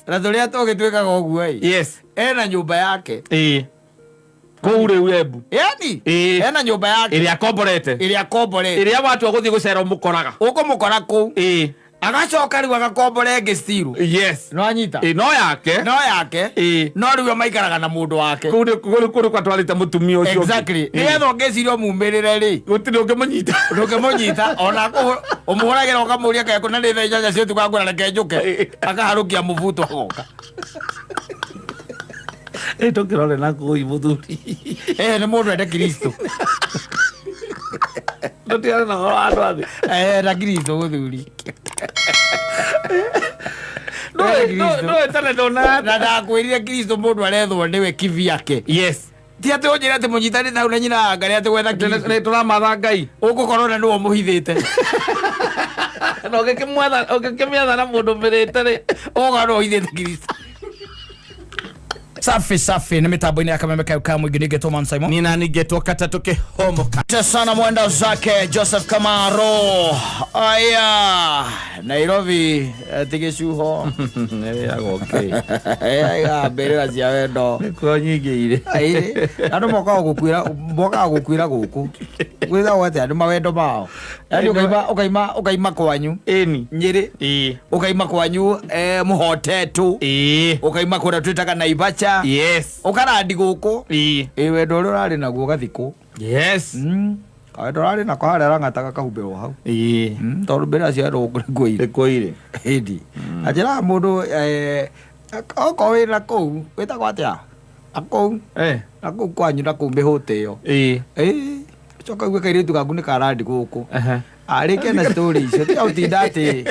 Na tũrĩa tũngĩ twĩkaga ũguo ĩ, ena nyũmba yake. Ĩĩ, kũu rĩu Embu. Yani ena nyũmba yake ĩrĩa akomborete. Ĩrĩa akomborete. Ĩrĩa watua gũthiĩ gũcera ũmũkoraga. Ũkũmũkora kũu. Agacoka rĩu agakombora ĩngĩ still. No anyita. Ĩĩ, no yake. No yake. No rĩu we maikaraga na mũndũ wake. Kũu nĩ kũu kũu nĩkuo atwarĩte mũtumia ũcio ũngĩ. Exactly. Nĩgetha ũngĩciria ũmumĩrĩre rĩ, gũtirĩ ũngĩmũnyita. Ndũngĩmũnyita ona ũmũhũragĩra ũkamũria kana kũna nĩ thaa 8 cia ũtukũ akwĩra reke njũke, akaharũkia mũbuto agoka. Ĩ, tũkĩrore na kũu mũthuri. Eh, nĩ mũndũ ende Kristo. Tũtigane na ũhoro wa andũ a thĩ. Eh, na Kristo mũthuri. Ndũĩ tene ndona. Na ndakwĩrire Kristo mũndũ arethwo nĩwe kivyake. Ti atĩ ũnjĩre atĩ mũnyitanĩte hau na nyina wa Ngarĩ atĩ gwetha Kristo. Nĩ tũramatha Ngai. Ũgũkorwo na nĩwe ũmũhithĩte. Na ũngĩkĩmĩatha na mũndũ mĩrĩte rĩ. Ũgũkorwo nĩwe ũhithĩte Kristo. Safi safi nĩ mĩtambo-inĩ ya kameme kayo ka mũingĩ nĩngetwo Man Simon. Nina ningetwo katatũ kĩhomoka. Asante sana mwenda zake Joseph Kamaro. Aya, Nairobi ti gĩcuho. Ĩrĩagwo kĩ? Aiga mbĩrĩra cia wendo. Nĩkuo nyingĩ irĩ. Aĩ, andũ mokaga gũkuĩra, mokaga gũkuĩra gũkũ. Gwĩtagwo atĩa nĩ mawendo mao. Yaani ũkaima ũkaima ũkaima kwanyu. Ĩni. Nyĩrĩ. Ũkaima kwanyu mũhotetũ. Ũkaima kũrĩa twĩtaga Naibacha. Ũkarandi gũkũ. Ĩ wendo ũrĩa ũrarĩ naguo ũgathikwo. Kawendo ũrarĩ nako harĩa arang'ataga kahumbĩrwo hau. Tondũ mbĩrĩra cia wendo gũkũ nĩkuo irĩ. Nĩkuo irĩ. Ĩndi. Anjĩraga mũndũ okorwo wĩna kũu wĩtagwo atĩa? Na kũu. Na kũu kwanyu na kũu mĩhũte ĩyo. Ĩ. Coka uge kairĩtu gaku nĩ karandi gũkũ. Arĩkia na story icio tiga gũtinda atĩ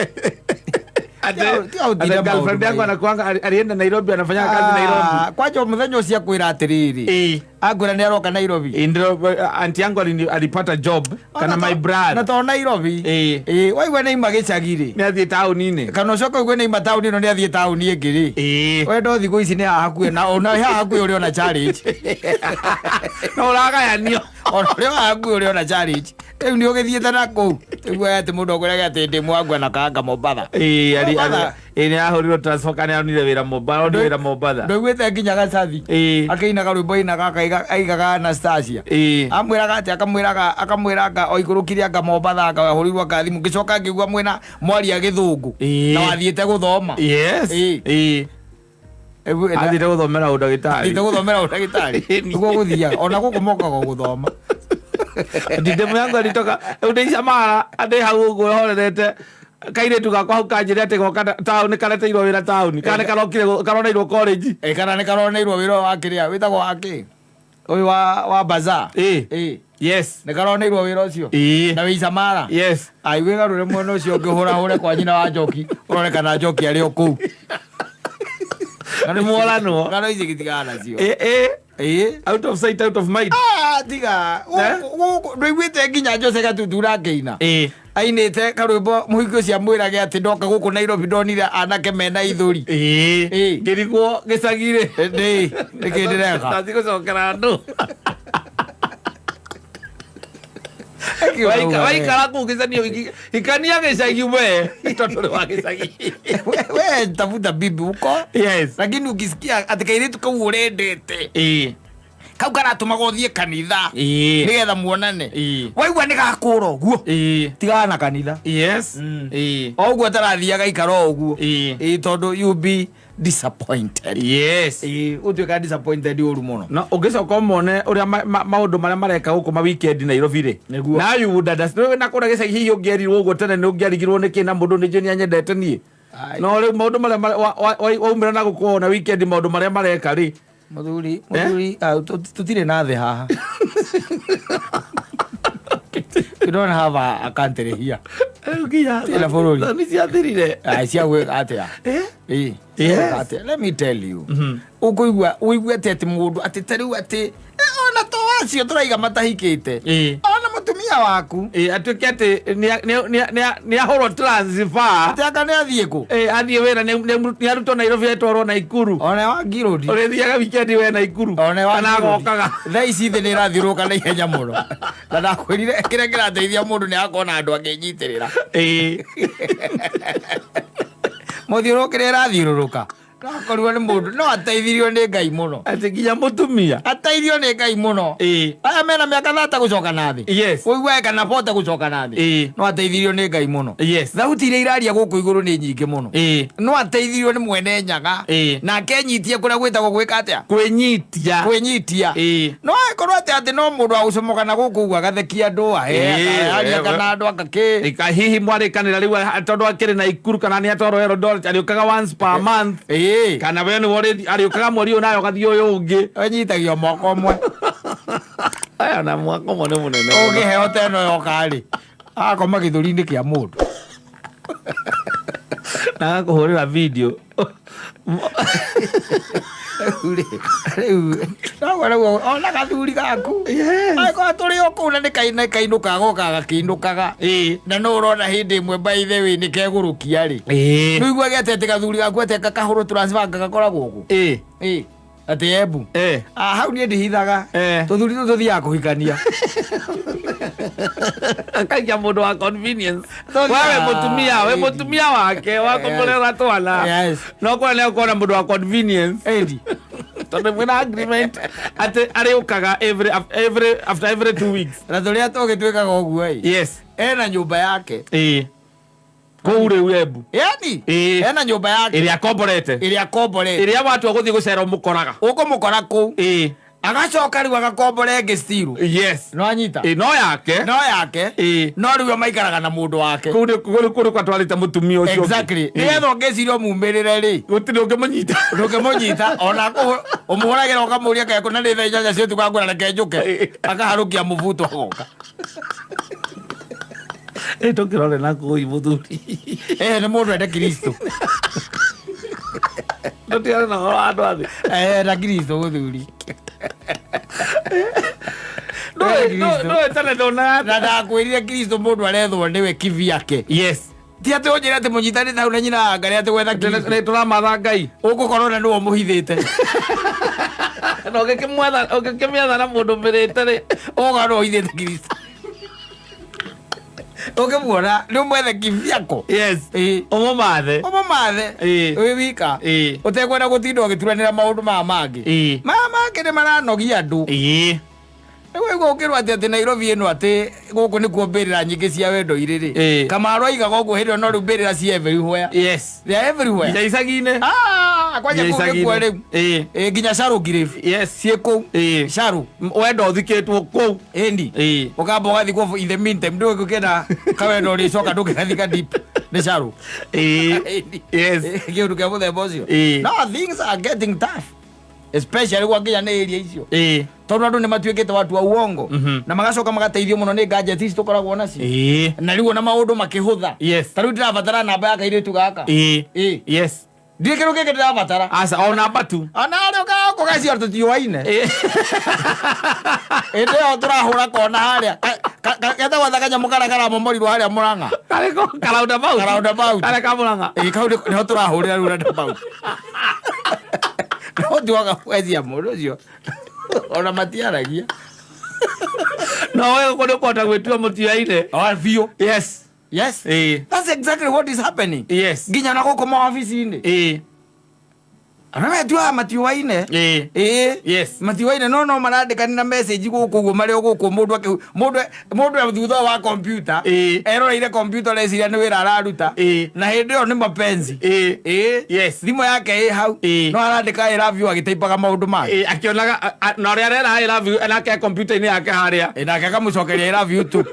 tiga gũtinda Ate girlfriend maũndũ yangu maingĩ. anakuanga alienda Nairobi, anafanya kazi Nairobi. Ah, kwanja mũthenya ũcio akwĩra atĩrĩrĩ, akwĩra nĩ aroka Nairobi. Ndio auntie yangu alipata job kana my na brother. to Nairobi. Ĩ, waigua nĩ aima gĩcagi rĩ, Nĩ athiĩ taũni-inĩ. kana ũcoke ũigue nĩ aima taũni ĩno nĩ athiĩ taũni ĩngĩ rĩ, wendo thikũ ici nĩ haha hakuhĩ na ona haha hakuhĩ ũrĩ ona challenge. No ũragayanio. Ona ũrĩ o haha hakuhĩ ũrĩ ona challenge. Rĩu nĩ ũgĩthiĩte na kũu rĩu atĩ mũndũ akwĩraga atĩ ndĩ mwangwa na kanga Mombatha. Ĩĩ, Mombatha. Ĩĩ, nĩ ahũrirwo transfer kana onire wĩra Mombatha, onire wĩra Mombatha. Ndũiguĩte nginya Gacathi akĩina karwĩmbo ainaga aigaga Anastasia. Amwĩraga atĩ akamwĩraga akamwĩra anga o ikũrũkire anga Mombatha anga ahũrirwo anga thimũ ngĩcoka ngĩigua mwĩna mwaria gĩthũngũ na wathiĩte gũthoma. Athiĩte gũthomera ũndagĩtarĩ. Athiĩte gũthomera ũndagĩtarĩ. Nĩguo gũthiaga ona gũkũ mokaga o gũthoma. Ndindemu yangu alitoka rĩu ndĩ Isamara ndĩ hau ũguo horerete kairĩtu gakwa hau kanjĩre atĩ goka taũni kareteirwo wĩra taũni kana nĩ karokire karoneirwo college. Ĩ, kana nĩ karoneirwo wĩra wa kĩrĩa wĩtagwo wa kĩ ũyũ wa bazaar. Nĩ karoneirwo wĩra ũcio. Na wĩ Isamara. Ai wĩgarũre mwena ũcio ũngĩ ũhũrahũre kwa nyina wa Njoki ũrore kana Njoki arĩ o kũu. Nĩ mworanwo. Ng'ano ici gĩtigana nacio. Ĩ. Out of sight, out of mind. Ah, tiga. Gũkũ ndũiguĩte nginya Jose Gatutura akĩina. Ainĩte karwĩmbo mũhiki ũcio amwĩrage atĩ ndoka gũkũ Nairobi ndonire anake mena ithũri. Ngĩrigwo gĩcagi-rĩ. Nĩ nĩkĩ ndĩreka? Ndathiĩ gũcokera andũ. Waikara kũu gĩcagi hikania gĩcagi we tondũ nĩ wa gĩcagi. We tafuta bibi huko. Lakini ukisikia atĩ kairĩtu kau ũrendete kau karatũmaga ũthiĩ kanitha nĩgetha muonane, waigua nĩ gakũra ũguo, tigana na kanitha. O ũguo atarathiaga ikara o ũguo. Ĩ, tondũ you be disappointed. Ĩ, ũtuĩka disappointed ũru mũno. No ũngĩcoka ũmone ũrĩa maũndũ marĩa mareka gũkũ ma weekend Nairobi rĩ. Nĩguo. Na you would understand. Wewe na kũrĩa gĩcagi hihi ũngĩerirwo ũguo tene nĩ ũngĩarigirwo nĩkĩ na mũndũ nĩ njũĩ nĩ anyendete niĩ. No rĩu maũndũ marĩa waumĩra na gũkũ wona weekend maũndũ marĩa mareka rĩ. Mũthuri, mũthuri, ah, tũtirĩ na thĩ haha. We don't have a country here. Rĩu nginya Tũtirĩ na bũrũri. Thoni ciathirire. Ah, cia gwĩka atĩa? Ĩ, cia gwĩka atĩa? Let me tell you. Ũkũigua ũigue atĩ atĩ mũndũ atĩ ta rĩu atĩ ona to acio tũraiga matahikĩte. Ona mũtumia waku. Ĩ, atuĩke atĩ nĩ ahũrwo transfer. Atĩ anga nĩ athiĩ kũ? Ĩ, athiĩ wĩra nĩ arutwo Nairobi etwarwo Naikuru. Ona wa Ngirũndi. Ũrĩthiaga weekend we Naikuru. Ona wa Kana Ngirũndi. agokaga. Thaa ici thĩ nĩ ĩrathiũrũrũka na ihenya mũno. Na ndakwĩrire kĩrĩa kĩrateithia mũndũ nĩ agakorwo na andũ akĩnyitĩrĩra. Mũthiũrũrũkĩre ĩrathiũrũrũka. Akorirwo nĩ mũndũ no ateithirio nĩ Ngai mũno. Atĩ nginya mũtumia. Ateithio nĩ Ngai mũno. Aya mena mĩaka 30 gũcoka na thĩ. Ũiguage kana 40 gũcoka na thĩ. No ateithirio nĩ Ngai mũno. Thauti iria iraria gũkũ igũrũ nĩ nyingĩ mũno. No ateithirio nĩ mwene Nyaga. Nake enyitie kũrĩa gwĩtagwo gwĩka atĩa? Kwĩnyitia. Kwĩnyitia. No angĩkorwo atĩ atĩ no mũndũ wa gũcomoka na gũkũ ũguo agathekia andũ, aria kana andũ akakĩ. Ika hihi mwarĩkanĩra rĩu tondũ akĩrĩ na Ikuru kana nĩ atwarwo Eldoret arĩũkaga once per month. Kana we nĩwe arĩũkaga mweri ũyũ nawe ũgathiĩ ũyũ ũngĩ. Anyitagio mwaka ũmwe. Aya na mwaka ũmwe nĩ mũnene mũno. Ũngĩheo ta ĩno yoka rĩ, agakoma gĩthũri-inĩ kĩa mũndũ. Na agakũhũrĩra video. Rĩu noguo rĩu ona gathuri gaku angĩkorwo tũrĩ o kũu na nĩ kainũkaga goka gakĩinũkaga na no ũrona hĩndĩ ĩmwe by the way nĩ kegũrũkia rĩ, nĩ ũiguage atĩ atĩ gathuri gaku atĩ gakahũrwo transfer gagakoragwo kũ? Atĩ Embu. Ah, hau niĩ ndihithaga. Tũthuri tũtũ tũthiaga kũhikania. Akaikia mũndũ wa convenience. Tũthiaga- Wewe mũtumia, we mũtumia wake wa kũmũrera twana. No kũrĩa nĩ ũkona mũndũ wa convenience. Ĩndi. Tondũ mwĩna agreement atĩ arĩũkaga every after every 2 weeks. Na tũrĩa tũngĩ twĩkaga ũguo ĩ. Ena nyũmba yake. Kũu rĩu Embu. Yani, ena nyũmba yake. Ĩrĩa akomborete. Ĩrĩa akomborete. Ĩrĩa watua gũthiĩ gũcera ũmũkoraga. Ũkũmũkora kũu. Agacoka rĩu agakombora ĩngĩ still. No anyita. No yake. No yake. No rĩu maikaraga na mũndũ wake. Kũu nĩ kũu nĩ kwatwarĩte mũtumia ũcio ũngĩ. Exactly. Nĩgetha ũngĩciria ũmumĩrĩre rĩ. Gũtirĩ ũngĩmũnyita. Ndũngĩmũnyita ona ũmũhũragĩra ũkamũria kana kũna nĩ thaa 8 cia ũtukũ akwĩra reke njũke. Akaharũkia mũbuto agoka. Tũkĩrore na kũu mũthuri. Nĩ mũndũ ende Kristo. Tũtigane na ũhoro wa andũ a thĩ. Na Kristo mũthuri. Ndũĩ tene ndonaga. Na ndakwĩrire Kristo mũndũ arethwo nĩwe kivyake. Ti atĩ ũnjĩre atĩ mũnyitanĩte hau na nyina wa Ngai atĩ gwetha Kristo. Nĩ tũramatha Ngai. Ũgũkorwo na nĩwe ũmũhithĩte. Na ũngĩkĩmĩetha na mũndũ mĩrĩte rĩ. Ũgũkorwo nĩwe ũhithĩte Kristo. Ũngĩmuona nĩ ũmwethe kivyako. Ũmũmathe. Ũmũmathe. Wĩ wika. Ũtekwenda gũtinda ũgĩturanĩra maũndũ maya mangĩ. Maya mangĩ nĩ maranogia andũ. Rĩu waigua ũkĩrwo atĩ atĩ Nairobi ĩno atĩ gũkũ nĩkuo mbĩrĩra nyingĩ cia wendo irĩ rĩ. Kamaru aigaga ũguo hĩndĩ ĩyo no rĩu mbĩrĩra ci everywhere. They are everywhere. Nginya icagi-inĩ. Kwanja Nginya kũu nĩkuo icagi-inĩ. rĩu. Nginya Sharu Grave. Ciĩ kũu. Sharu. Wendo ũthikĩtwo kũu. Ĩni. Ũkamba ũgathikwo in the meantime ndũĩ gũkĩenda kawendo ũrĩcoka ndũngĩgathika deep nĩ Sharu. Ĩni. Kĩũndũ kĩa mũthemba ũcio. No things are getting tough. Especially gwakinya nĩ area icio. Tondũ andũ nĩ matuĩkĩte watu wa uongo. Na magacoka magateithio mũno nĩ gadget ici tũkoragwo nacio. Na rĩu ona maũndũ makĩhũtha. Ta rĩu ndĩrabatara namba ya kairĩtu gaka. Ndirĩ kĩndũ kĩngĩ ndĩrabatara. Aca, o namba tu. Ona arĩ ũkaga kũgacio tũtiũaine. Hĩndĩ ĩyo tũrahũra kona harĩa. Getagwo ta kanyamũ karĩa karamomorirwo harĩa Mũrang'a. Karĩkũ? Ka roundabout. Ka roundabout. Karĩa ka Mũrang'a. Kau nĩho tũrahũrĩra rĩu roundabout. No tiwaga gwethia mũndũ ũcio. Ona matiaragia. No we ũkũ nĩ ũkũhota gwĩtua mũtiaine. O biũ. Yes. That's exactly what is happening. Nginya na gũkũ mawabici-inĩ. Arĩa metuaga matiũaine. Matiũaine no no marandĩkanĩra message gũkũ ũguo marĩ o gũkũ mũndũ akĩ mũndũ mũndũ e thutha wa computer. Eroreire computer ũreciria nĩ wĩra araruta. Na hĩndĩ ĩyo nĩ mapenzi. Thimũ yake ĩ hau. No arandĩka I love you agĩtaipaga maũndũ make. Akĩonaga na ũrĩa arera I love you nake computer-inĩ yake harĩa. Nake akamũcokeria I love you too.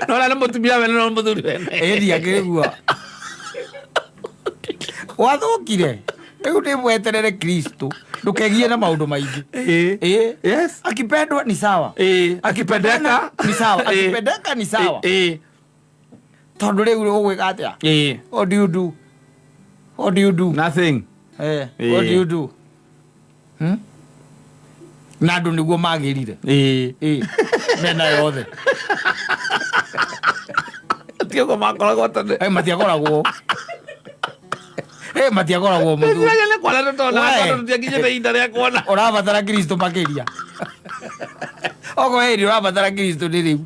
No ũrĩa nĩ mũtumia wene no mũthuri wene. Ndiakĩrĩ guo. Wathũkire. Rĩu nĩ mweterere Kristo. Ndũkegie na maũndũ maingĩ. Akipendwa ni sawa. Akipendeka ni sawa. Akipendeka ni sawa. Tondũ rĩu ũgwĩka atĩa? What do you do? What do you do? Nothing. What do you do? Na andũ nĩguo magĩrire. Mena yothe. Ti ũguo makoragwo tene. Matiakoragwo. Matiakoragwo mũthuri. Nĩ kuona tũtonaga Wee. tondũ tũtiakinyĩte ihinda rĩa kuona. Ũrabatara Kristo makĩria. Okorwo hĩndĩ ũrabatara Kristo nĩ rĩu.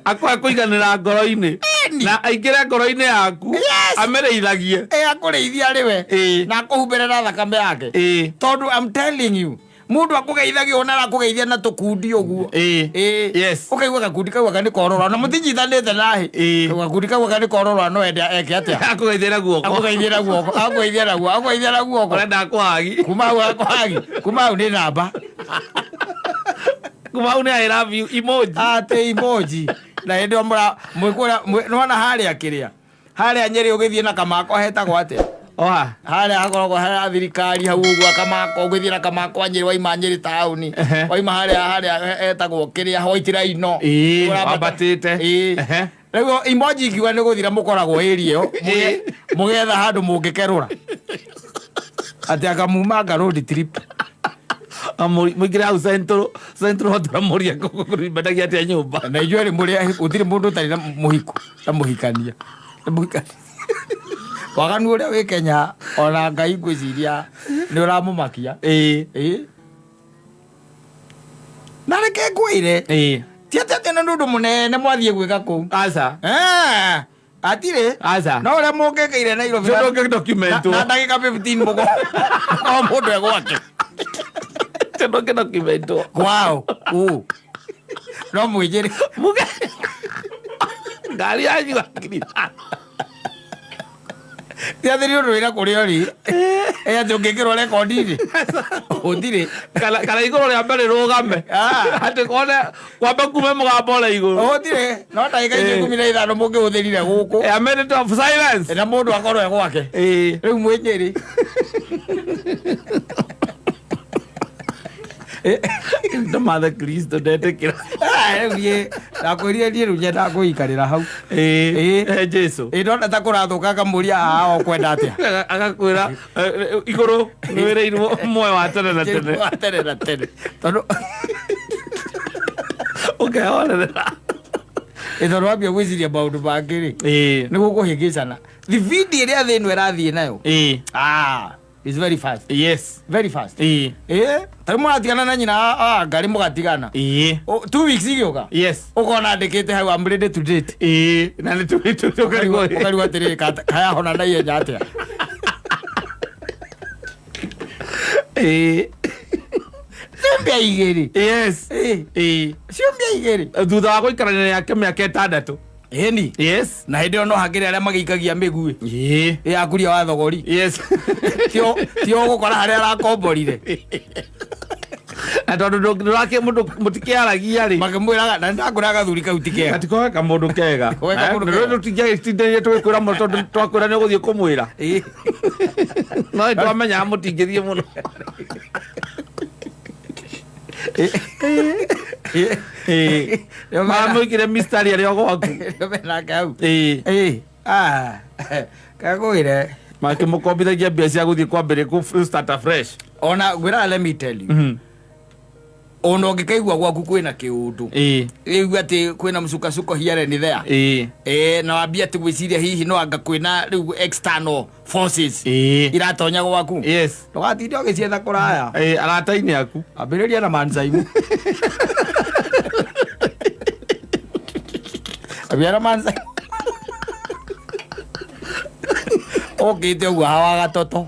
Akwaga kũiganĩra ngoro-inĩ. Thĩinĩ. Na aingĩre ngoro-inĩ yaku. Yes. Amĩrĩithagie. Ĩ, akũrĩithia arĩ we. Na akũhumbĩre na thakame yake. Tondũ I'm telling you, mũndũ akũgeithagia ona arakũgeithia na tũkundi ũguo. Yes. Ũkaigua gakundi kau aka nĩ korora na mũtinyitanĩte nahi. Gakundi kau aka nĩ korora no ende eke atĩa? Akũgeithia na guoko. Akũgeithia na guoko, akũgeithia na guoko, akũgeithia na guoko. Ũrenda akũhagi. Kuma hau akũhagi, kuma hau nĩ namba. Kuma hau nĩ I love you emoji. Atĩ emoji. Na hĩndĩ ĩyo mũra mwĩkũra nĩwona harĩa kĩrĩa. Harĩa Nyĩrĩ ũgĩthiĩ na Kamako hetagwo atĩa? Oha. Harĩa hakoragwo harĩa thirikari hau ũguo Kamako ũgĩthiĩ na Kamako Nyĩrĩ waima Nyĩrĩ taũni. Waima harĩa harĩa hetagwo kĩrĩa Hoitiraino. Wambatĩte. Rĩu emoji ingiuga nĩ gũthira mũkoragwo area ĩyo. Mũgetha handũ mũngĩkerũra. Atĩ akamumanga road trip. Mũingĩre hau Central Central Hotel mũrie kũmendagia atĩa nyũmba. Na inyuĩ rĩ mũrĩ gũtirĩ mũndũ ũtarĩ na mũhiko na mũhikania. Na mũhikania. Waganu ũrĩa wĩ Kenya ona Ngai ngwĩciria nĩ ũramũmakia. Na reke ngwĩre. Ti atĩ atĩ nĩ ũndũ mũnene mwathiĩ gwĩka kũu. Aca. Atirĩ. Aca. No ũrĩa mũngĩkĩire Nairobi. Ũndũ ũngĩ documentwo. Na ndagĩka 15 mũgo. O mũndũ e gwake. Ũndũ ũngĩ documentwo. Kwao. Ũ. No mwĩnjĩre. Muge. Ngari yanyu ngiri. Ti atĩ nĩ ũndũ wĩra kũrĩa ũrĩ. Ĩ atĩ ũngĩkĩrwo rekondi-inĩ. Gũtirĩ. Kana igũrũ rĩa mbere rũgame. Atĩ kone kwambe kume mũgambo ũrĩa igũrũ. Gũtirĩ. No ndagĩka icio 15 mũngĩhũthĩrire gũkũ. A minute of silence. Na mũndũ akorwo e gwake. Rĩu mwĩ Nyĩrĩ. Ndũmathe Kristo ndetĩkĩra. Rĩu niĩ ndakwĩrire niĩ rĩu nyendaga kwĩikarĩra hau. Jesu. Ĩ ndona ta kũrathũka ngamũria haha ũkwenda atĩa? Agakwĩra igũrũ nĩwĩrĩirwo muoyo wa tene na tene. Wa tene na tene. Tondũ ũkehorerera. Ĩ tondũ wambia gwĩciria maũndũ mangĩ rĩ. Nĩ gũkũhĩngĩcana. Thibindi ĩrĩa thĩ ĩno ĩrathiĩ nayo. It's very fast. Yes. Very fast. Ta rĩu mũratigana na nyina ngari mũgatigana. 2 weeks igĩũka. Yes. Ũkona andĩkĩte hau I'm ready to date. Na nĩ 2 weeks ũkarigwo. Ũkarigwo atĩrĩrĩ kayahona na ihenya atĩa. Ciumia igĩrĩ. Yes. Ciumia igĩrĩ. Thutha wa gũikarania nake mĩaka 6. Ĩni. Yes. Na hĩndĩ ĩyo no hakĩrĩ arĩa magĩikagia mĩguĩ. Ya kuria wa thogori. Yes. Tio ũgũkora harĩa arakomborire. Na tondũ ndũrakĩ mũndũ mũtikĩaragia rĩ. Makĩmwĩraga na nĩndakũra gathuri kau ti kega. Gatikoe kamũndũ kega. Gatikoe kamũndũ kega. Tũtingĩagĩtindanire tũgĩkwĩra mũno tondũ twakwĩra nĩ ũgũthiĩ kũmwĩra. No nĩtwamenyaga mũtingĩthiĩ mũno. Mamũigire mistari arĩ o gwaku. Nĩo menake hau. Kagwĩre. Makĩmũkombithagia mbia cia gũthiĩ kwambĩrĩria kũ start afresh. Ona ngwĩraga let me tell you. Ona ũngĩkaigua gwaku kwĩna kĩũndũ. Ĩigua atĩ kwĩna msukasuko here and there. Na wambie atĩ gwĩciria hihi no anga kwĩna rĩu external forces iratonya gwaku. Yes. Ndũgatinde ũgĩcietha kũraya. Arata-inĩ aku. Ambĩrĩria na Manzaimu. Ambĩrĩria na Manzaimu. Ũkĩte ũguo hawa gatoto.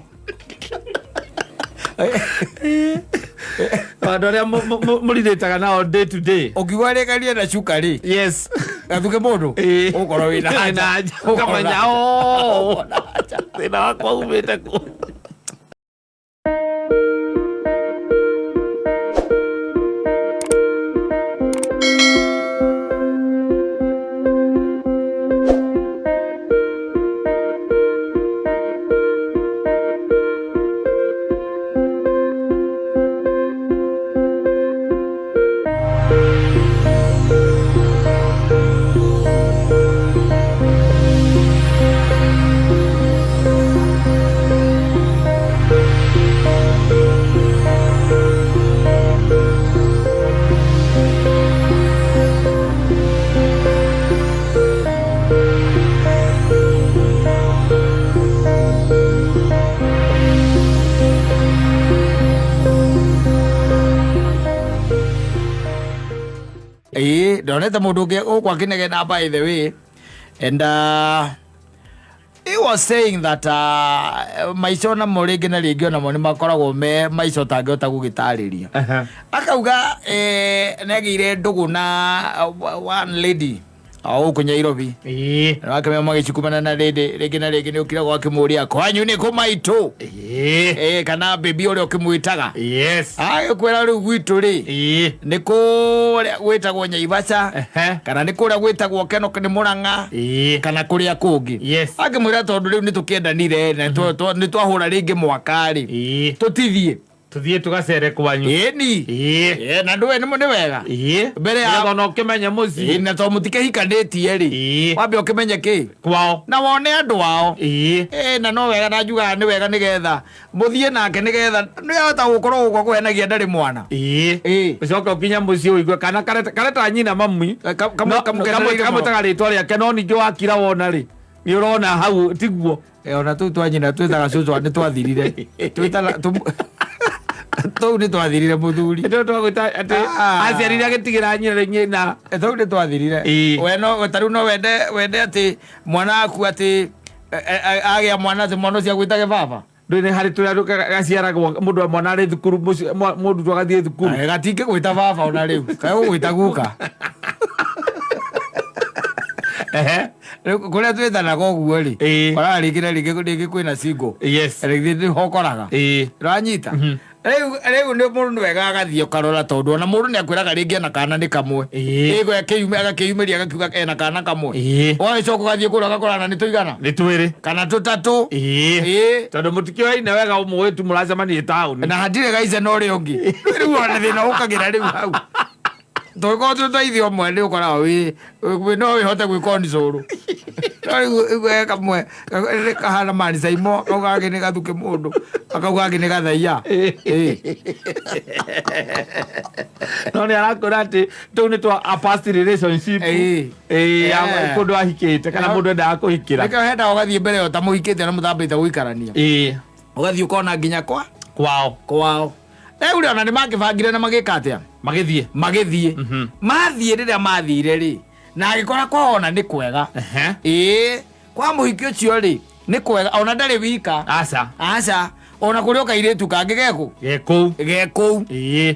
Andũ arĩa mũrirĩtaga nao day to day. Ũkiuga rĩkarie na cuka rĩ. Yes. Gathuke mũndũ. Ũkorwo wĩna Wĩna anja. anja. Ũkamenya, oh. Thĩna wakwa umĩte kũ. Ndonete mũndũ ũngĩ gũkũ akĩnegena by the way. And he was saying that maica onamo rĩngĩ na rĩngĩ onamo nĩ makoragwo me maica ũtangĩhota gũgĩtarĩria. Akauga nĩ agĩire ndũgũ na one lady o gũkũ Nyairobi. Wakĩmenya magĩcukumana na rĩndĩ rĩngĩ na rĩngĩ nĩ ũkiragwo akĩmũria kwanyu nĩ kũ maitũ, kana baby ũrĩa ũkĩmwĩtaga. Agĩkwĩra rĩu gwitũ rĩ nĩ kũrĩa gwĩtagwo Nyaibaca, kana nĩ kũrĩa gwĩtagwo Kenok nĩ Mũrang'a, kana kũrĩa kũngĩ. Akĩmwĩra tondũ rĩu nĩ tũkĩendanire na nĩ twahũra rĩngĩ mwaka rĩ, tũtithiĩ Tuthiĩ tũgacere kwanyu. Ĩni. Na ndũĩ nĩ wega Mbere Nĩgetha ona ũkĩmenye mũciĩ. Na tondũ mũtikĩhikanĩtie rĩ, wambe ũkĩmenye kĩ kwao na wone andũ ao. Na no wega na njugaga nĩ wega nĩgetha mũthiĩ nake nĩgetha nĩahota gũkorwo gũkũ akũhenagia ndarĩ mwana. Ũcoke ũkinye mũciĩ ũigue kana kareta nyina mami. Kamũkenereire mũno. Kamwĩtaga rĩtwa rĩake, no ningĩ wakira wona rĩ, nĩ ũrona hau tiguo. Ona tũu twa nyina twĩtaga cũcũ nĩ twathirire. Twĩtaga tũu nĩ twathirire mũthuri. Nĩ twagwĩta atĩ Ah. aciarire agĩtigĩra nyina nyina. Tũu nĩ twathirire. We no ta rĩu no wende atĩ mwana waku atĩ agĩa mwana atĩ mwana ũcio agwĩtage baba. Ndũĩ nĩ harĩ tũrĩa gaciaragwo mũndũ wa mwana arĩ thukuru, mũrutwo agathiĩ thukuru. Gatingĩgwĩta baba ona rĩu, kagũgwĩta guka. Rĩu kũrĩa twĩtanaga ũguo rĩ, koraga rĩngĩ na rĩngĩ rĩngĩ kwĩna single. Rĩngĩ nĩho ũkoraga. Ũranyita? Rĩu nĩ mũndũ nĩ wega agathiĩ ũkarora, tondũ ona mũndũ nĩ akwĩraga rĩngĩ ena kana nĩ kamwe. Ĩgo agakĩyumĩria agakiuga ena kana kamwe. Ũgagĩcoka ũgathiĩ kũrĩa ũgakorana nĩ tũigana. Nĩ twĩrĩ. Kana tũtatũ. Tondũ mũtikĩoyaine wega ũmũĩ tu mũracemania taũni. Na hatirĩ gaice na ũrĩa ũngĩ. Rĩu ona thĩna ũkagĩra rĩu hau. Tũngĩkorwo twĩ twa ithe ũmwe nĩ ũkoraga wĩ no wĩhote gwĩkonsũrũ. No rĩu he kamwe kahana mani Saimo, kau kangĩ nĩ gathuke mũndũ, kau kangĩ nĩ gathaia. No nĩ arakwĩra atĩ tũu nĩ twa a past relationship. Ya kũndũ ahikĩte kana mũndũ endaga kũhikĩra. Nĩkĩo hendaga ũgathiĩ mbere ĩyo ũtamũhikĩte na mũtambĩte gũikarania. Ũgathiĩ ũkona nginya kwa kwao. Kwao. Rĩu rĩ, ona nĩ makĩbangire na magĩka atĩa? Magĩthiĩ. Magĩthiĩ. Mathiĩ, rĩrĩa mathire rĩ, na agĩkora kwao ona nĩ kwega. Kwa mũhiki ũcio rĩ nĩ kwega, ona ndarĩ wika. Aca. Aca, ona kũrĩ o kairĩtu kangĩ gekũ Ge kũu. Ge kũu.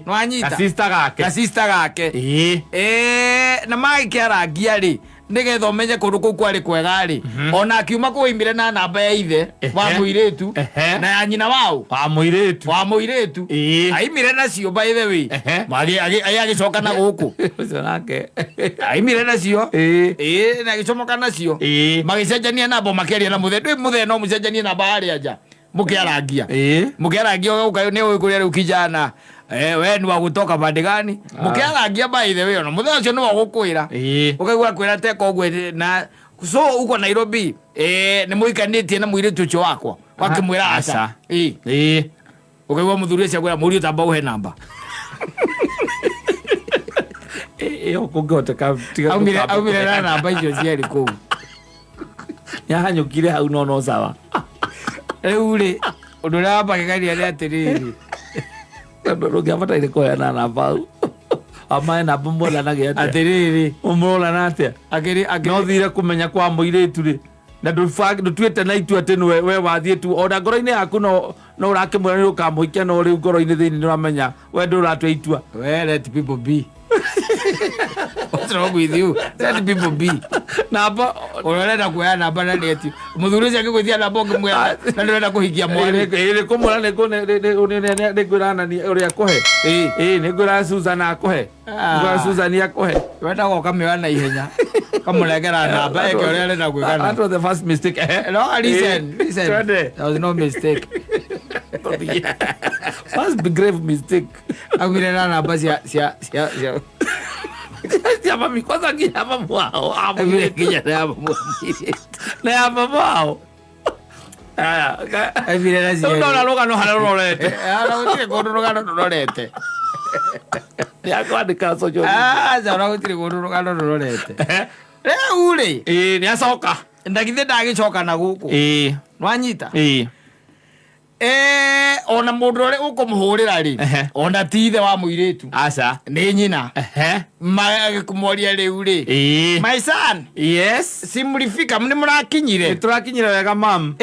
Nĩwanyita? Gasista gake. Gasista gake. Na magĩkĩarangia rĩ, nĩgetha ũmenye kũndũ kũu kwarĩ kwega rĩ, ona akiuma kũu aimire na namba ya ithe wa mũirĩtu na ya nyina wao wa mũirĩtu. Wa mũirĩtu. Aimire nacio, by the way. Agĩcoka na gũkũ. Ũcio nake. Aimire nacio. Na agĩcomoka nacio. Magĩcenjania namba, makĩaria na mũthee. Ndũĩ mũthee no mũcenjanie namba harĩa nja mũkĩarangia. Mũkĩarangia ũgauka nĩ ũĩ kũrĩa rĩu kijana, we ni wa gutoka pande gani, mũkĩarangia. By the way, ona mũthee ũcio nĩwe ũgũkwĩra. Ũkaigua kwĩra teka ũguo na so uko Nairobi, nĩ mũikanĩtie na mũirĩtu ũcio wakwa, wakĩmwĩra aca. Aca. Ũkaigua mũthuri ũcio akwĩra mũriũ tamba ũhe namba. Ĩyo kũngĩhoteka tiga aumire gũtamba aumire na kũheana. Namba icio cierĩ kũu. Nĩahanyũkire hau no sawa. Rĩu rĩ, ũndũ ũrĩa wambagegania nĩ atĩrĩrĩ, Tondũ ndũngĩabataire kũheana namba hau amae namba muonanagia atĩa? Atĩrĩrĩ, mũrorana atĩa? Akĩrĩ No akĩrĩ thire kũmenya kwa mũirĩtu rĩ, na ndũtuĩte na itua atĩ nĩwe we wathiĩ tu, ona ngoro-inĩ yaku no ũrakĩmwĩra nĩ ũkamũhikia, no rĩu ngoro-inĩ thĩinĩ nĩ ũramenya we ndũratua itua. We, let people be. What's wrong with you? Let people be. Namba. Ũrĩa ũrenda kuoya namba na nĩ eti mũthuri ũcio akĩgwĩtia namba ũngĩmwĩra na ndũrenda kũhikia mwarĩ. Nĩ kũmwĩra nĩ ngwĩra nani ũrĩa akũhe. Ĩĩ, nĩ ngwĩra Susan akũhe. Ngwĩra Susan akũhe. Wendaga ũkamĩoya na ihenya kamũnengera namba eke ũrĩa arenda gwĩka. That was the first mistake. No, listen, listen. Twende. There was no mistake. First grave mistake. Aumire na namba cia cia mami kwanza, nginya mamu wao. Aumire nginya na ya mamu wa mũirĩtu. Na ya mama wao. Aya, Aumire na rĩu ndona cierĩ. rũgano harĩa rũrorete. Ona gũtirĩ kũndũ rũgano rũrorete. Nĩakwandĩka social media. Aca, ona gũtirĩ kũndũ rũgano rũrorete. Rĩu rĩ, Ĩĩ, nĩacoka. Ndagithĩ ndagĩcoka na gũkũ. Nwanyita? Ĩĩ. Ona mũndũ ũrĩa ũkũmũhũrĩra rĩ, ona ti ithe wa mũirĩtu. Aca. Nĩ nyina. Magĩkũmoria rĩu rĩ, my son, Yes. si mlifika, nĩ mũrakinyire? Nĩ tũrakinyire wega, mam.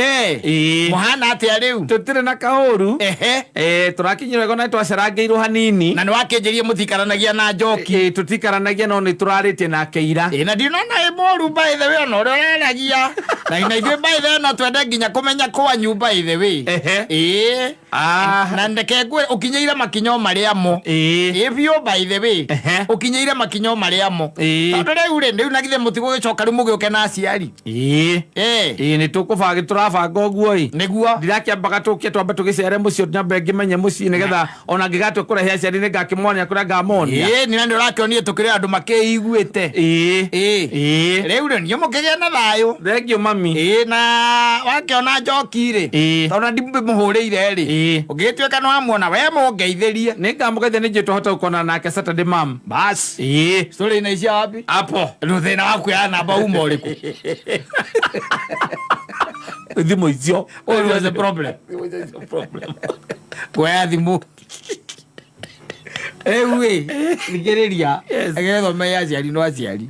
Mũhana atĩa rĩu? Tũtirĩ na kaũru. Tũrakinyire wega, ona nĩ twacerangĩirwo hanini. Na nĩ wakĩnjĩrie mũtikaranagia na Njoki. Tũtikaranagia, no nĩ tũrarĩtie nake ira. Ĩ, na ndinona ĩ mũru, by the way, ona ũrĩa ũraragia na ithuĩ, by the way, no twende nginya kũmenya kwanyu, by the way. Na ndeke ngwĩre, ũkinyĩire makinya o marĩa mo. Ĩ biũ, by the way. Ũkinyĩire makinya o marĩa mo. Tondũ rĩu rĩ, rĩu na githĩ mũtigũgĩcoka rĩu mũgĩũke na aciari? Ĩĩ, nĩ tũkũbanga, tũrabanga ũguo ĩ. Nĩguo. Ndirakĩambaga tũke twambe tũgĩcere mũciĩ, nyambe ngĩmenye mũciĩ, nĩgetha ona ngĩgatua kũrehe aciari nĩ ngakĩmonia kũrĩa ngamonia. Ĩ, nĩ na nĩ ũrakĩonire tũkĩrĩ andũ makĩiguĩte. Rĩu rĩ, niĩ mũkĩgĩa na thayũ. Thank you, mami. Ĩ, na wakĩona Njoki rĩ, tondũ na ndimũhũrĩire rĩ, ũngĩgĩtuĩka nĩ wamuona, we mũngeithĩrie. Nĩ ngamũgeithia, nĩ njũĩ twahota gũkonana nake Saturday, mam. Bas, story inaishia wapi? Hapo. Rĩu thĩna waku ya namba uma ũrĩkũ? Thimũ icio. What was the problem? Kuoya thimũ rĩu ĩ, thikĩrĩria. Agetha ũmenye aciari no aciari.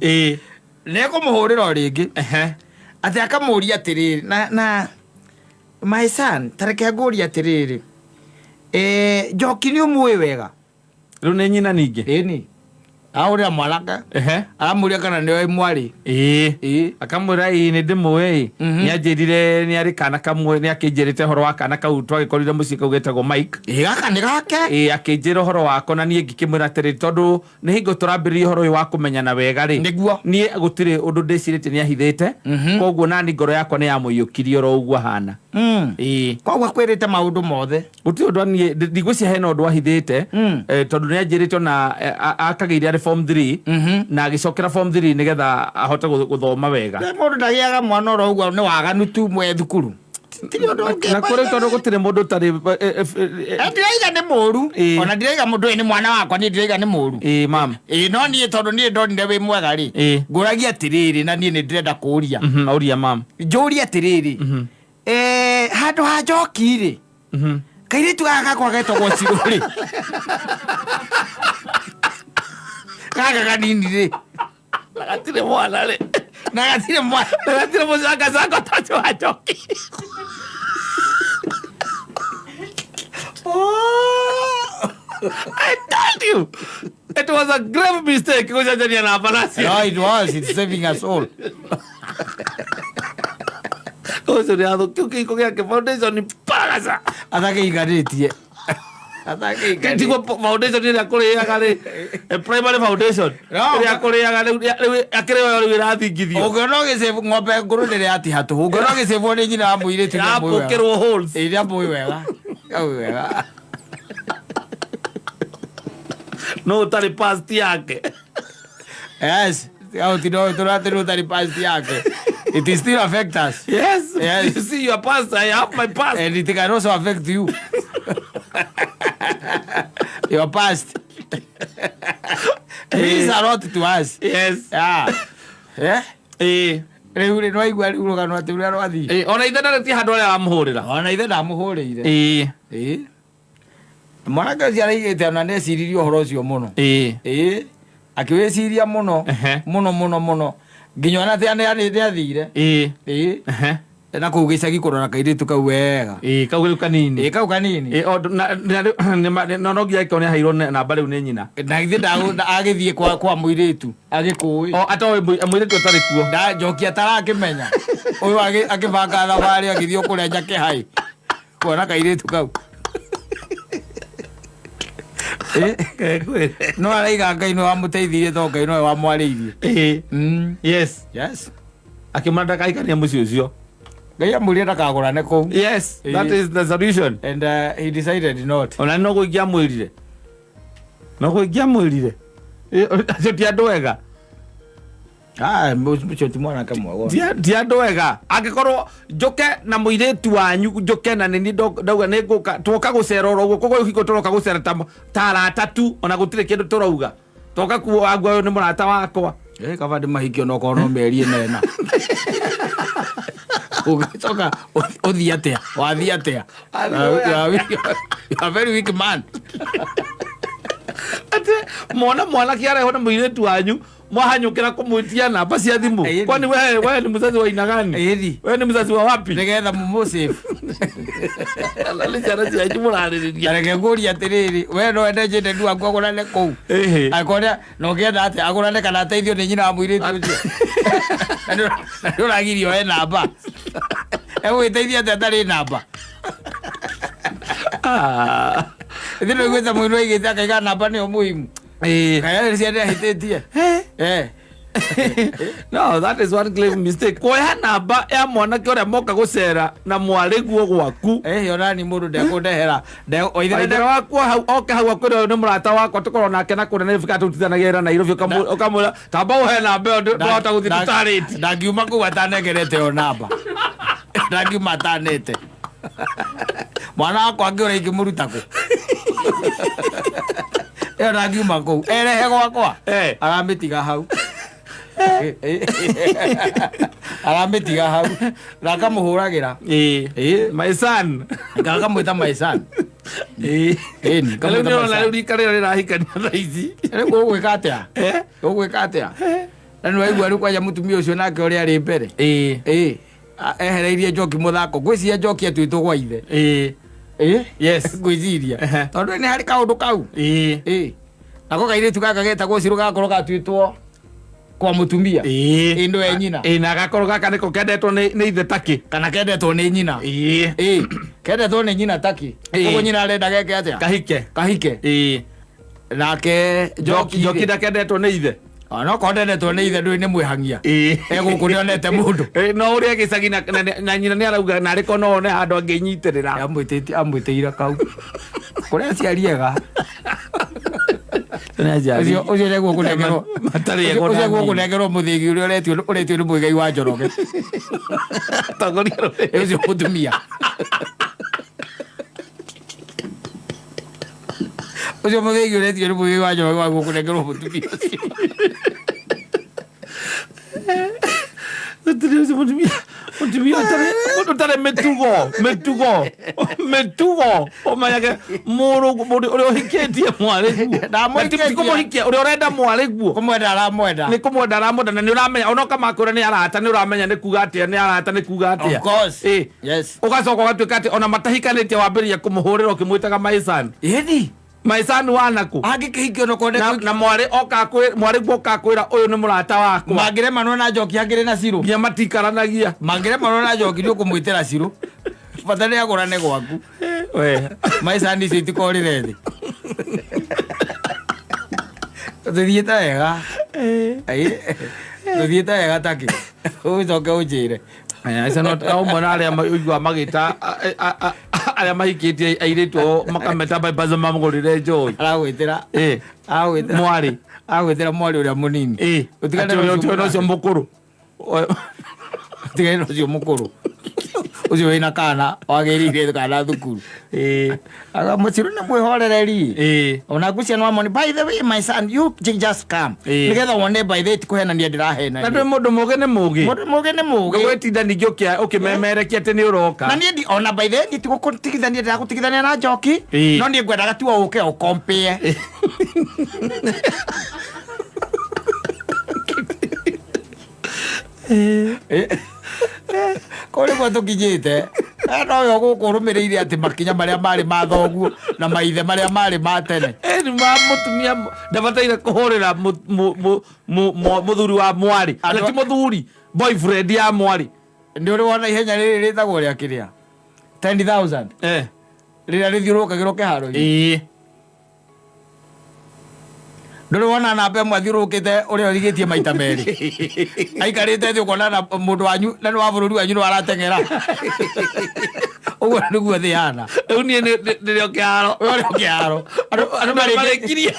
Nĩ ekũmũhũrĩra o rĩngĩ, atĩ akamũria atĩrĩrĩ, na my son, tareke ngũrie atĩrĩrĩ, Njoki nĩ ũmũĩ wega? Rĩu nĩ nyina ningĩ? Ĩni, ahũrĩra mwanake, aramũria kana nĩoĩ mwarĩ. Akamwĩra ĩĩ, nĩ ndĩmũĩ. Nĩ anjĩrire nĩ arĩ kana kamwe, nĩ akĩnjĩrĩte ũhoro wa kana kau twagĩkorire mũciĩ kau getagwo Mike. Ĩ, gaka nĩ gake. Ĩĩ, akĩnjĩra ũhoro wako, na niĩ ngĩkĩmwĩra atĩrĩ, tondũ nĩ hingo tũrambĩrĩria ũhoro ũyũ wa kũmenyana wega rĩ, niĩ gũtirĩ ũndũ ndĩcirĩtie nĩ ahithĩte. Koguo nani ngoro yakwa nĩ yamũiyũkirie oro ũguo ahana. Koguo akwĩrĩte maũndũ mothe? Gũtirĩ ũndũ niĩ ndigwĩciria hena ũndũ ahithĩte. Tondũ nĩ anjĩrĩte ona akagĩire arĩ form 3 na agĩcokera form 3 nĩgetha ahote gũthoma wega. Rĩu mũndũ ndagĩaga mwana oro ũguo, nĩ waganu tu mwe thukuru. Tirĩ ũndũ ũngĩ. Na kũrĩ, tondũ gũtirĩ mũndũ ũtarĩ Ndiraiga nĩ mũru. Ona ndiraiga mũndũ ũyũ nĩ mwana wakwa, niĩ ndiraiga nĩ mũru. Ĩĩ, mam. Ĩ, no niĩ tondũ niĩ ndonire wĩ mwega rĩ, ngũragia atĩrĩrĩ, na niĩ nĩ ndĩrenda kũũria. Ũria, mam. Njũrie atĩrĩrĩ, handũ ha Njoki rĩ, kairĩtu gaka gakwa getagwo Cirũ rĩ, gaka kanini rĩ, Na gatirĩ mwana rĩ. Na gatirĩ mwana. Na gatirĩ mũcangacango ta ũcio wa Njoki. I told you it was a grave mistake gũcenjania namba nacio. No, it was. It's saving us all. Ũcio nĩ athũkio kĩhiko gĩake, foundation paragaca. Atakĩiganĩtie. Atakĩiganĩtie. Tiguo foundation ĩrĩa kũrĩaga rĩ, primary foundation No, ĩrĩa kũrĩaga rĩu, rĩu akĩrĩ yo rĩu ĩrathingithio. Ũngĩona ũgĩcĩbwo ng'ombe ngũrũ ndĩrĩ yatiha tũhũ. Ũngĩona ũgĩcĩbwo nĩ nyina wa mũirĩtu, nĩ amũĩ wega. Ĩrapũkĩrwo holes. Ĩ, nĩ amũĩ wega. Amũĩ wega. No ũtarĩ past yake. Yes. Au tino tũratĩrwo ũtarĩ past yake. It is still affect us. Yes. Yes. You see your past, I have my past. And it can also affect you. Your past means a lot to us. Yeah. Yeah. Rĩu rĩ, nĩwaigua rĩu rũgano atĩ ũrĩa rwathiĩ. Ona ithe ndarĩ, ti handũ arĩa aramũhũrĩra. Ona ithe ndamũhũrĩire. Ĩĩ. Mwanake ũcio araigĩte ona nĩeciririe ũhoro ũcio mũno. Ĩĩ. Akĩwĩciria mũno. Mũno mũno mũno. Nginya ona atĩ nĩ athire. Ĩĩ. Na kũu gĩcagi kũrora kairĩtu kau wega. Ĩĩ, kau rĩu kanini. Ĩĩ, kau kanini. Ĩĩ, na no nginya ĩkorwo nĩ aheirwo namba rĩu nĩ nyina. Na githĩ agĩthiĩ kwa mũirĩtu agĩkũĩ. O atoĩ mũirĩtu atarĩ kuo. Nda Njoki atarakĩmenya ũyũ akĩbanga thabarĩ agĩthiĩ kũrĩa Njakĩhai kuona kairĩtu kau. No araiga Ngai nĩ wamũteithirie tondũ Ngai nowe wamwarĩirie. Yes. Yes. Akĩmwĩra ndakahikania mũciĩ ũcio. Ngai amwĩrire ndakagũrane kũu. Yes, that is the solution. And he decided not. Ona no gũingĩamwĩrire, no gũingĩamwĩrire acio ti andũ ega. Ah, mũcio ti mwanake mwega. Ti andũ ega. Angĩkorwo njũke na mũirĩtu wanyu, njũke na nĩni ndauga nĩ ngũka, twoka gũcera oro ũguo, koguo hingo tũroka gũcera ta arata tu, ona gũtirĩ kĩndũ tũrauga, toka kuo angua ũyũ nĩ mũrata wakwa. Eh, kaba ndĩ mahikio no korwo no mĩeri ĩna ũgĩcoka ũthiĩ atĩa, wathiĩ atĩa? You are very weak man. Atĩ mona mwanake arehwo nĩ mũirĩtu wanyu mwahanyũkĩra kũmwĩtia namba cia thimũ. Ĩni. Kwani wewe ni mzazi wa aina gani? Ĩni. Wewe ni mzazi wa wapi? Nĩgetha mũmũsave. Na nĩ ciana cianyu mũrarĩrĩria. Na reke ngũrie atĩrĩrĩ, we no wende njende waku agũrane kũu? Ĩhĩ. Angĩkorwo na ũngĩenda atĩa agũrane kana ateithio nĩ nyina wa mũirĩtu ũcio? Na nĩ ũragirio oe namba, egũgĩteithia atĩa atarĩ namba? Ah. Ithĩ nĩũiguĩte mũndũ aigĩte akaiga namba nĩyo muhimu? Ĩĩ. Kana nĩ ciana ahĩtĩtie? Eh. No, that is one grave mistake, kuoya namba ya mwanake ũrĩa moka gũcera na mwarĩguo gwaku. Eh, onani mũndũ ndekũndehera. Waithera waku hau oke hau akwĩra ũyũ nĩ mũrata wakwa tũkorwo nake na kũrĩa Nairobi kana tũrutithanagia wĩra Nairobi, ũkamwĩra tamba ũhe namba ĩyo, ndũhota gũthiĩ tũtarĩtie. Ndangiuma kũu atanengerete yo namba, ndangiuma atanete. Mwana wakwa angĩũra ingĩmũruta kũ? Ĩyo ndangiuma kũu erehe gwakwa. Eh. Aramĩtiga hau, aramĩtiga hau na akamũhũragĩra. Ĩĩ. My son. Akamwĩta my son. Ĩĩ. Ĩni, Na rĩu ngamwĩta my nĩũrona son. rĩu rika rĩrĩa rĩrahikania thaa ici. Rĩu ũgwĩka atĩa? Eh? Ũgwĩka atĩa? Na nĩ waigua rĩu kwanja mũtumia ũcio nake ũrĩa arĩ mbere. Ĩĩ. Ĩĩ, ehereirie njoki mũthako, ngwĩciria njoki atuĩtwo gwa ithe. Ĩĩ. Ĩĩ. Yes. Ngwĩciria Ehe. tondũ nĩ harĩ kaũndũ kau. Ĩĩ. Ĩĩ, nako kairĩtu gaka getagwo Cirũ gagakorwo gatuĩtwo kwa mũtumia. Ĩĩ. Ĩĩ, nĩwe nyina. Ĩĩ, na gakorwo gaka nĩko kendetwo nĩ ithe takĩ. Kana kendetwo nĩ nyina. Ĩĩ. Ĩĩ, kendetwo nĩ nyina taki. Ĩĩ. Ũguo nyina arenda geke atĩa? Kahike. Kahike. Ĩĩ. Nake njoki njoki ndakendetwo nĩ ithe. Onokorwo ndendetwo nĩ ithe, ndũĩ nĩ mwĩhangia. Ĩĩ. Egũkũ nĩonete mũndũ. Ĩĩ, no ũrĩa gĩcagi na nyina nĩ arauga narĩ ko no one handũ angĩnyitĩrĩra. Amwĩtĩtie, amwĩtĩire kau kũrĩa aciari ega. Ũcio ũcio nĩguo kũnengerwo Matarĩ ega ũcio ona nĩguo nini. kũnengerwo mũthĩgi ũrĩa ũretio nĩ Mũigai wa Njoroge. Atongoria rũrĩrĩ. Ũcio mũtumia ũcio, mũthĩgi ũretio nĩ Mũigai wa Njoroge waguo kũnengerwo mũtumia ũcio. Gũtirĩ ũcio mũtumia mũndũ ũtarĩ mĩtugo ũmenyage mũndũ ũrĩa ũhikĩtie mwarĩguo. Ndamũhikĩtie. Ti kũmũhikia, ũrĩa ũrenda mwarĩguo. Kũmwenda aramwenda. Nĩ kũmwenda aramwenda, na nĩ ũramenya ona ũkamakwĩra nĩ arata, nĩ ũramenya nĩ kuga atĩa nĩ arata, nĩ kuga atĩa. Of course. Ĩ. Yes. Ũgacoka ũgatuĩka atĩ ona matahikanĩtie wambĩrĩria kũmũhũrĩra ũkĩmwĩtaga my son. Ĩni. My son wanaku? Angĩkĩhikio no konde. Na mwarĩ oka mwarĩ guo oka kwĩra ũyũ nĩ mũrata wakwa. Mangĩremanwo na njoki angĩrĩ na Cirũ. Nginya matikaranagia. Mangĩremanwo na njoki nĩ ũkũmwĩtĩra Cirũ, bata nĩ agũrane gwaku. We. Maicani icio itikorĩre thĩ, tũthiĩte wega. Ĩ, tũthiĩte wega takĩ ũcoke ũnjĩre. Aca no ũmwe na arĩa ũiguaga magĩta arĩa mahikĩtie airĩtu ao makameta bypass mamũgũrĩre njohi. Aragwĩtĩra. Ĩ. Aragwĩtĩra. Mwarĩ. Aragwĩtĩra mwarĩ ũrĩa mũnini. Ĩ. Ũtigane Atĩ na ũrĩa ũcio. ũtigane na ũcio mũkũrũ. Ũtigane na ũcio mũkũrũ, ũcio wĩna kana wagĩrĩire kana thukuru. Ĩ. Aga mũciru nĩ mwĩhorereri. Ĩ. Ona ngucia no amoni, by the way, my son, you just come. Ĩ. Nĩgetha wone by the way ti kũhenania Na ndwĩ ndĩrahenania. mũndũ mũgĩ nĩ mũgĩ. Mũndũ mũgĩ nĩ mũgĩ. Ndũgwĩtinda ningĩ ũkĩmemerekia atĩ nĩ ũroka. Na niĩ ona by the way niĩ tigũkũtigithania, ndĩragũtigithania na njoki. Ĩ. No niĩ ngwendaga tu o ũke ũkompĩe. Kũu nĩguo tũkinyĩte. Nowe gũkũ ũrũmĩrĩire atĩ makinya marĩa marĩ ma thoguo na maithe marĩa marĩ ma tene. Ĩni ma mũtumia ndabataire kũhũrĩra mũthuri wa mwarĩ. Na ti mũthuri, boyfriend ya mwarĩ. Nĩ ũrĩ wona ihenya rĩrĩ rĩtagwo rĩa kĩrĩa 10,000 Eh. rĩrĩa rĩthiũrũrũkagĩrwo kĩharo-inĩ? Ĩĩ. Ndũrĩ wona namba ĩmwe athiũrũrũkĩte ũrĩa ũrigĩtie maita merĩ aikarĩte thĩ, ũkona na mũndũ wanyu na nĩ wa bũrũri wanyu nĩ warateng'era? Ũguo nĩguo thĩ hana. Rĩu niĩ ndĩrĩ o kĩharo. We ũrĩ o kĩharo. Andũ marĩkirie.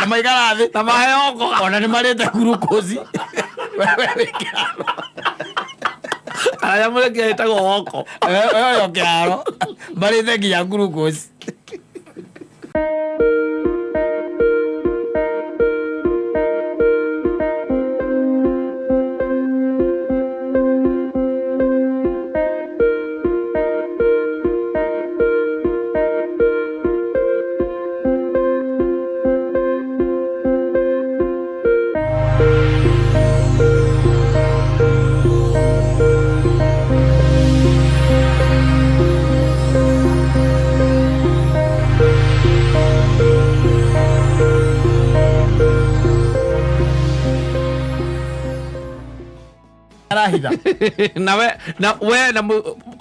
Na maikara thĩ. Na maheo ngoga. Ona nĩ marĩte gurukosi. We wĩ kĩharo. Arĩa mũrĩkia ĩtagwo woko. We ũrĩ o kĩharo, marĩte nginya gurukosi. Ũramĩhitha. Na we na we na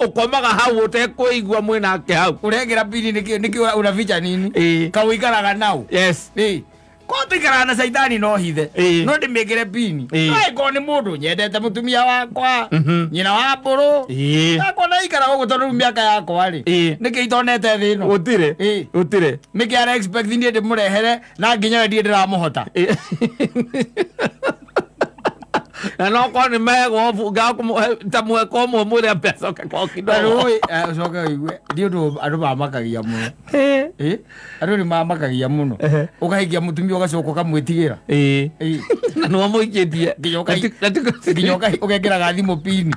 ũkomaga hau ũtekũigua mwĩnake hau. Ũrekĩra pini nĩkĩ? Nĩkĩ ũraficha nini? Ĩĩ. Kawĩikaraga nau. Yes. Ĩĩ. Ko tũikaraga na caitani no hithe. Ĩĩ. No ndĩmĩkĩre pini. Ĩĩ. No ĩkorwo nĩ mũndũ nyendete, mũtumia wakwa, nyina wa mbũrũ. Ĩĩ. Yakwa naikara gũkũ tondũ rĩu mĩaka yakwa rĩ, Ĩĩ. nĩkĩ itonete thĩ ĩno? Gũtirĩ. Ĩĩ. Gũtirĩ. Nĩkĩ ara expect niĩ ndĩmũrehere na nginya we ndirĩ ndĩramũhota? Ĩĩ. Na no korwo nĩ megwo ta mweka ũmwe mwĩre ambe acoke kwao Na kidogo. rũĩ ũcoke ũigue ndi ũndũ andũ mamakagia mũno. Ĩ, andũ nĩ mamakagia mũno. Ũkahikia mũtumia ũgacoka ũkamwĩtigĩra. Ĩĩ. Ĩ. Na nĩ wamũikĩtie. Nginya nginya ũgekĩraga thimũ pini.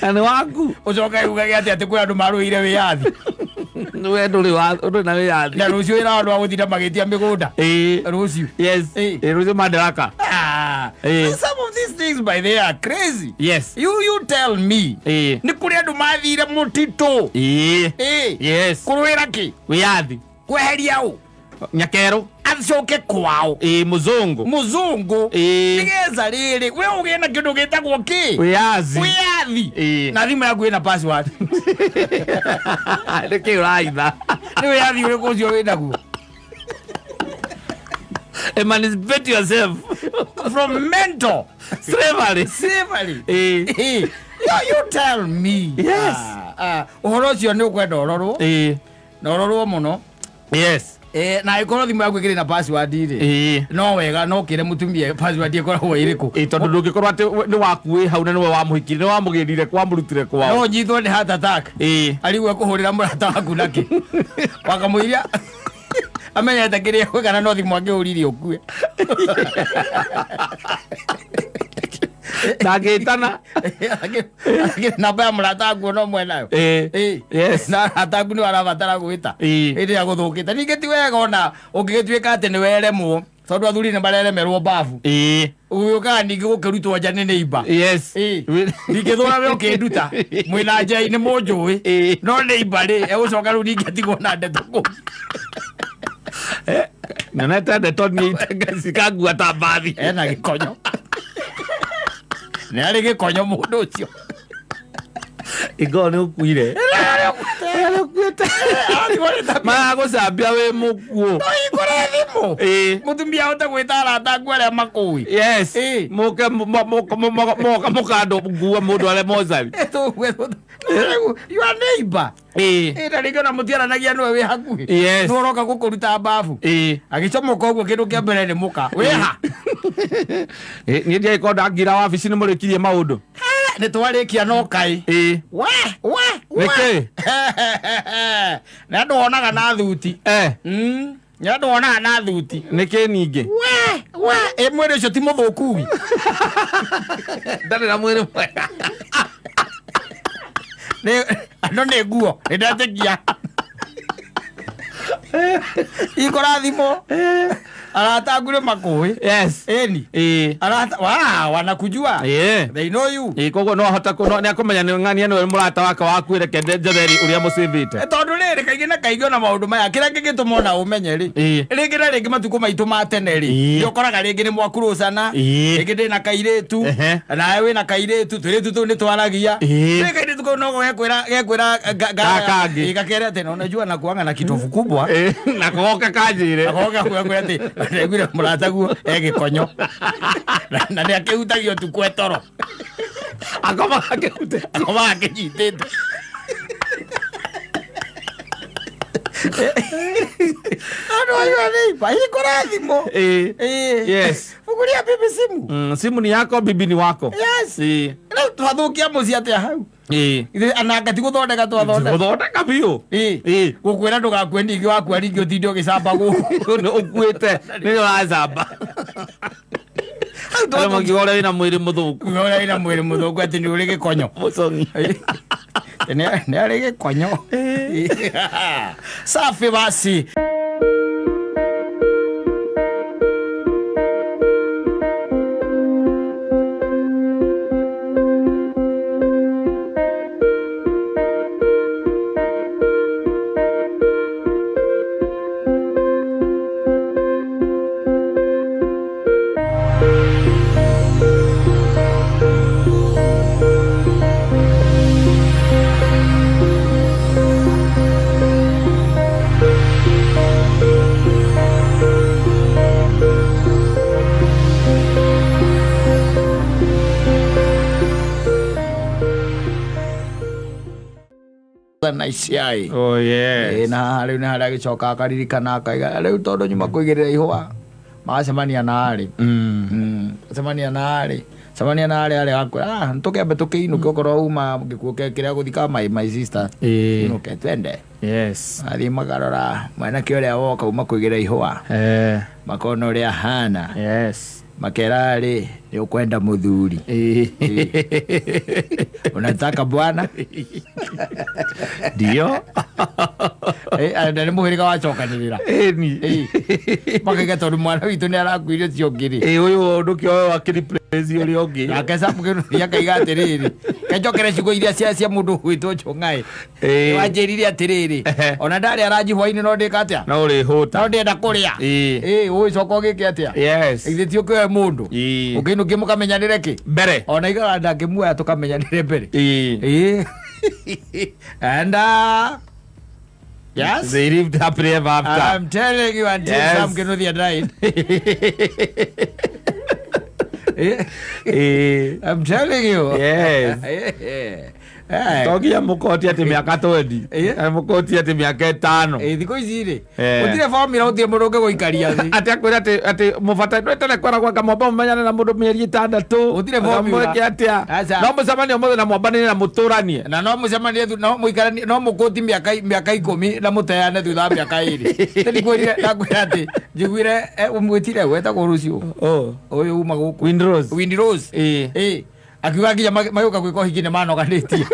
Na nĩ waku. Ũcoke ugage atĩ kwĩ andũ marũĩire wĩyathi. We ndũrĩ wa ndũrĩ na wĩyathi. Na rũciũ wĩra wa andũ a gũtinda magĩtia mĩgũnda. Ĩĩ. Rũciũ. Yes. Ĩĩ. Ĩĩ, rũciũ madaraka. Ah, Ĩĩ. some of these things by they are crazy. Yes. You tell me. Ĩĩ. Nĩ kũrĩ andũ mathire mũtitũ. Ĩĩ. Ĩĩ. Yes. Kũrũĩra kĩ? Wĩyathi. Kweheria ũ? Nyakerũ. Acoke kwao. Ĩĩ, mũzũngũ. Mũzũngũ. Ĩĩ. Nĩgetha rĩrĩ we ũgĩe na kĩndũ gĩtagwo kĩ? Wĩyathi. Wĩyathi. Ĩĩ. Na thimũ yaku ĩna password. Nĩkĩ ũraitha? Nĩ wĩyathi ũrĩkũ ũcio wĩnaguo? Emancipate yourself. From mental slavery. Slavery. Ĩĩ. Ĩĩ. You tell me. Yes. Ah, ah, ũhoro ũcio nĩ ũkwenda ũrorwo Ĩĩ. na ũrorwo mũno. Yes. Eh, na ĩkorwo thimũ yaku ĩkĩrĩ na password rĩ, Ĩĩ. no wega no kĩre mũtumia password ĩkoragwo ĩrĩkũ. Ĩĩ, tondũ ndũngĩkorwo atĩ nĩ waku wĩ hau na nĩwe wamũhikirie, nĩ wamũgĩrire, wamũrutire No kwao. ũnyitwo nĩ heart attack. Ĩĩ. Arigwo ekũhũrĩra mũrata waku nakĩ wakamũiria amenyete kĩrĩa egwĩka na no thimũ angĩhũrire ũkue. Ndangĩtana. Namba ya mũrata waku no mwenayo. Ĩĩ. Ĩĩ. Yes. Na arata aku nĩ arabatara gwĩta Ĩĩ. hĩndĩ ĩrĩa gũthũkĩte. Ningĩ ti wega ona ũngĩgĩtuĩka atĩ nĩ weremwo, tondũ athuri nĩ mareremerwo babu. Ĩĩ. Ũgĩũkaga ningĩ gũkĩrutwo nja nĩ neighbor. Yes. Ĩĩ. Ndingĩthũra we ũkĩnduta mwĩna njai nĩ mũnjũĩ. Ĩĩ. No neighbor rĩ egũcoka rĩu ningĩ atigwo na ndeto kũu. Nyonete ndeto niĩ cikangua ta mbathi. Ena gĩkonyo, nĩ arĩ gĩkonyo mũndũ ũcio. Ingoo nĩ ũkuire. Ũkuĩte. Magũcambia wĩ mũkuũ. Hingũre thimũ. Ĩĩ. Mũtumia ahote gwĩta arata aku arĩa makũĩ. Yes. Ĩĩ. Mũke moka mũkandũ ngua mũndũ arĩa mocari. Your neighbor. Ĩĩ. Ĩ, na rĩngĩ ona mũtiaranagia nĩwe wĩ hakuhĩ. Yes. Nĩwe ũroka gũkũruta mbabu. Ĩĩ. Agĩcomoka ũguo kĩndũ kĩa mbere nĩ mũka wĩha. Ĩ, niĩ ndiagĩkorwo ndangira wabici nĩ mũrĩkirie maũndũ. Nĩ twarĩkia no kaĩ. Ĩĩ. We we we. Nĩkĩ? Nĩ andũ wonaga na thuti. Eh. Nĩ andũ wonaga na thuti. Nĩkĩ ningĩ? We we, ĩ, mwĩrĩ ũcio ti mũthũku wi. Ndarĩ na mwĩrĩ mwega. Andũ nĩ nguo nĩ ndetĩkia ikora thimũ arata aku nĩ makũĩ. Yes. Ĩni. Ĩĩ. Arata wa wanakujua. Ĩĩ. They know you. Ĩĩ, koguo no ahota nĩ akũmenya nĩ ng'ania nĩwe mũrata wake waku reke njetheri ũrĩa mũcĩmbĩte. Eh, tondũ rĩrĩ kaingĩ na kaingĩ ona maũndũ maya kĩrĩa kĩngĩtũma ona ũmenye rĩ, Ĩĩ. rĩngĩ na rĩngĩ matukũ maitũ ma tene rĩ, Ĩĩ. nĩ ũkoraga rĩngĩ nĩ mwakurucana. Ĩĩ. Rĩngĩ ndĩ na kairĩtu, nawe wĩna kairĩtu, tũirĩtu tũu nĩ twaragia. Ĩĩ. Rĩ kairĩtu kau no gekwĩra Ga kangĩ. Ĩĩ, gakere atĩ na unajua nakuanga na kitovu kubwa. Ĩĩ, na kogoka kanjĩre. Agoka kwĩra atĩ ndaiguire mũrataguo e gĩkonyo na nĩ akĩhutagia ũtukũ etoro. Akoma akĩhute. Akoma akĩnyitĩte. Andũ acio neighbor, hingũra thimũ. Ĩĩ. Ĩĩ. Yes. Fungulia bibi simu. Simu ni yako, bibi ni wako. Yes. Ĩĩ. Rĩu twathũkia mũciĩ atĩa hau? Ĩĩ. Ithuĩ ananga ti gũthondeka twathondeka. Gũthondeka biũ. Ĩĩ. Ĩĩ. Gũkwĩra ndũgakue ningĩ, wakua ningĩ ũtinde ũgĩcamba gũkũ. Nĩ ũkuĩte nĩ ũracamba. Arĩa makiuga ũrĩa wĩna mwĩrĩ mũthũku. Ũrĩa wĩna mwĩrĩ mũthũku atĩ nĩ ũrĩ gĩkonyo. Mũcong'i. Nĩ arĩ gĩkonyo. Safi basi. na ICI. Oh yes. Ĩ, na haha rĩu nĩ harĩa agĩcoka akaririkana akaiga rĩu tondũ nyuma kũigĩrĩra ihũa magacemania na arĩ cemania na arĩ cemania na arĩ arĩ akwĩra ah tũkĩambe tũkĩinũke okorwo uma gĩkuũ kĩrĩa gũthika my sister Ĩĩ. inũke twende. Yes. Athiĩ makarora mwanake ũrĩa woka uma kũigĩrĩra ihũa, makona ũrĩa ahana, Yes. makera rĩ nĩ ũkwenda mũthuri, unataka bwana. Ndio. Na nĩ mũhĩrĩga wacokanĩrĩra. Ĩni. Makaiga tondũ mwana witũ nĩ arakuire ũcio ũngĩ rĩ. Ĩ, ũyũ ũndũ kĩoyo akĩreplace ũrĩa ũngĩ. Nake Sam Kĩnuthia akaiga atĩrĩrĩ, kenjokere ciugo iria cia mũndũ ũgwĩtwo Chong'aĩ wanjĩrire atĩrĩrĩ, ona ndarĩ aranji hwainĩ no ndĩka atĩa, No ũrĩhũta. no ndĩenda kũrĩa. Ĩ, ũgĩcoka ũgĩke atĩa? Yes. Githĩ ti ũkĩoe mũndũ ũkĩinũkie mũkamenyanĩre kĩ Mbere. Ona igaga ndangĩmuoya tũkamenyanĩre mbere. Ĩ. Ĩ. And yes. They lived happily ever after. I'm telling you, until Yes. Sam Kinuthia died. Ĩ. I'm telling you. Yes. To nginya mũkoti atĩ mĩaka 20. Mũkoti atĩ mĩaka 5. Thikũ ici rĩ, gũtirĩ formula, gũtirĩ mũndũ ũngĩgũikaria thĩ. Atĩ akwĩra atĩ mũbata ndwetene kwĩragwo anga mwamba mũmenyane na mũndũ mĩeri 6. Gũtirĩ formula. Mweke atĩa? Aca. No mũcemanie ũmũthĩ na mwambanĩre na mũtũranie. Na no mũcemanie no mũikaranie no mũkũti mĩaka 10 na mũteane thutha wa mĩaka 2. Nĩndĩkwĩrire ndakwĩra atĩ njiguire ũmwĩtire wetagwo rũciũ Oh. ũyũ uma gũkũ Windrose. Windrose. Ĩ. Ĩ, akiuga nginya magĩũka gwĩka ũhiki nĩ manoganĩtie.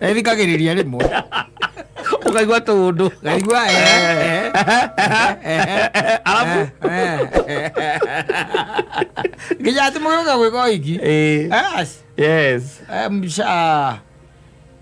Ethikagĩrĩria rĩmwe. Ũkaigua tũũndũ. Ngaigua Arabu. Nginya atĩ mũgĩũka gwĩka ũhiki. Ĩ. Yes. Yes. I'm sure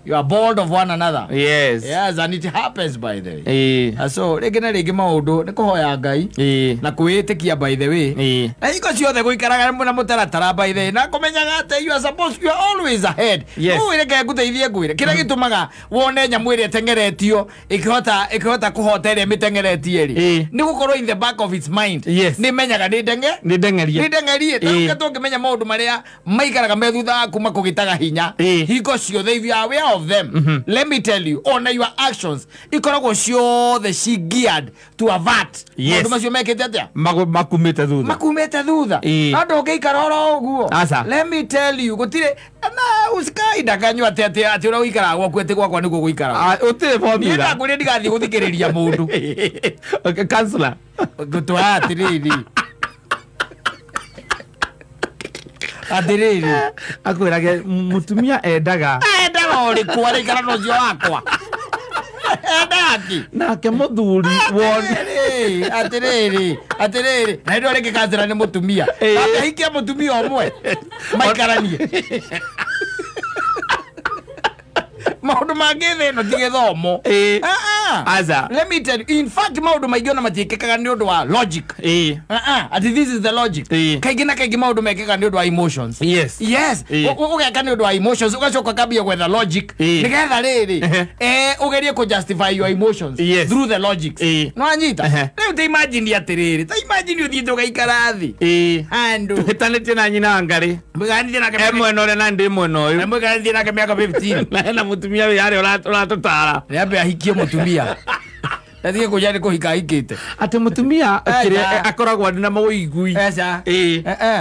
you are bored of one another. Yes. Yes, and it happens, by the way. Ĩ. So rĩngĩ na rĩngĩ maũndũ nĩ kũhoya Ngai Ĩ. na kwĩĩtĩkia, by the way. Ĩ. Na hingo ciothe gũikaraga na mũtaratara, by the way, na kũmenyaga atĩ you are supposed, you are always ahead. Yes. Ũũ reke ngũteithie ngwĩre kĩrĩa gĩtũmaga wone nyamũ ĩrĩa ĩteng'eretio ĩkĩhota kũhota ĩrĩa ĩmĩteng'eretie rĩ, nĩ gũkorwo in the back of its mind Yes. nĩ menyaga nĩ ndenge Nĩ ndeng'erie. nĩ ndeng'erie. Rĩu tũngĩmenya maũndũ marĩa maikaraga me thutha waku makũgĩtaga hinya hingo ciothe, if you are aware of them, let me tell you, ona your actions ikoragwo ciothe ci geared to avert Yes. maũndũ macio mekĩte atĩa Makumĩte thutha. Makumĩte thutha. No ndũngĩikara oro ũguo. Aca. Let me tell you, gũtirĩ na usikaindakanyua atĩ atĩ ũrĩa ũikaraga gwaku atĩ gwakwa nĩguo gũikaraga. Ah, ũtirĩ Niĩ formula. ndakwĩrire ndigathiĩ gũthikĩrĩria mũndũ. Okay, counselor. Ngũtwara atĩrĩrĩ atĩrĩrĩ. Akwĩrage mũtumia endaga. Endaga ũrĩkũ araikara na ũcio wakwa endaga kĩ? Nake mũthuri wone. Atĩrĩrĩ, atĩrĩrĩ, atĩrĩrĩ, na hĩndĩ ĩyo rĩngĩ kansela nĩ mũtumia. Ahikia mũtumia ũmwe maikaranie maũndũ mangĩ thĩ ĩno ti gĩthomo. Ah, ah. Aca. Let me tell you, in fact maũndũ maingĩ ona matiĩkĩkaga nĩ ũndũ wa logic. Ah, ah, ati this is the logic. Kaingĩ na kaingĩ maũndũ mekĩkaga nĩ ũndũ wa emotions. Yes. Yes. Ũgeka nĩ ũndũ wa emotions, ũgacoka ũkambia gwetha logic nĩgetha rĩrĩ ũgerie kũ justify your emotions Yes. through the logics. No anyita. Rĩu ta imagine atĩrĩrĩ, ta imagine ũthiĩte ũgaikara thĩ handũ Tũhĩtanĩtie na nyina wa ngarĩ. Mũikaranitie nake E mwena ũrĩa na ndĩ mwena ũyũ. Mũikaranitie nake mĩaka 15. Na hena mũtumia wĩ harĩa ũratũtara. Nĩambe ahikie mũtumia, atige kũnja nĩ kũhika ahikĩte. Atĩ mũtumia kĩrĩa akoragwo arĩ na mawĩigui. Eca.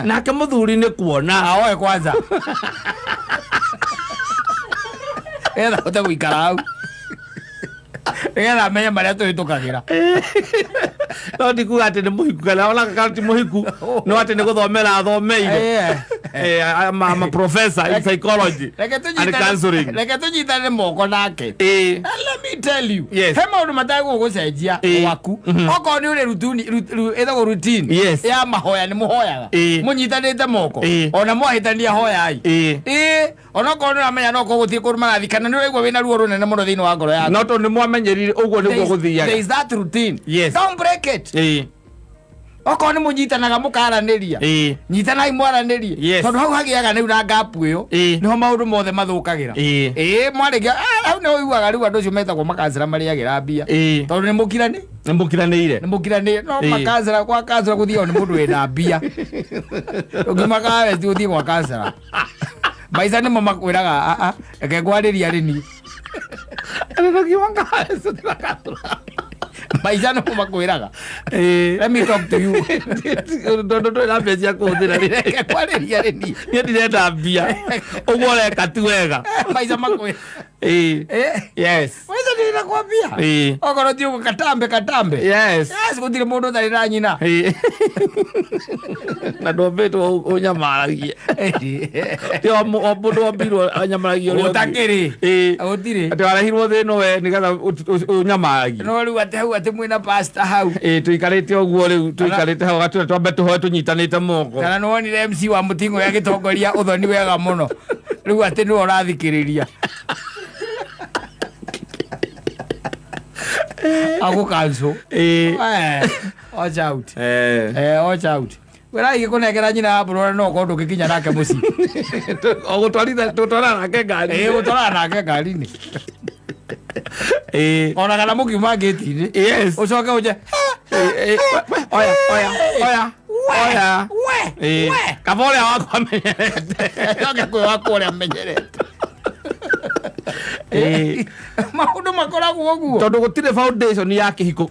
Nake mũthuri nĩ kuona. Aoe kwanza nĩgetha ahote gũikara hau nĩgetha amenye marĩa tũhĩtũkagĩra. No ndikuga atĩ nĩ mũhiku kana ona kana ti mũhiku, no atĩ nĩ gũthomera athomeire. I'm a professor in psychology Reke and counseling. reke tũnyitane moko nake. Let me tell you, Yes. he maũndũ matagũgũcenjia gwaku okorwo nĩ ũrĩ routine ĩtagwo routine ya mahoya nĩ mũhoyaga mũnyitanĩte moko. Ona mwahĩtania hoyai. Ĩĩ, onokorwo nĩ ũramenya no korwo gũtirĩ kũndũ marathiĩ kana nĩ ũraigua wĩna ruo rũnene mũno thĩinĩ wa ngoro yaku, No tondũ nĩ mwamenyerire ũguo nĩguo there gũthiaga. is that routine. Yes. Don't break it. Okorwo nĩ mũnyitanaga mũkaranĩria, nyitanai mwaranĩrie. Tondũ hau hagĩaga rĩu na ngapu ĩyo, nĩho maũndũ mothe mathũkagĩra. Ĩĩ, mwarĩkia hau nĩho ũiguaga rĩu andũ acio metagwo makancĩra marĩagĩra mbia tondũ nĩ mũkirani Nĩ mũkiranĩire. Nĩ mũkiranĩire no makancĩra kwa kancĩra gũthiagwo nĩ mũndũ wĩna mbia. Ũngĩmakaga westi gũthiĩ gwa kancĩra Maica nĩmo makwĩraga aa reke ngwarĩria rĩni. Maica nĩmo makwĩraga let me talk to you. Tondũ ndũrĩ na mbia cia kũhũthĩra rĩ. Reke ngwarĩria rĩni. Niĩ ndirenda mbia, ũguo ũreka ti wega. Maica makwĩra. Ĩĩ. Yes. Maica nĩ nakwambia. Ĩĩ. Okorwo ti ũguo katambe katambe. Yes. Yes, gũtirĩ mũndũ ũtarĩ na nyina. Ĩĩ. Na ndwombĩtwo ũnyamaragie. Ti o mũndũ wombirwo anyamaragie ũrĩa ũngĩ. Gũtakĩrĩ. Ĩĩ. Gũtirĩ. Atĩ warehirwo thĩ ĩno we nĩgetha ũnyamaragie. No rĩu atĩ hau atĩ mwĩna pastor hau. Ĩĩ, tũikarĩte ũguo rĩu, tũikarĩte hau gatũra twambe tũhoe tũnyitanĩte moko. Kana nĩ wonire MC wa mũting'o agĩtongoria ũthoni wega mũno. Rĩu atĩ nĩwe ũrathikĩrĩria. Agũkanco. Ĩĩ. Watch out. Eh. Watch out. Wĩra igĩkũnengera nyina wa mbũrũra no ũkorwo ndũngĩkinya nake mũciĩ. O gũtwaritha tũtwarana nake ngari. Ĩĩ, gũtwarana nake ngari-inĩ. Ĩĩ. Ona kana mũkiuma ngĩti-inĩ. Yes. Ũcoke ũnje. Ĩĩ, we, oya oya oya oya. We. Ĩĩ. We. Kaba ũrĩa wakwa amenyerete. Coke kwĩ wakwa ũrĩa menyerete. Ĩĩ. Maũndũ makoragwo ũguo. Tondũ gũtirĩ foundation ya kĩhiko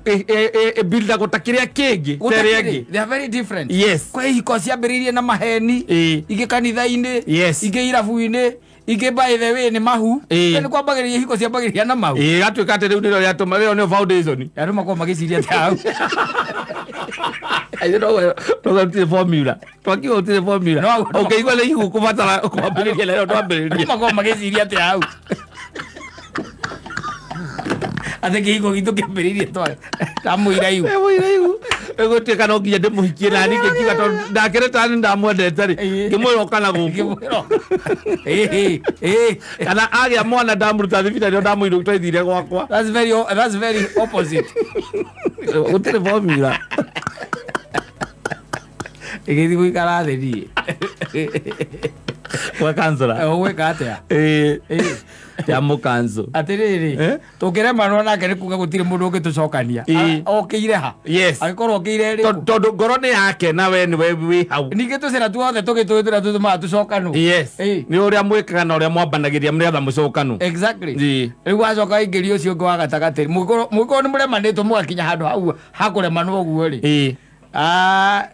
ĩbildagwo ta kĩrĩa kĩngĩ ta ĩrĩa ĩngĩ. They are very different. Yes. Kwĩ ihiko ciambĩrĩirie na maheni. Ĩĩ. Ingĩ kanitha-inĩ. Yes. Ingĩ irabu-inĩ. Ingĩ by the way nĩ mahu. Ĩĩ. Nĩ kwambagĩrĩria ihiko ciambagĩrĩria na mahu. Ĩĩ, gatuĩka atĩ rĩu nĩrĩo rĩatũma rĩo nĩyo foundation. Andũ makoragwo magĩciria atĩ hau. Aithe no gũtirĩ formula. Twakiuga gũtirĩ formula. No, Ũngĩigua nĩ ihu kũbatara kwambĩrĩria na rĩo Andũ twambĩrĩria. makoragwo magĩciria atĩ hau. Atĩ kĩhiko gitũ kĩambĩrĩirie twa ta mũiraihu. Ĩgũtuĩka no nginya ndĩmũhikie na niĩ ngĩkiuga tondũ ndakĩrĩ ta nĩ ndamwendete rĩ, Ĩĩ. ngĩmwĩra ũka na gũkũ. Ngĩmwĩra. Ĩĩ, ĩĩ. Kana agĩa mwana ndamũruta thibitarĩ no ndamũirũ twaithire gwakwa. That's very opposite. Gũtirĩ formula. Ĩgĩthiĩ gũikara thĩ niĩ. Gwa counselor. Ũgwĩka atĩa? Ĩĩ. Ĩĩ. Ya mũkanzũ. Atĩrĩrĩ, Eh? tũngĩremanwo nake nĩ kuga gũtirĩ mũndũ ũngĩtũcokania. Ĩĩ. Okĩire ha? Yes. Angĩkorwo okĩire rĩ. Tondũ ngoro nĩ yake na we nĩwe wĩ hau. Ningĩ tũcĩra tuothe tũgĩtũĩ tũrĩa tũtũmaga tũcokanwo. Yes. Ĩĩ. Nĩ ũrĩa mwĩkaga na ũrĩa mwambanagĩria nĩgetha mũcokanwo. Exactly. Ĩĩ. Rĩu wacoka waingĩria ũcio ũngĩ wa gatagatĩ. Mũngĩkorwo nĩ mũremanĩtwo mũgakinya handũ hau hakũremanwo ũguo rĩ. Ĩĩ.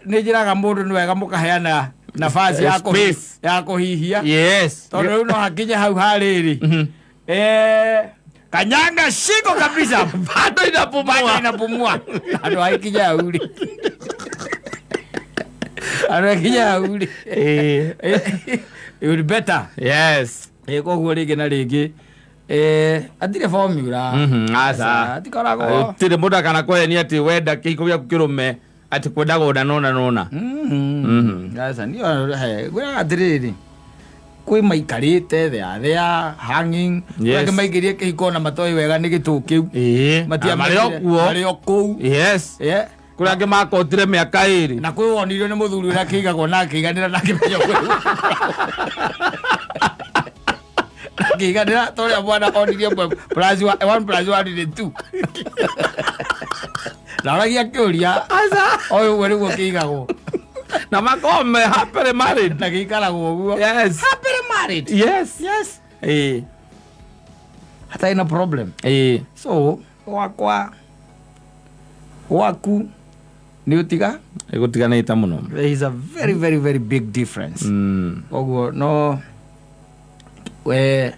Nĩ njĩraga mũndũ nĩ wega mũkaheana nafasi ya Space. ya kũhihia. Yes. Tondũ rĩu no hakinye hau harĩrĩ. Kanyanga shingo kabisa. Bado inapumua. Bado inapumua. Andũ aikinya hau rĩ. Andũ aikinya hau rĩ. Ĩĩ. It would be better. Yes. Ĩ koguo rĩngĩ na rĩngĩ atirĩ formula. Aca. Atikoragwo. Gũtirĩ mũndũ akana kwenia atĩ wenda kĩhiko gĩaku kĩrũme atĩ kwendaga ũna na ũna na ũna. Aca niĩ ngwĩraga atĩrĩrĩ kwĩ maikarĩte they are there hanging. Yes. Angĩ maingĩrie kĩhiko na matoĩ wega nĩ gĩtũ kĩu. Ĩĩ. Matiamenyire- Marĩ o kuo. Marĩ o kũu. Yes. Yeah. Kũrĩ angĩ makotire mĩaka ĩrĩ. Na kwĩ wonirio nĩ mũthuri ũrĩa akĩigagwo na akĩiganĩra na akĩmenya kwĩ akĩiganĩra ta ũrĩa mwana onirie ĩmwe plus one, one plus one nĩ two. Na oragia kĩũria oĩ ũguo nĩguo kĩigagwo Na makorwo me happily married. na gĩikaragwo ũguo. Yes. Happily married. Yes. Yes. Ĩĩ. Hatarĩ na problem. Ĩĩ. So gwakwa gwaku nĩ ũtiga Ĩgũtiganĩte mũno. there is a very very very big difference. Koguo no we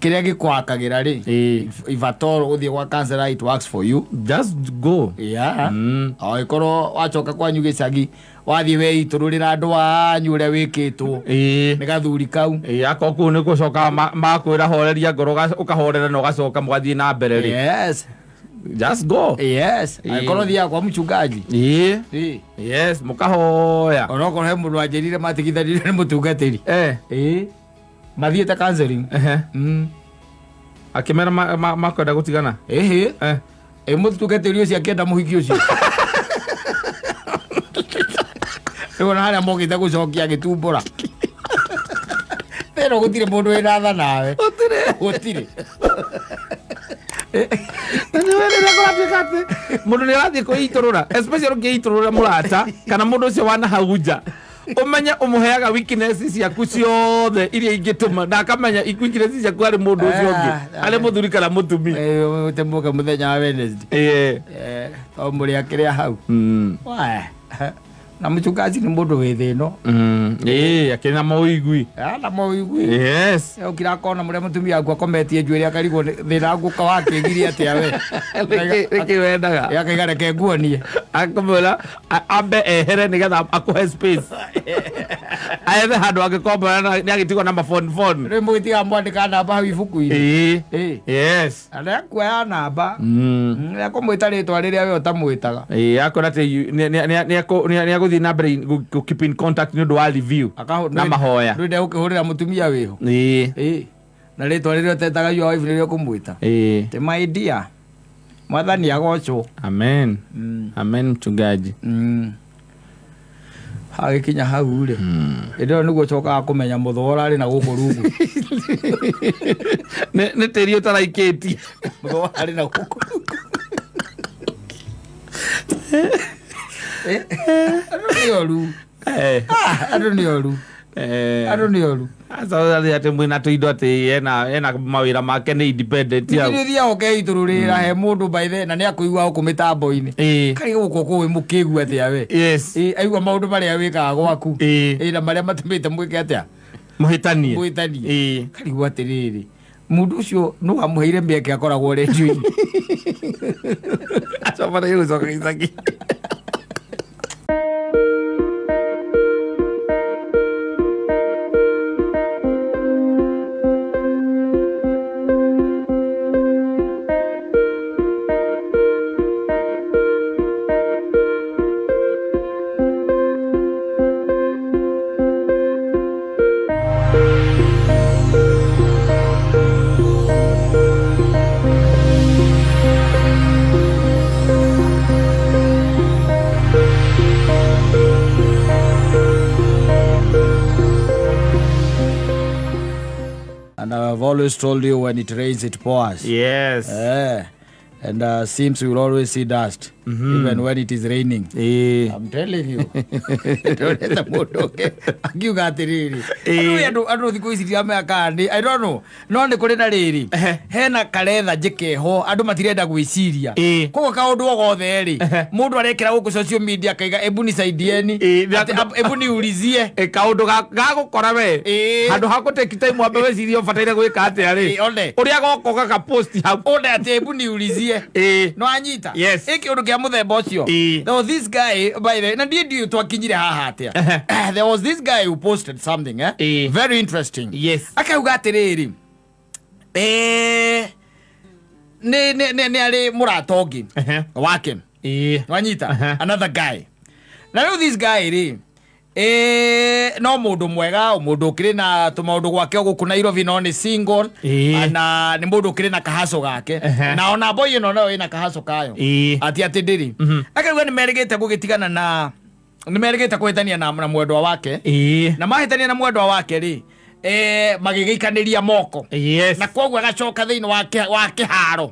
kĩrĩa gĩkwakagĩra rĩ Ĩĩ. if at all ũthiĩ gwa counselor it works for you. Just go. Yeah. Angĩkorwo wacoka kwanyu gĩcagi wathiĩ weitũrũrĩra andũ anyu ũrĩa wĩkĩtwo Ĩĩ. nĩ gathuri kau. Ĩĩ, akorwo kũu nĩ gũcoka makwĩra horeria ngoro ũkahorera na ũgacoka mũgathiĩ na mbere rĩ. Yes. Just go. Yes. Ĩĩ. Angĩkorwo thiaga kwa mchungaji. Ĩĩ. Ĩĩ. Yes, mũkahoya. Onokorwo he mũndũ wanjĩrire matigithanirio nĩ mũtungatĩri. Ĩĩ. Mathiĩte counseling. Ehe. Akĩmera makwenda gũtigana. Ĩhĩ. Ĩ mũtungatĩri ũcio akĩenda mũhiki ũcio. Rĩu ona harĩa mokĩte gũcokia agĩtumbũra. Teno gũtirĩ mũndũ wĩna tha nawe. Gũtirĩ. Gũtirĩ. Na nĩ rĩrĩa kũratuĩka atĩ mũndũ nĩ arathiĩ kwĩitũrũra, especially ũngĩitũrũra mũrata kana mũndũ ũcio wana hau nja. Ũmenye ũmũheaga weakness ciaku ciothe iria ingĩtũma na akamenya weakness ciaku harĩ mũndũ ũcio ũngĩ, Ah, harĩ mũthuri kana mũtumia. Temuke mũthenya wa Wednesday. Ĩĩ. To mũrĩ akĩrĩa hau. Waya. Na mchungaji nĩ mũndũ wĩ thĩno. Ĩĩ, akĩrĩ na maũigui. Na maũigui. Yes. Okira akona mũrĩa mũtumia waku akometie njuĩrĩ akarigwo thĩna ngũka wakĩgiria atĩa we. Nĩkĩ wendaga? Akaiga reke nguonie. Akamwĩra ambe ehere nĩgetha akũhe space, aethe handũ angĩkombora na nĩ agĩtigwo na mafoni foni. Rĩu mũgĩtiga mwandĩka namba hau ibuku-inĩ. Ĩĩ. Ĩĩ. Yes. Na nĩakuoya namba. Nĩakũmwĩta rĩtwa rĩrĩa we ũtamwĩtaga. Ĩĩ, akora atĩ nĩ agũthiĩ na mbere keep in contact nĩ ũndũ wa review na mahoya. Ndwende gũkĩhũrĩra mũtumia wĩho. Ĩĩ. Ĩĩ. Na rĩtwa rĩrĩa ũtetaga your wife nĩrĩo ũkũmwĩta. Ĩĩ. Ti my dear. Mwathani agocwo. Amen. Amen, mchungaji. Hagĩkinya hau rĩ, hĩndĩ ĩyo nĩguo ũcokaga kũmenya mũthũa ũrarĩ na gũkũ rungu. Nĩ tĩri ũtaraikĩtie. Mũthũa ũrarĩ na gũkũ rungu. Andũ nĩ oru. Ah, andũ nĩ oru. Andũ nĩ oru. Aca atĩ mwĩna tũindo atĩ ena mawĩra make, nĩ independent hau. Nĩ thiaga ũkeitũrũrĩra he mũndũ by the na nĩ akũigua gũkũ mĩtambo-inĩ. Karĩ gũkũ kũĩ mũkĩgua atĩa we. Yes. Ĩ, aigua maũndũ marĩa wĩkaga gwaku. Ĩĩ. Ĩ, na marĩa matũmĩte mwĩke atĩa? Mũhĩtanie. Mũhĩtanie. Ĩĩ. Karigwo atĩrĩrĩ, mũndũ ũcio no amũheire mĩeke akoragwo rendio-inĩ. Acoka gũcoka gĩcagi. And I've always told you, when it rains, it pours. Yes. And seems you will always see dust, even when it is raining. I'm telling you. Ndorete mũndũ ũngĩ akiuga atĩrĩrĩ, andũ thikũ ici ndiramenya kana nĩ, I don't know, no nĩ kũrĩ na rĩrĩ, hena karetha njĩkeho andũ matirenda gwĩciria. Koguo kaũndũ o gothe rĩ, mũndũ arekĩra gũkũ social media akaiga, "Ebu nisaidieni." Ĩĩ. Atĩ, "Ebu niulizie." Ĩ, kaũndũ gagũkora we, handũ ha gũteki time wambe wecirie ũbataire gwĩka atĩa rĩ, Ĩĩ, one. ũrĩa goka ũgakapost hau. One atĩ, "Ebu niulizie." No anyita Yes. ĩ kĩũndũ kĩa mũthemba ũcio. There was this guy, by the way, na ndiĩ ndiũĩ twakinyire haha atĩa. There was this guy who posted something, eh? Very interesting. Akauga atĩrĩrĩ, nĩ arĩ mũrata ũngĩ wake. Wanyita? Another guy. Na rĩu this guy rĩ, no mũndũ mwega, mũndũ ũkĩrĩ na tũmaũndũ gwake o gũkũ Nairobi, no nĩ single. Na nĩ mũndũ ũkĩrĩ na kahaco gake. Na ona boy ĩno nayo ĩna kahaco kayo. Atĩ ndĩrĩ akauga nĩ merĩgĩte gũgĩtigana na nĩ merĩgĩte kũhĩtania na mwendwa wake. Na mahĩtania na mwendwa wake rĩ, magĩgĩikanĩria moko. Na koguo agacoka thĩinĩ wa kĩharo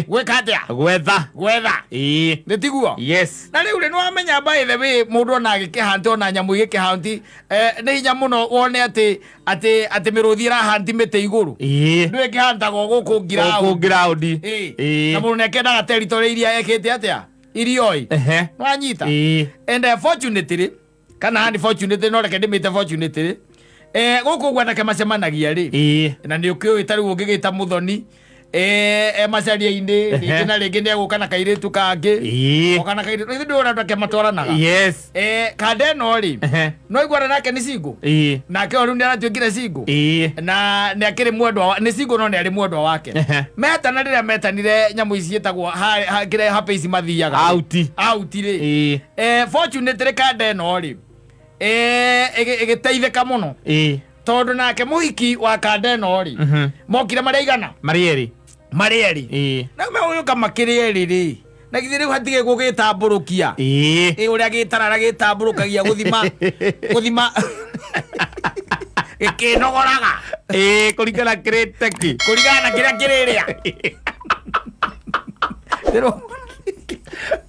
gwĩka atĩa? Gwetha. Gwetha. Nĩ tiguo? Yes. Na rĩu rĩ, nĩwamenya, by the way, mũndũ ona agĩkĩhanti, ona nyamũ igĩkĩhanti, nĩ hinya mũno wone atĩ mĩrũthi ĩrahanti mĩtĩ igũrũ. Ndũĩ ĩkĩhantaga o gũkũ gũkũ ground. Ground. Na mũndũ nĩakendaga territory iria ekĩte atĩa irioi. Nwanyita? And fortunately kana unfortunately, no reke ndĩmĩte fortunately, gũkũ ũguo anake macemanagia rĩ, na nĩ ũkĩũĩ ta rĩu ũngĩgĩta mũthoni, e macaria-inĩ rĩngĩ na rĩngĩ nĩ egũka na kairĩtu kangĩ. Oka na kairĩtu, ithuĩ ndũĩ ũrĩa andũ ake matwaranaga. Kanda ĩno rĩ, no iguana nake nĩ single. Nake o rĩu nĩ aratuĩkire single. Na nĩ akĩrĩ mwendwa nĩ single, no nĩ arĩ mwendwa wake. Metana, rĩrĩa metanire nyamũ ici ciĩtagwo kĩrĩa happy ici mathiaga Out. Out rĩ, fortunately kanda ĩno rĩ, ĩgĩteithĩka mũno, tondũ nake mũhiki wa kanda ĩno rĩ, mokire marĩa igana. Marĩ erĩ. Marĩ erĩ. Na megũgĩũka makĩrĩ erĩ rĩ, na githĩ rĩu hatige gũgĩtambũrũkia? Ĩ, ũrĩa gĩtarara gĩtambũrũkagia gũthima gĩkĩnogoraga. Ĩĩ, kũringana kĩrĩ teki. Kũringana na kĩrĩa kĩrĩrĩa.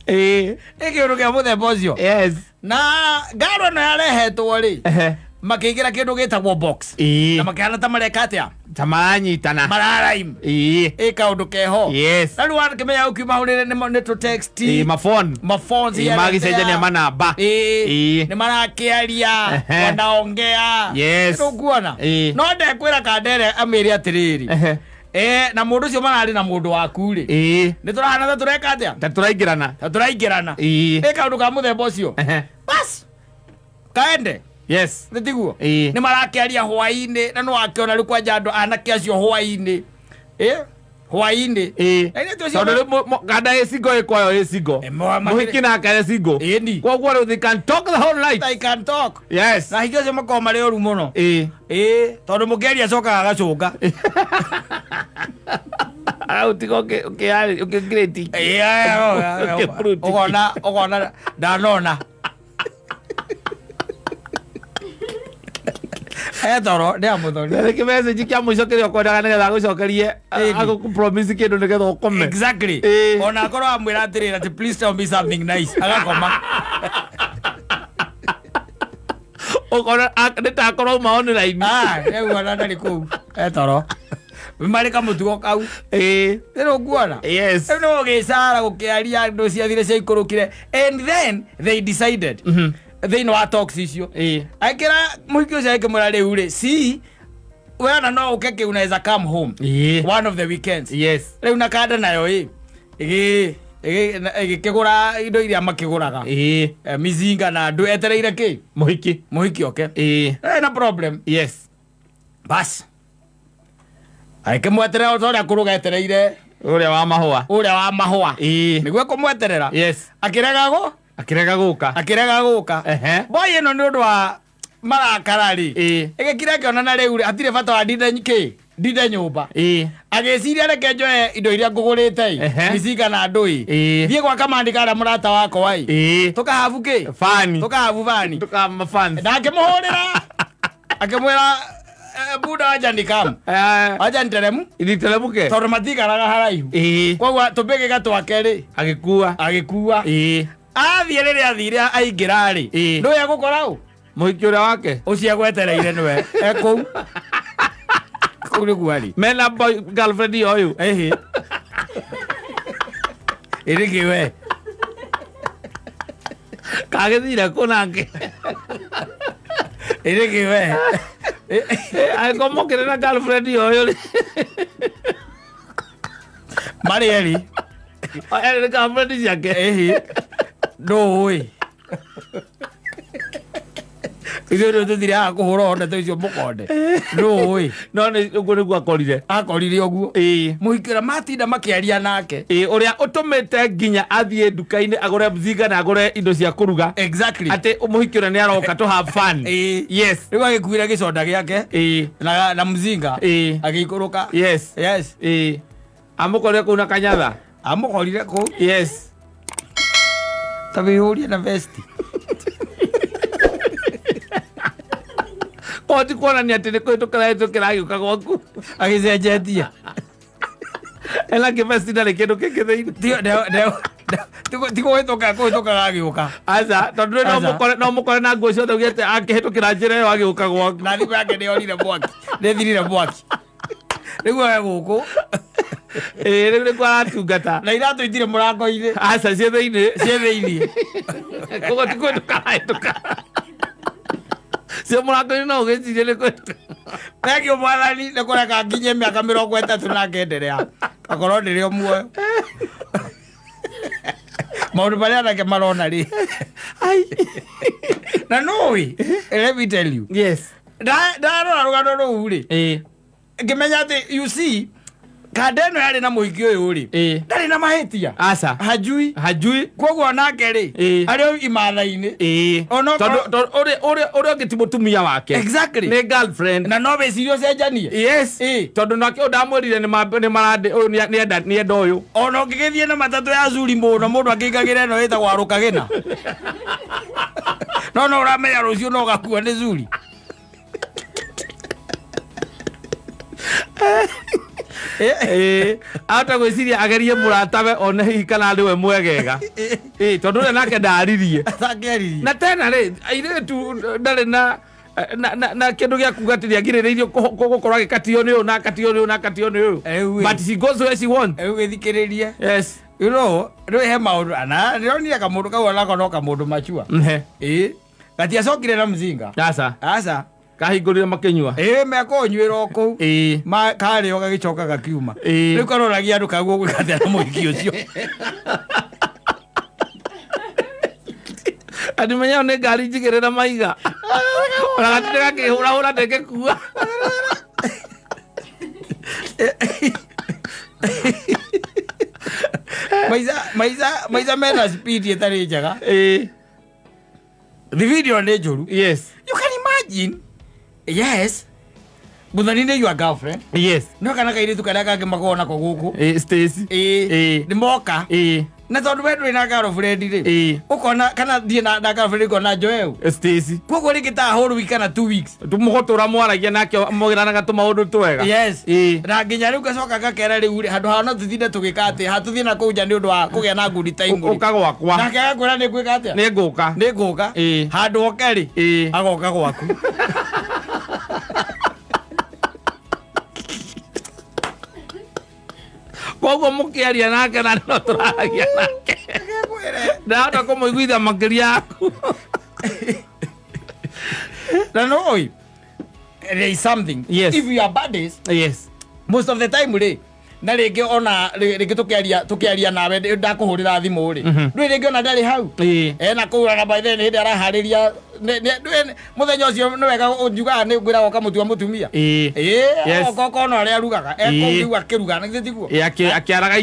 Ĩ kĩũndũ kĩa mũthemba ũcio. Yes. Na ngaro ĩno yarehetwo rĩ, makĩingĩra kĩndũ gĩtagwo box na makĩhana ta mareka atĩa, Ta maranyitana. Mararaim. Ĩ kaũndũ keho. Yes. Na rĩu wakĩmenya ũkiuma hũrĩre nĩ tũ text, Mafone. Maphones. Magĩcenjania manamba. Nĩ marakĩaria, wanaongea. Nĩũkuona. No ndekwĩra kandere amĩre atĩrĩrĩ, na mũndũ ũcio mararĩ na mũndũ waku rĩ, nĩ tũrahana ta tũreka atĩa, Ta tũraingĩrana. Ta tũraingĩrana. Ĩ kaũndũ ka mũthemba ũcio. Bas kaende. Nĩ tiguo? Nĩ marakĩaria hwaĩ-inĩ, na nĩ wakĩona rĩu kwanja andũ anake acio hwaĩ-inĩ, hwaĩ-inĩ. Airĩtu acio Tondũ rĩu kanda ĩ single, ĩ kwayo ĩ single. Mũhiki nake ĩ single. Ĩni. Koguo rĩu they can talk the whole night. They can talk. Yes. Na hingo acio makoragwo marĩ oru mũno. Ĩ tondũ mũkĩaria acokaga agacũnga. Agagũtiga ũkĩngirĩti. Ũkĩburuti. Ũkona ndanona etoro nĩ amũthoni. Nĩ kĩmessage kĩa mũico kĩrĩa ũkwendaga nĩgetha agũcokerie, agũpromise kĩndũ nĩgetha ũkome. Exactly. Ona akorwo amwĩra atĩrĩrĩ atĩ, "Please tell me something nice," agakoma. Ũkona nĩ ta akorwo auma online. Ah, rĩu ona ndarĩ kũu etoro marĩ kamũtugo kau. Rĩrĩ ũkuona. Yes. Rĩu nĩ gũgĩcara gũkĩaria andũ ciathire ciaikũrũkire, and then they decided thĩinĩ wa talks icio, akĩra mũhiki ũcio, akĩmwĩra rĩu rĩ, see we ona no ũke kĩ unaweza come home one of the weekends. Rĩu na kanda nayo ĩ ĩgĩkĩgũra indo iria makĩgũraga, mizinga na andũ etereire kĩ, Mũhiki. Mũhiki oke. Na problem. Bas agĩkĩmweterera o ta ũrĩa kũrũga etereire Ũrĩa wa mahũa. Ũrĩa wa mahũa. Nĩguo ekũmweterera. Akĩrega gũ Akĩrega gũka. Akĩrega gũka. Boy ĩno nĩ ũndũ wa marakara rĩ, ĩgĩkira ĩkĩona na rĩu rĩ, hatirĩ bata wa ndinde kĩ ndinde nyũmba. Agĩciria reke njoe indo iria ngũgũrĩte ĩ, micinga na andũ ĩ, thiĩ gwa kamandi karĩa mũrata wakwa ĩ, tũkahabu kĩ, Fani. Tũkahabu bani. Tũkama fans. Na akĩmũhũrĩra akĩmwĩra, "Buda, wacha nikamu, wacha niteremu." Niteremke. Tondũ matikaraga haraihu. Koguo tũmbĩgĩka twake rĩ, Agĩkua. Agĩkua. Athiĩ, rĩrĩa athire aingĩra rĩ, nĩwe egũkora ũ? Mũhiki ũrĩa wake. Ũcio egwetereire nĩwe ekũu kũu nĩguo arĩ. Mena boy girlfriend ũyũ. Ĩhĩ, ĩrĩ kĩwe. Kagĩthire kũ nake? Ĩrĩ kĩwe. Angĩkorwo mokĩre na girlfriend ũyũ rĩ. Marĩ erĩ. Erĩ nĩ girlfriend ciake. Ĩhĩ, ndũĩ ithuĩ rĩu tũthire haha kũhũra ũhoro ndeto icio mũkonde, ndũĩ. No nĩ ũguo nĩguo akorire. Akorire ũguo. Mũhiki ũrĩa matinda makĩaria nake. Ĩĩ, ũrĩa ũtũmĩte nginya athiĩ nduka-inĩ agũre mzinga na agũre indo cia kũruga. Atĩ mũhiki ũrĩa nĩ aroka to have fun. Rĩu agĩkuire gĩconda gĩake na mzinga, agĩikũrũka. Amũkorire kũu na kanyatha. Amũkorire kũu. Ta wĩhũrie na vesti. Koti kuonania atĩ nĩ kũhĩtũkĩra hĩtũkĩra agĩũka gwaku. Agĩcenjetie. Ena kĩvesti ndarĩ kĩndũ kĩngĩ thĩinĩ. Ti kũhĩtũka kũhĩtũka gagĩũka. Aca, tondũ rĩu no Aca. mũkore, no mũkore na nguo ciothe ugĩte akĩhĩtũkĩra njĩra ĩyo agĩũka gwaku. Na thimũ yake nĩ yorire mwaki, nĩ thirire mwaki, rĩu oe gũkũ. Ĩĩ, rĩu nĩkuo aratungata. Na iratũ itirĩ mũrango-inĩ. Aca, ciĩ thĩinĩ. Ciĩ thĩinĩ. Koguo ti kũhĩtũka arahĩtũka, cio mũrango-inĩ no ũgĩcirie nĩ kũhĩtũka. Thengiũ mwathani nĩ kũreka nginye mĩaka 39 akorwo ndĩrĩ o muoyo, maũndũ marĩa anake marona rĩ, na nũĩ, let me tell you, ndarora rũgano rũu rĩ, ngĩmenya atĩ, you see, kanda ĩno yarĩ na mũhiki ũyũ rĩ, ndarĩ na mahĩtia. Aca. Hajui. Hajui. Koguo nake rĩ, arĩ o imatha-inĩ. Ona Tondũ ũrĩa ũngĩ ti mũtumia wake. Nĩ girlfriend. Na no wĩcirie ũcenjanie. Tondũ nake ũyũ ndamwĩrire nĩ marandĩ ũyũ nĩenda nĩenda ũyũ. Ona ũngĩgĩthiĩ na matatũ ya curi mũno, mũndũ akĩingagĩra ĩno ĩtagwo arũkagĩna, no ũramenya rũciũ no ũgakua nĩ curi. Ĩĩ, ahota gwĩciria agerie mũratawe one hihi kana nĩwe mwegega. Ĩĩ, tondũ ũrĩa nake ndaririe. Atangĩaririe. Na tena rĩ, airĩtu ndarĩ na na kĩndũ gĩa kuga atĩ nĩagirĩrĩirio gũkorwo agĩkatio nĩ ũyũ na akatio nĩ ũyũ na akatio nĩ ũyũ. Rĩu ĩ. But she goes where she wants. Rĩu gĩthikĩrĩrie. Yes. You know, rĩu he maũndũ ana ndĩronire kamũndũ kau onako no kamũndũ machua. Nhe. Ĩĩ. Gatiacokire na mzinga. Aca. Aca. Kahingũrire makĩnyua. Ĩĩ mekũnyuĩra o kũu. Ĩĩ. Ma karĩo gagĩcoka gakiuma. Ĩĩ. Rĩu karoragia andũ kaguo gwĩka atĩa na mũhiki ũcio. Andimenya nĩ ngari njigĩrĩra maiga. Ona gatinde gakĩhũrahũra ndĩngĩkua. Maica maica maica mena speed ĩtarĩ njega. Ĩĩ. The video nĩ njũru. Yes. You can imagine. Yes. Muthoni nĩ your girlfriend. Yes. No kana kairĩtu karĩa kangĩ makoragwo nako gũkũ. Ĩĩ, Stacy. Ĩĩ. Ĩĩ. Nĩ moka. Ĩĩ. Na tondũ we ndũrĩ na girlfriend rĩ. Ĩĩ. Ũkona kana thiĩ na girlfriend ngona Joel. Stacy. Koguo rĩngĩ ta whole week kana 2 weeks. Mũgũtũra mwaragia nake mũgĩranaga tũmaũndũ twega. Yes. Ĩĩ. Na nginya rĩu gacoka gakera rĩu rĩ handũ ha no tũtinde tũgĩka atĩ ha tũthiĩ na kũu nja nĩ ũndũ wa kũgĩa na good time rĩ. Ũka gwakwa. Nake agakwĩra nĩ ngwĩka atĩa? Nĩ ngũka. Nĩ ngũka. Ĩĩ. Handũ oke rĩ. Ĩĩ. Agoka gwaku. Koguo mũkĩaria nake na no tũraragia nake. Ndahota kũmũiguithia makĩria yaku. Na no oi. There is something. Yes. If you are buddies, Yes. most of the time rĩ na rĩngĩ ona rĩngĩ tũkĩaria nawe ndakũhũrĩra thimũ rĩ ndũĩ rĩngĩ ona ndarĩ hau. Ĩĩ. Ena kũu na by then hĩndĩ araharĩria ndũĩ mũthenya ũcio nĩ wega njugaga nĩ ngwĩraga ũkamũtua mũtumia. Ĩĩ. Ĩĩ. Yes. Oka ũkona ũrĩa arugaga ekũu Ĩĩ. rĩu akĩruga na githĩ tiguo? Ĩĩ, akĩaraga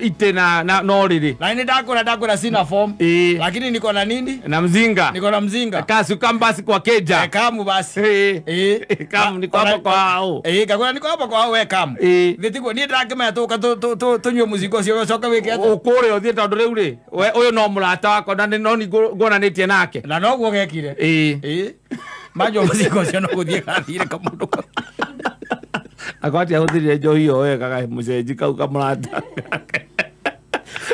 itĩ na ũrĩrĩ. Na nĩ ndakwĩra sina form. Ĩĩ. Lakini niko na nini? Na mzinga. Niko na mzinga. Kasi ukambasi kwa keja. Kamu basi. Ĩĩ. Ĩĩ. Kamu niko hapa kwa hao. Ĩĩ, ngakwĩra niko hapa kwa hao we kamu. Ĩĩ. Githĩ tiguo? Niĩ ndĩrakĩmenya tũka tũnyue mũzinga ũcio ũcoke wĩke atĩa? Ũkũrĩa ũthiĩ tondũ rĩu rĩ we ũyũ no mũrata wakwa na no ni nguonanĩtie nake. Na noguo gekire. Ĩĩ. Ĩĩ. Manjua mũzinga ũcio no gũthiĩ gathire kamũndũ kau. Akwati ahũthĩrire njohi ĩyo wega kamũcenji kau kamũrata.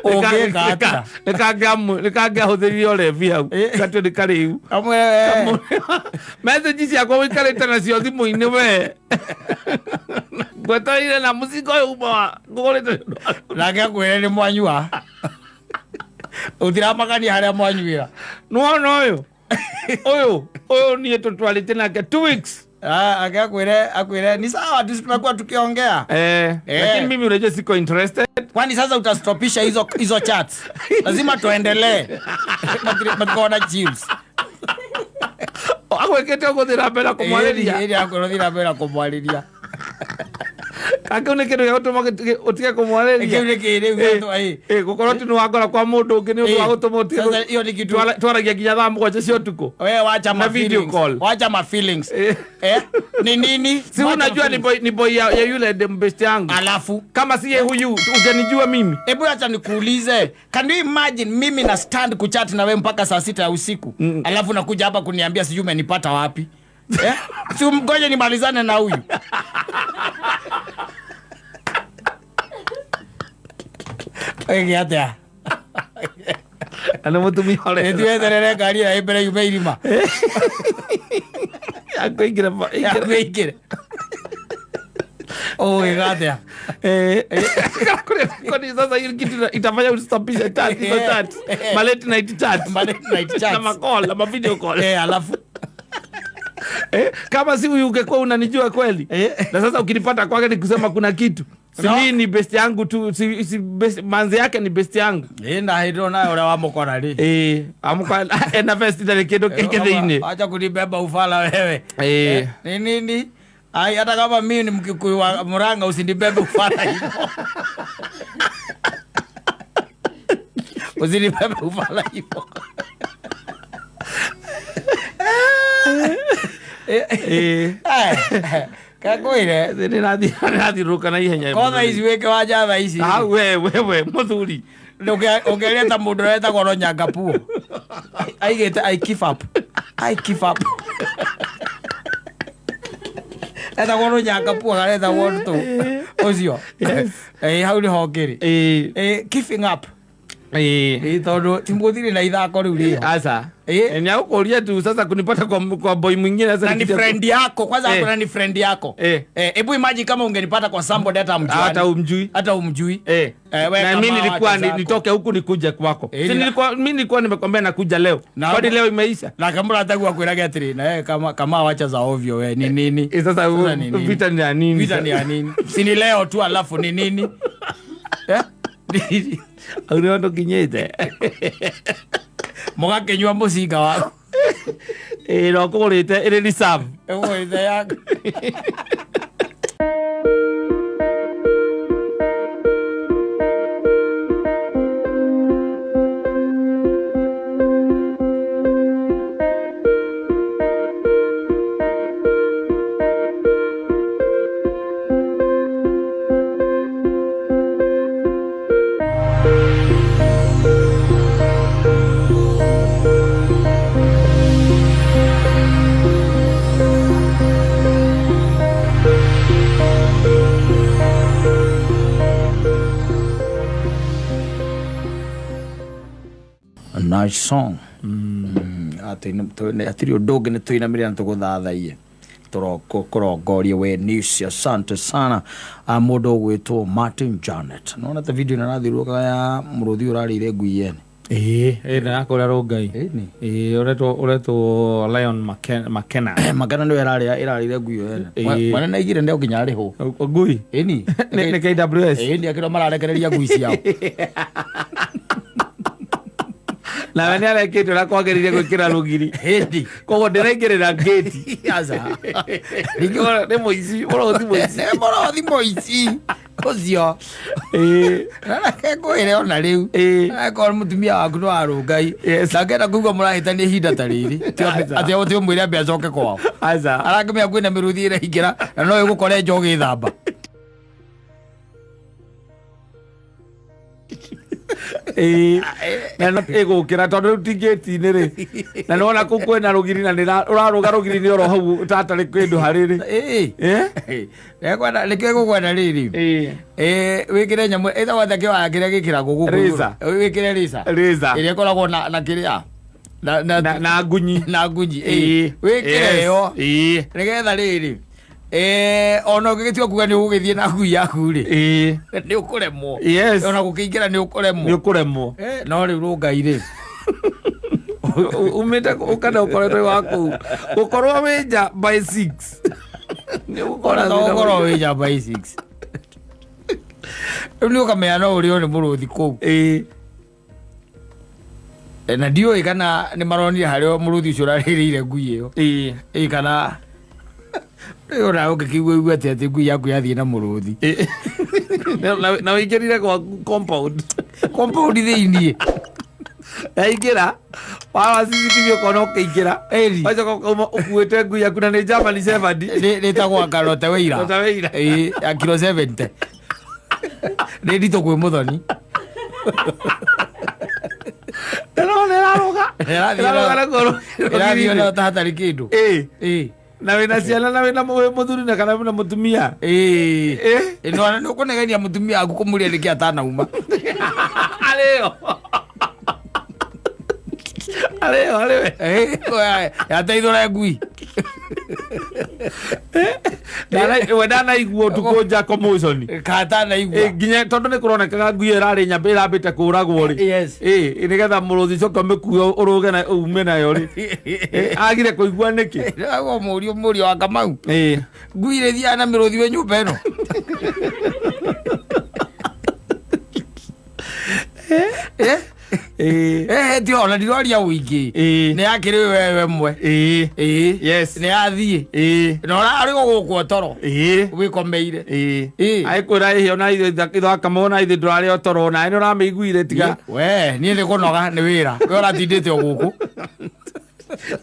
Ũngĩka atĩa? Nĩkangĩahũthĩrire ũrebi hau. Ĩĩ. Gatue nĩ karĩu. Kamwe we. Message ciakwa ũikarĩte nacio thimũ-inĩ we. Ngwetereire na mũcinga ũyũ uma ngũgũrĩte nĩ ũndũ waku. Nake akwĩre nĩ mwanyua. Ũtiramakania harĩa mwanyuĩra. Nĩwona ũyũ? Ũyũ niĩ tũtwarĩte nake 2 weeks. Ah, ake akwĩre ni sawa tu tumekuwa tukiongea. Eh, Eh. lakini mimi unajua siko interested. Kwani sasa utastopisha hizo chats? Lazima tuendelee. Matikaona chills. Agwĩkĩte ũgũthiĩ na mbere kũmwarĩria. Ĩrĩ akũrũthira na mbere kũmwarĩria. Kangĩu nĩ kĩndũ gĩa gũtũma ũtige kũmwarĩria. Kĩu nĩ kĩrĩu gĩatũma, ĩ. Ĩ, gũkorwo tu nĩ wakora kwa mũndũ ũngĩ nĩ ũndũ wa Ĩ. gũtũma ũtige Sasa hiyo ni kitu- twaragia nginya thaa 7 cia ũtukũ. Wewe wacha ma Na video feelings. call. Wacha ma feelings. Eh. Eh? Ni nini? Si Wacha unajua ma ni feelings. boy ya yule dem best yangu. Alafu Kama siye huyu ungenijua mimi. hebu acha nikuulize, can you imagine mimi na stand kuchat na wewe mpaka saa 6 ya usiku? Alafu nakuja hapa kuniambia sijui umenipata wapi? Eh? Si mgoje nimalizane na huyu. Ege atia. Na nĩ mũtumia ũrĩa. Nĩtweterere ngari ĩyo mbere yume irima. Akũingĩra ingĩra. Yakuingĩre. Ũgĩka atĩa? Eh, kwani sasa hiyo kitu itafanya ustopishe chat, hizo chat. Ma late night chat. Ma late night chats. Na ma call, na ma video call. Eh, alafu Eh, kama si huyu ungekuwa unanijua kweli. Eh. Na sasa ukinipata kwake ni kusema kuna kitu. Si No. mimi ni best yangu tu, si best, manzi yake ni best yangu. Ĩ na hĩndĩ ĩyo nawe ũrĩa wamũkora rĩ. Eh, amuka ena vest itarĩ kĩndũ kĩngĩ thĩinĩ. Acha kunibeba ufala wewe. Eh. Ni nini? Ai, hata kama mimi ni Mkikuyu wa Murang'a usinibebe ufala hivyo. Usinibebe ufala hivyo. Eh. Kakwire. Nĩrathiũrũrũka na ihenya. Ko thaa ici wĩ kĩwanja thaa ici. Ah, we mũthuri. Ũngĩaria ta mũndũ ũrĩa wetagwo Ronyangapuo. Aigĩte I give up. I give up. Etagwo rũnyangapu aretagwo tũ ũcio. Ĩĩ, hau nĩho ngĩrĩ. Ĩĩ, keeping up. Ĩĩ, tondũ ti mũthirĩ na ithako rĩu rĩho. Asa. Eh. Ni akuuria tu sasa kunipata kwa boy mwingine sasa Na ni nikija- friend yako kwanza. Eh. Hakuna, ni friend yako. Eh. Eh, hebu imagine kama ungenipata kwa somebody hata mjuani. Hata umjui. Hata umjui. Eh. Eh, we Na kama mimi nilikuwa wacha zako. nitoke huku nikuje kwako. Eh, Si mimi nilikuwa nimekwambia nakuja leo. Kwani leo imeisha? Na kama unataka kuiraga atiri na yeye kama wacha za ovyo we ni nini? Eh, sasa ni nini? vita ni ya nini? Vita ni ya nini? Si ni leo tu alafu ni nini? Eh? Nini? Au ni watu kinyete. Mũgakĩnyua mũcinga waku. Eh, no kũgũrĩte ĩrĩ reserve. Ĩgũrĩte yaku. A nice song. Hatirĩ ũndũ ũngĩ nĩ tũinamĩrĩra na tũgũthathaiye kũrongoria we nisi. Asante sana. Mũndũ ũgwĩtwo Martin Janet, nona ta video ĩno ĩrathiũrũrũkaga ya mũrũthi ũrarĩire ngui yene. Eh, eh, na kũrĩa Rongai. Ĩni. Eh, ũretwo Lion McKenna. Makena nĩwe ĩrarĩire ngui ĩyo yene. Ĩĩ. Mwene naigire nĩ nginya arĩhwo. Ngui. Ĩni. Nĩ KWS. Ĩni, akĩrwo mararekereria ngui ciao. Nawe nĩ arekĩte ũrĩa kwagĩrĩire gwĩkĩra rũgiri. Ĩni. Koguo ndĩraingĩrĩra ngĩti. Aca. Nĩ mũici, mũrũthi mũici. Nĩ mũrũthi mũici ũcio. Ĩĩ. Reke ngwĩre ona rĩu. Ĩĩ. Akorwo mũtumia waku nĩ wa Rũngai Yes. na ngenda kũigua mũrahĩtania ihinda ta rĩrĩ, atĩ atĩ ũmwĩre ambe acoke kwao. Aca. Arakĩmenya kwĩna mĩrũthi ĩraingĩra na no ĩgũkore nja ũgĩthamba. Ĩĩ. Na no ĩgũkĩra tondũ rĩu ti ngĩti-inĩ rĩ. Na nĩwona kũu kwĩna rũgiri na ũrarũga rũgiri-inĩ oro hau tatarĩ kĩndũ harĩ rĩ. Ĩĩ. Eh? Nĩkwenda nĩkĩo ĩgũkwenda rĩrĩ. Ĩĩ. Ĩĩ, wĩkĩre nyamũ ĩtagwo atĩa kĩwaya kĩrĩa gĩkĩragwo gũkũ igũrũ? Razor. Wĩkĩre razor. Razor. Ĩrĩa ĩkoragwo na kĩrĩa Na ngunyi. na ngunyi. Ĩĩ. Ĩĩ. Wĩkĩre Yes. ĩyo. Ĩĩ. Nĩgetha rĩrĩ ona ũngĩgĩtua kuga nĩ ũgũgĩthiĩ na ngui yaku rĩ, Ĩĩ. nĩ ũkũremwo. Yes. Ona gũkĩingĩra nĩ ũkũremwo. Nĩ ũkũremwo. No rĩu Rũngai rĩ, Umĩte ũkana ũkoretwo wĩ wa kũu gũkorwo wĩ nja by 6 nĩ ũgũkora ona to gũkorwo wĩ nja by 6 rĩu nĩ ũkamenya no ũrĩo nĩ mũrũthi kũu. Ĩĩ. Na ndiũĩ kana nĩ maronire harĩa mũrũthi ũcio ũrarĩrĩire ngui ĩyo. Ĩĩ. Ĩ, kana rĩu ona ũngĩkĩigua igua atĩ ngui yaku yathiĩ na mũrũthi. Ĩĩ. Na wĩingĩrire gwaku compound. Compound thĩiniĩ. Yaingĩra wawa CCTV ũkona ũkĩingĩra. Ĩni. Wacoka ũkauma ũkuĩte ngui yaku na nĩ German Shepherd. Rĩtagwo karote wĩira. Rote Weira. Ĩĩ, ya kilo 70 nĩ nditũ kwĩ mũthoni. Ndĩrona ĩrarũga. Ĩrarũga na kũrũ. Ĩrathiĩ ona ta hatarĩ kĩndũ. Ĩĩ. Ĩĩ. Na wĩna ciana na wĩna mũthuri na kana wĩna mũtumia. Ĩĩ. Ĩĩ. Ĩno nĩ ũkũnegenia mũtumia waku kũmũria nĩkĩ atanauma. Arĩo. Arĩo arĩwe. Ĩĩ, yateithũra ngui. We ndanaigua ũtukũ nja commotion. Katanaigua. Ĩ, nginya tondũ nĩ kũronekaga ngui ĩyo ĩrarĩ nyambe ĩrambĩte kũragwo rĩ. Yes. Ĩ, nĩgetha mũrũthi coka ũmĩkue ũrũge na ume nayo rĩ. Ĩ, agire kũigua nĩkĩ? Agwo mũriũ wa Kamau. Ĩ. Ngui ĩrĩthiaga na mĩrũthi wĩ nyũmba ĩno. Eh? Ĩ. Eh, ti ona ndiroria ũingĩ. Ĩ. Nĩ yakĩrĩ wewe mwe. Ĩ. Ĩ. Yes. Nĩ yathiĩ. Ĩ. Na ũrarĩ gũkũ toro. Ĩ. Wĩkomeire. Ĩ. Ĩ. Agĩkwĩra ĩhĩ ona ithuĩ ithaka ona ithuĩ ndũrarĩ o toro nawe nĩ ũramĩiguire tiga. We, niĩ nĩ kũnoga nĩ wĩra. We ũratindĩte o gũkũ.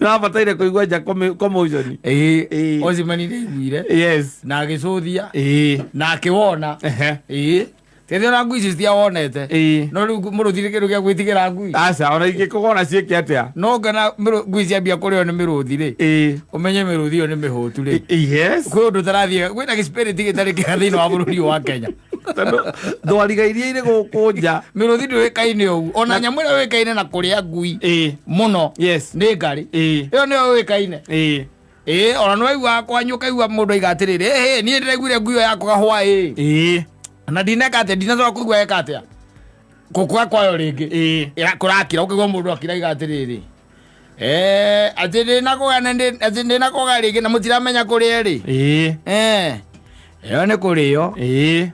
Nĩwabataire kũigua nja commotion. Ĩ. Ĩ. Ocimani nĩ aiguire. Yes. Na agĩcũthia. Ĩ. Na akĩwona. Ehe. Ĩ. Tete ona ngui icio citiawonete. Ĩĩ. No rĩu mũrũthi nĩ kĩndũ gĩa gwĩtigĩra ngui. Aca ona ingĩkũgona ciĩke atĩa? No ngona ngui ciambia kũrĩo nĩ mĩrũthi rĩ. Ĩĩ. Ũmenye mĩrũthi ĩyo nĩ mĩhũtu rĩ. Yes. Kwĩ ũndũ ũtarathiĩ, kwĩna gĩspirit gĩtarĩ kĩega thĩinĩ wa bũrũri ũyũ wa Kenya. Tondũ thwariga iria irĩ gũkũ nja. Mĩrũthi ndĩũĩkaine ũguo. Ona nyamũ ĩrĩa yũĩkaine na kũrĩa ngui Ĩĩ. mũno Yes. nĩ ngarĩ. Ĩĩ. Ĩyo nĩyo yũĩkaine. Ĩĩ. Ĩĩ, ona nĩwaiguaga kwanyu ũkaigua mũndũ aiga atĩrĩrĩ, ĩhĩ, niĩ ndĩraiguire ngui ĩyo yakũga hwaĩ. Ĩĩ. Na ndineka atĩa, ndinacoka kũigua eka atĩa. Gũkua kwayo rĩngĩ. Ĩĩ. Ĩra- Kũrakira, ũkaigua mũndũ akira aiga atĩrĩrĩ. Eh, atĩ ndĩnakũga na atĩ ndĩnakũga rĩngĩ na mũtiramenya kũrĩa ĩrĩ. Ĩĩ. Eh. Ĩyo nĩ kũrĩo. Ĩĩ.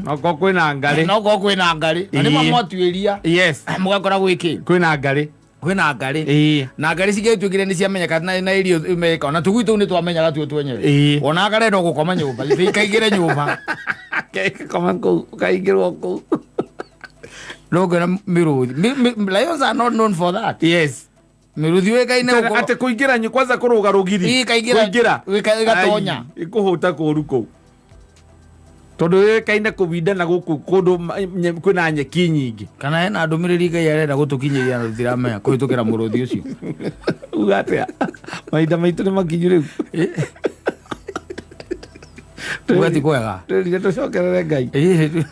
Nokorwo kwĩna ngarĩ. No korwo kwĩna ngarĩ. Na nĩmo Ĩĩ. mwatuĩria. Yes. Mũgakora gwĩkĩ? Kwĩna ngarĩ. Kwĩna ngarĩ. Ĩĩ. Na ngarĩ cingĩtuĩkire nĩ ciamenyeka na irio imenyeka ona tũgui tũu nĩ twamenyaga tuo twenyewe. Ĩĩ. Ona karenda gũkoma nyũmba, githĩ ikaingĩre nyũmba. Koma kũu, ũkaingĩrwo kũu. No ngona mĩrũthi. Lions are not known for that. Yes. Mĩrũthi yũĩkaine gũkorwo Atĩ kũingĩra kwanza kũrũga rũgiri. Ĩĩ, ĩkaingĩra- Kũingĩra. ĩgatonya. Ai, ĩkũhũta kũru kũu. Tondũ yũĩkaine kũwindana gũkũ kũndũ kwĩna nyeki nyingĩ. Kana hena ndũmĩrĩri Ngai arenda gũtũkinyĩria na tũtiramenya kũhĩtũkĩra mũrũthi ũcio. Uga atĩa? Mahinda maitũ nĩ makinyu rĩu. Uga ti kwega. Twĩrire tũcokerere Ngai. Ĩĩ,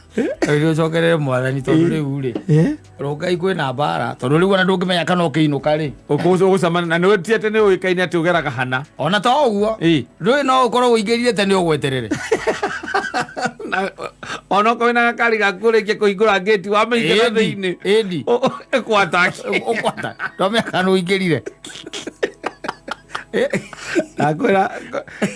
tũcokerere mwathani tondũ rĩu rĩ rũngai kwĩna mbara tondũ rĩu ona ndũngĩmenya kana ũkĩinũka rĩ. Ũgũcemania na nĩ ti atĩ nĩ ũĩkaine atĩ ũgeraga hana. Ona to ũguo Ĩĩ. ndũĩ no ũkorwo ũingĩrire tene ũgweterere. Onokorwo wĩna gakari gaku ũrĩkie kũhingũra ngĩti wamĩingĩra thĩinĩ. Ĩndi. Ĩkwataki. Ũkwata. Ndwamenya kana ũingĩrire. Ndakwĩra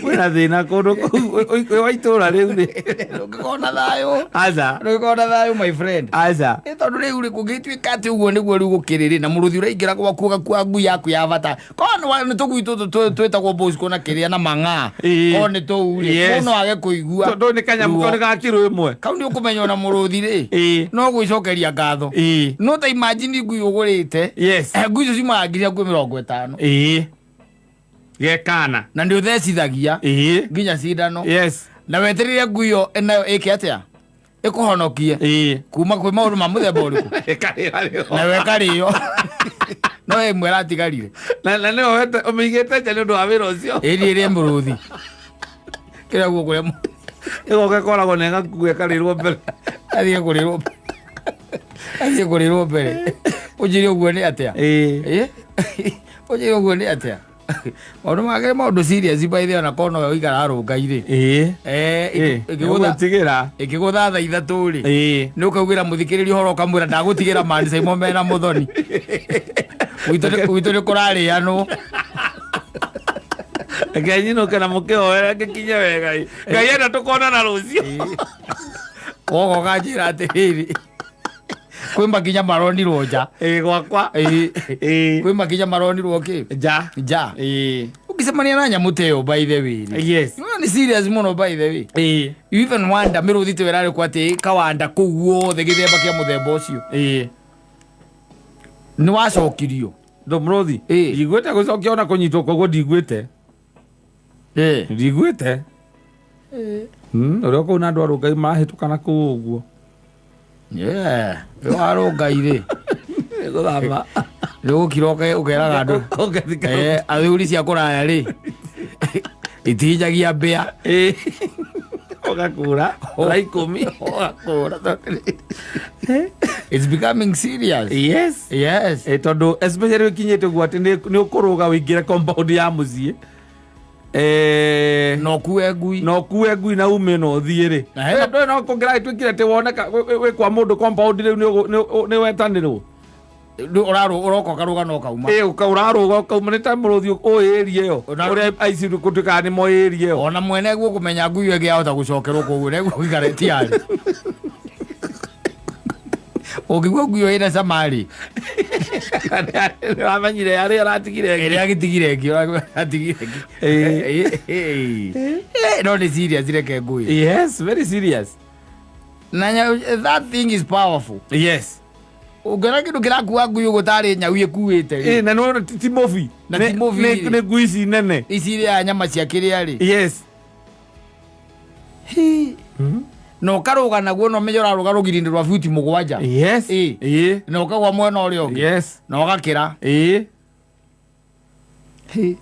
kwĩna thĩna kũndũ kũu wa itũũra rĩu rĩ. Ndũngĩkorwo na thayũ. Aca. Ndũngĩkorwo na thayũ my friend. Aca. Ĩ tondũ rĩu rĩ kũngĩtuĩka atĩ ũguo nĩguo rĩu gũkĩrĩ rĩ na mũrũthi ũraingĩra gwaku ũgakua ngui yaku ya bata korwo nĩ tũgui tũtũ twĩtagwo Bosco na kĩrĩa na mang'aa Ĩĩ. korwo nĩ tũu rĩ Yes. mũndũ no age kũigua Tondũ nĩ kanyamũ kau nĩ ga kiro ĩmwe. kau nĩ ũkũmenya ona mũrũthi rĩ Ĩĩ. no gwĩcokeria ngatho Ĩĩ. no ta imagine ngui ũgũrĩte Yes. Ngui icio ciumaga ngiri hakuhĩ 50 Ĩĩ. Gekana. Na nĩ ũthecithagia Ĩĩ. nginya cindano Yes. Na wetereire ngui ĩyo nayo ĩke atĩa ĩkũhonokie Ĩĩ. kuma kwĩ maũndũ ma mũthemba ũrĩkũ Ĩkarĩo. nawe ĩkarĩo no ĩmwe ĩratigarire. Na nĩwe ũmĩigĩte nja nĩ ũndũ wa wĩra ũcio. Ĩri ĩrĩe mũrũthi kĩrĩa guo kũrĩa Ĩgoka ĩkoragwo na ĩgakua ĩkarĩrwo mbere. Athiĩ kũrĩrwo athiĩ kũrĩrwo mbere ũnjĩre ũguo nĩ atĩa. Ĩĩ. Ũnjĩre ũguo nĩ atĩa maũndũ make maũndũ serious by the way ona korwo nowe ũikaraga rũngai-rĩ. Ĩĩ. Eh, Ĩgũtigĩra. Ĩkĩgũtha thaa 3 rĩ Ĩĩ. nĩ ũkaugĩra mũthikĩrĩria ũhoro ũkamwĩra ndagũtigĩra mani caimo mena mũthoni gwitũ nĩ kũrarĩanwo. Reke nyinũke na mũkĩhoere ngĩkinye wega ĩ. Ngai enda tũkonana rũciũ. Woka ũkanjĩra atĩrĩrĩ kwĩ makinya maronirwo nja. Ĩĩ gwakwa. Ĩĩ. Ĩĩ. Kwĩ makinya maronirwo kĩ Nja. Nja. Ĩĩ. Ũngĩcemania na nyamũ ta ĩyo by the way rĩ. Yes. Ĩyo nĩ serious mũno by the way. Ĩĩ. You even wonder mĩrũthi ta ĩyo ĩrarĩ kwa atĩ kawanda kũu guothe gĩthemba kĩa mũthemba ũcio. Ĩĩ. Nĩ wacokirio. Ndo mũrũthi. Ĩĩ. Ndiguĩte gũcokia ona kũnyitwo koguo ndiguĩte. Ĩĩ. Ndiguĩte. Ũrĩa kũu na andũ a Rũngai marahĩtũka na kũu ũguo. Yeah. Ũyũ wa Rũngai rĩ. Gũthama. Nĩ ũgũkira ũkeraga andũ. Ũgathika. Athuri cia kũraya rĩ. Itihinjagia mbĩa. Ĩĩ. Ũgakũra. Thaa 10. Ũgakũra. It's becoming serious. Yes. Yes. Tondũ especially ũkinyĩte ũguo atĩ nĩ ũkũrũga ũingĩre compound ya mũciĩ. Na ũkue ngui. Na ũkue ngui na ume na ũthiĩ rĩ. Na hena- Ndũĩ no kũngĩragĩtuĩkire atĩ woneka wĩ kwa mũndũ compound rĩu nĩ wetanĩrwo. Ũroka ũkarũga na ũkauma. Ĩĩ, ũrarũga ũkauma nĩ ta mũrũthi ũĩ area ĩyo. Ona- Ũrĩa aici gũtuĩkaga nĩ moĩ area ĩyo. Ona mwene guo kũmenya ngui ĩyo ĩngĩahota gũcokerwo koguo neguo gũikara ĩtiarĩ. Ũngĩigua ngui ĩyo ĩna cama rĩ. Nĩwamenyire harĩa aratigire ĩngĩ. Ĩrĩa agĩtigire ĩngĩ, atigire ĩngĩ. Ĩĩ. No nĩ serious reke ngui. Yes, very serious. Na that thing is powerful. Yes. Ũngĩona kĩndũ kĩrakua ngui ũguo tarĩ nyau ĩkuĩte rĩ. Ĩĩ, na nĩwona ti mũbi. Na ti mũbi rĩ. Nĩ ngui ici nene. Ici irĩaga nyama cia kĩrĩa rĩ. Yes. Hi. Na ũkarũga naguo na ũmenye ũrarũga rũgiri-inĩ rwa buti 7. Yes. Ĩ. Na ũkagwa mwena ũrĩa ũngĩ. Yes. Na ũgakĩra.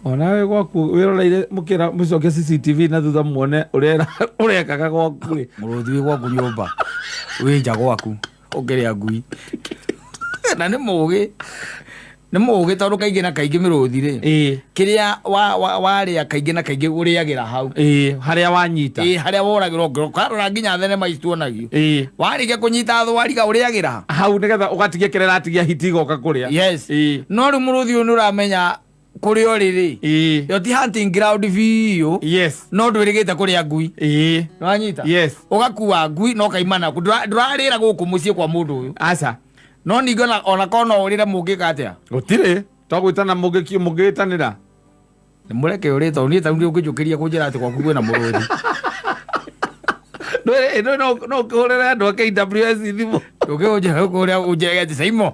Onawe gwaku wĩroreire mũkĩra mũcoke CCTV na thutha muone ũrĩa ũrekaga gwaku rĩ. Mũrũthi wĩ gwaku nyũmba, wĩ nja gwaku ũkĩrĩa ngui. Na nĩ mũgĩ, nĩ mũgĩ tondũ kaingĩ na kaingĩ mĩrũthi rĩ, kĩrĩa warĩa kaingĩ na kaingĩ ũrĩagĩra hau. Harĩa wanyita. Harĩa woragĩrwo ũkarora nginya thenema ici tuonagio. Warĩkia kũnyita thwariga ũrĩagĩra hau nĩgetha ũgatigia kĩrĩa ĩratigia hiti igoka kũrĩa. Yes. No rĩu mũrũthi ũyũ nĩ ũramenya kũrĩa ũrĩ rĩ, ĩyo ti hunting ground biũ. Yes. No ndwĩrĩgĩte kũrĩa ngui. Nĩwanyita? Yes. Ũgakua ngui na ũkaima naku. Ndũrarĩra gũkũ mũciĩ kwa mũndũ ũyũ. Aca. No ningĩ ona korwo no ũrĩre mũngĩka atĩa? Gũtirĩ. To gwĩtana mũngĩgĩtanĩra. Nĩ mũreke ũrĩe tondũ niĩ ta rĩu ũngĩnjũkĩria kũnjĩra atĩ gwaku kwĩna mũrũthi. No ũkĩhũrĩre andũ a KWS thimũ. Ũkĩũnjĩra kũrĩa ũnjĩre atĩ Saimo.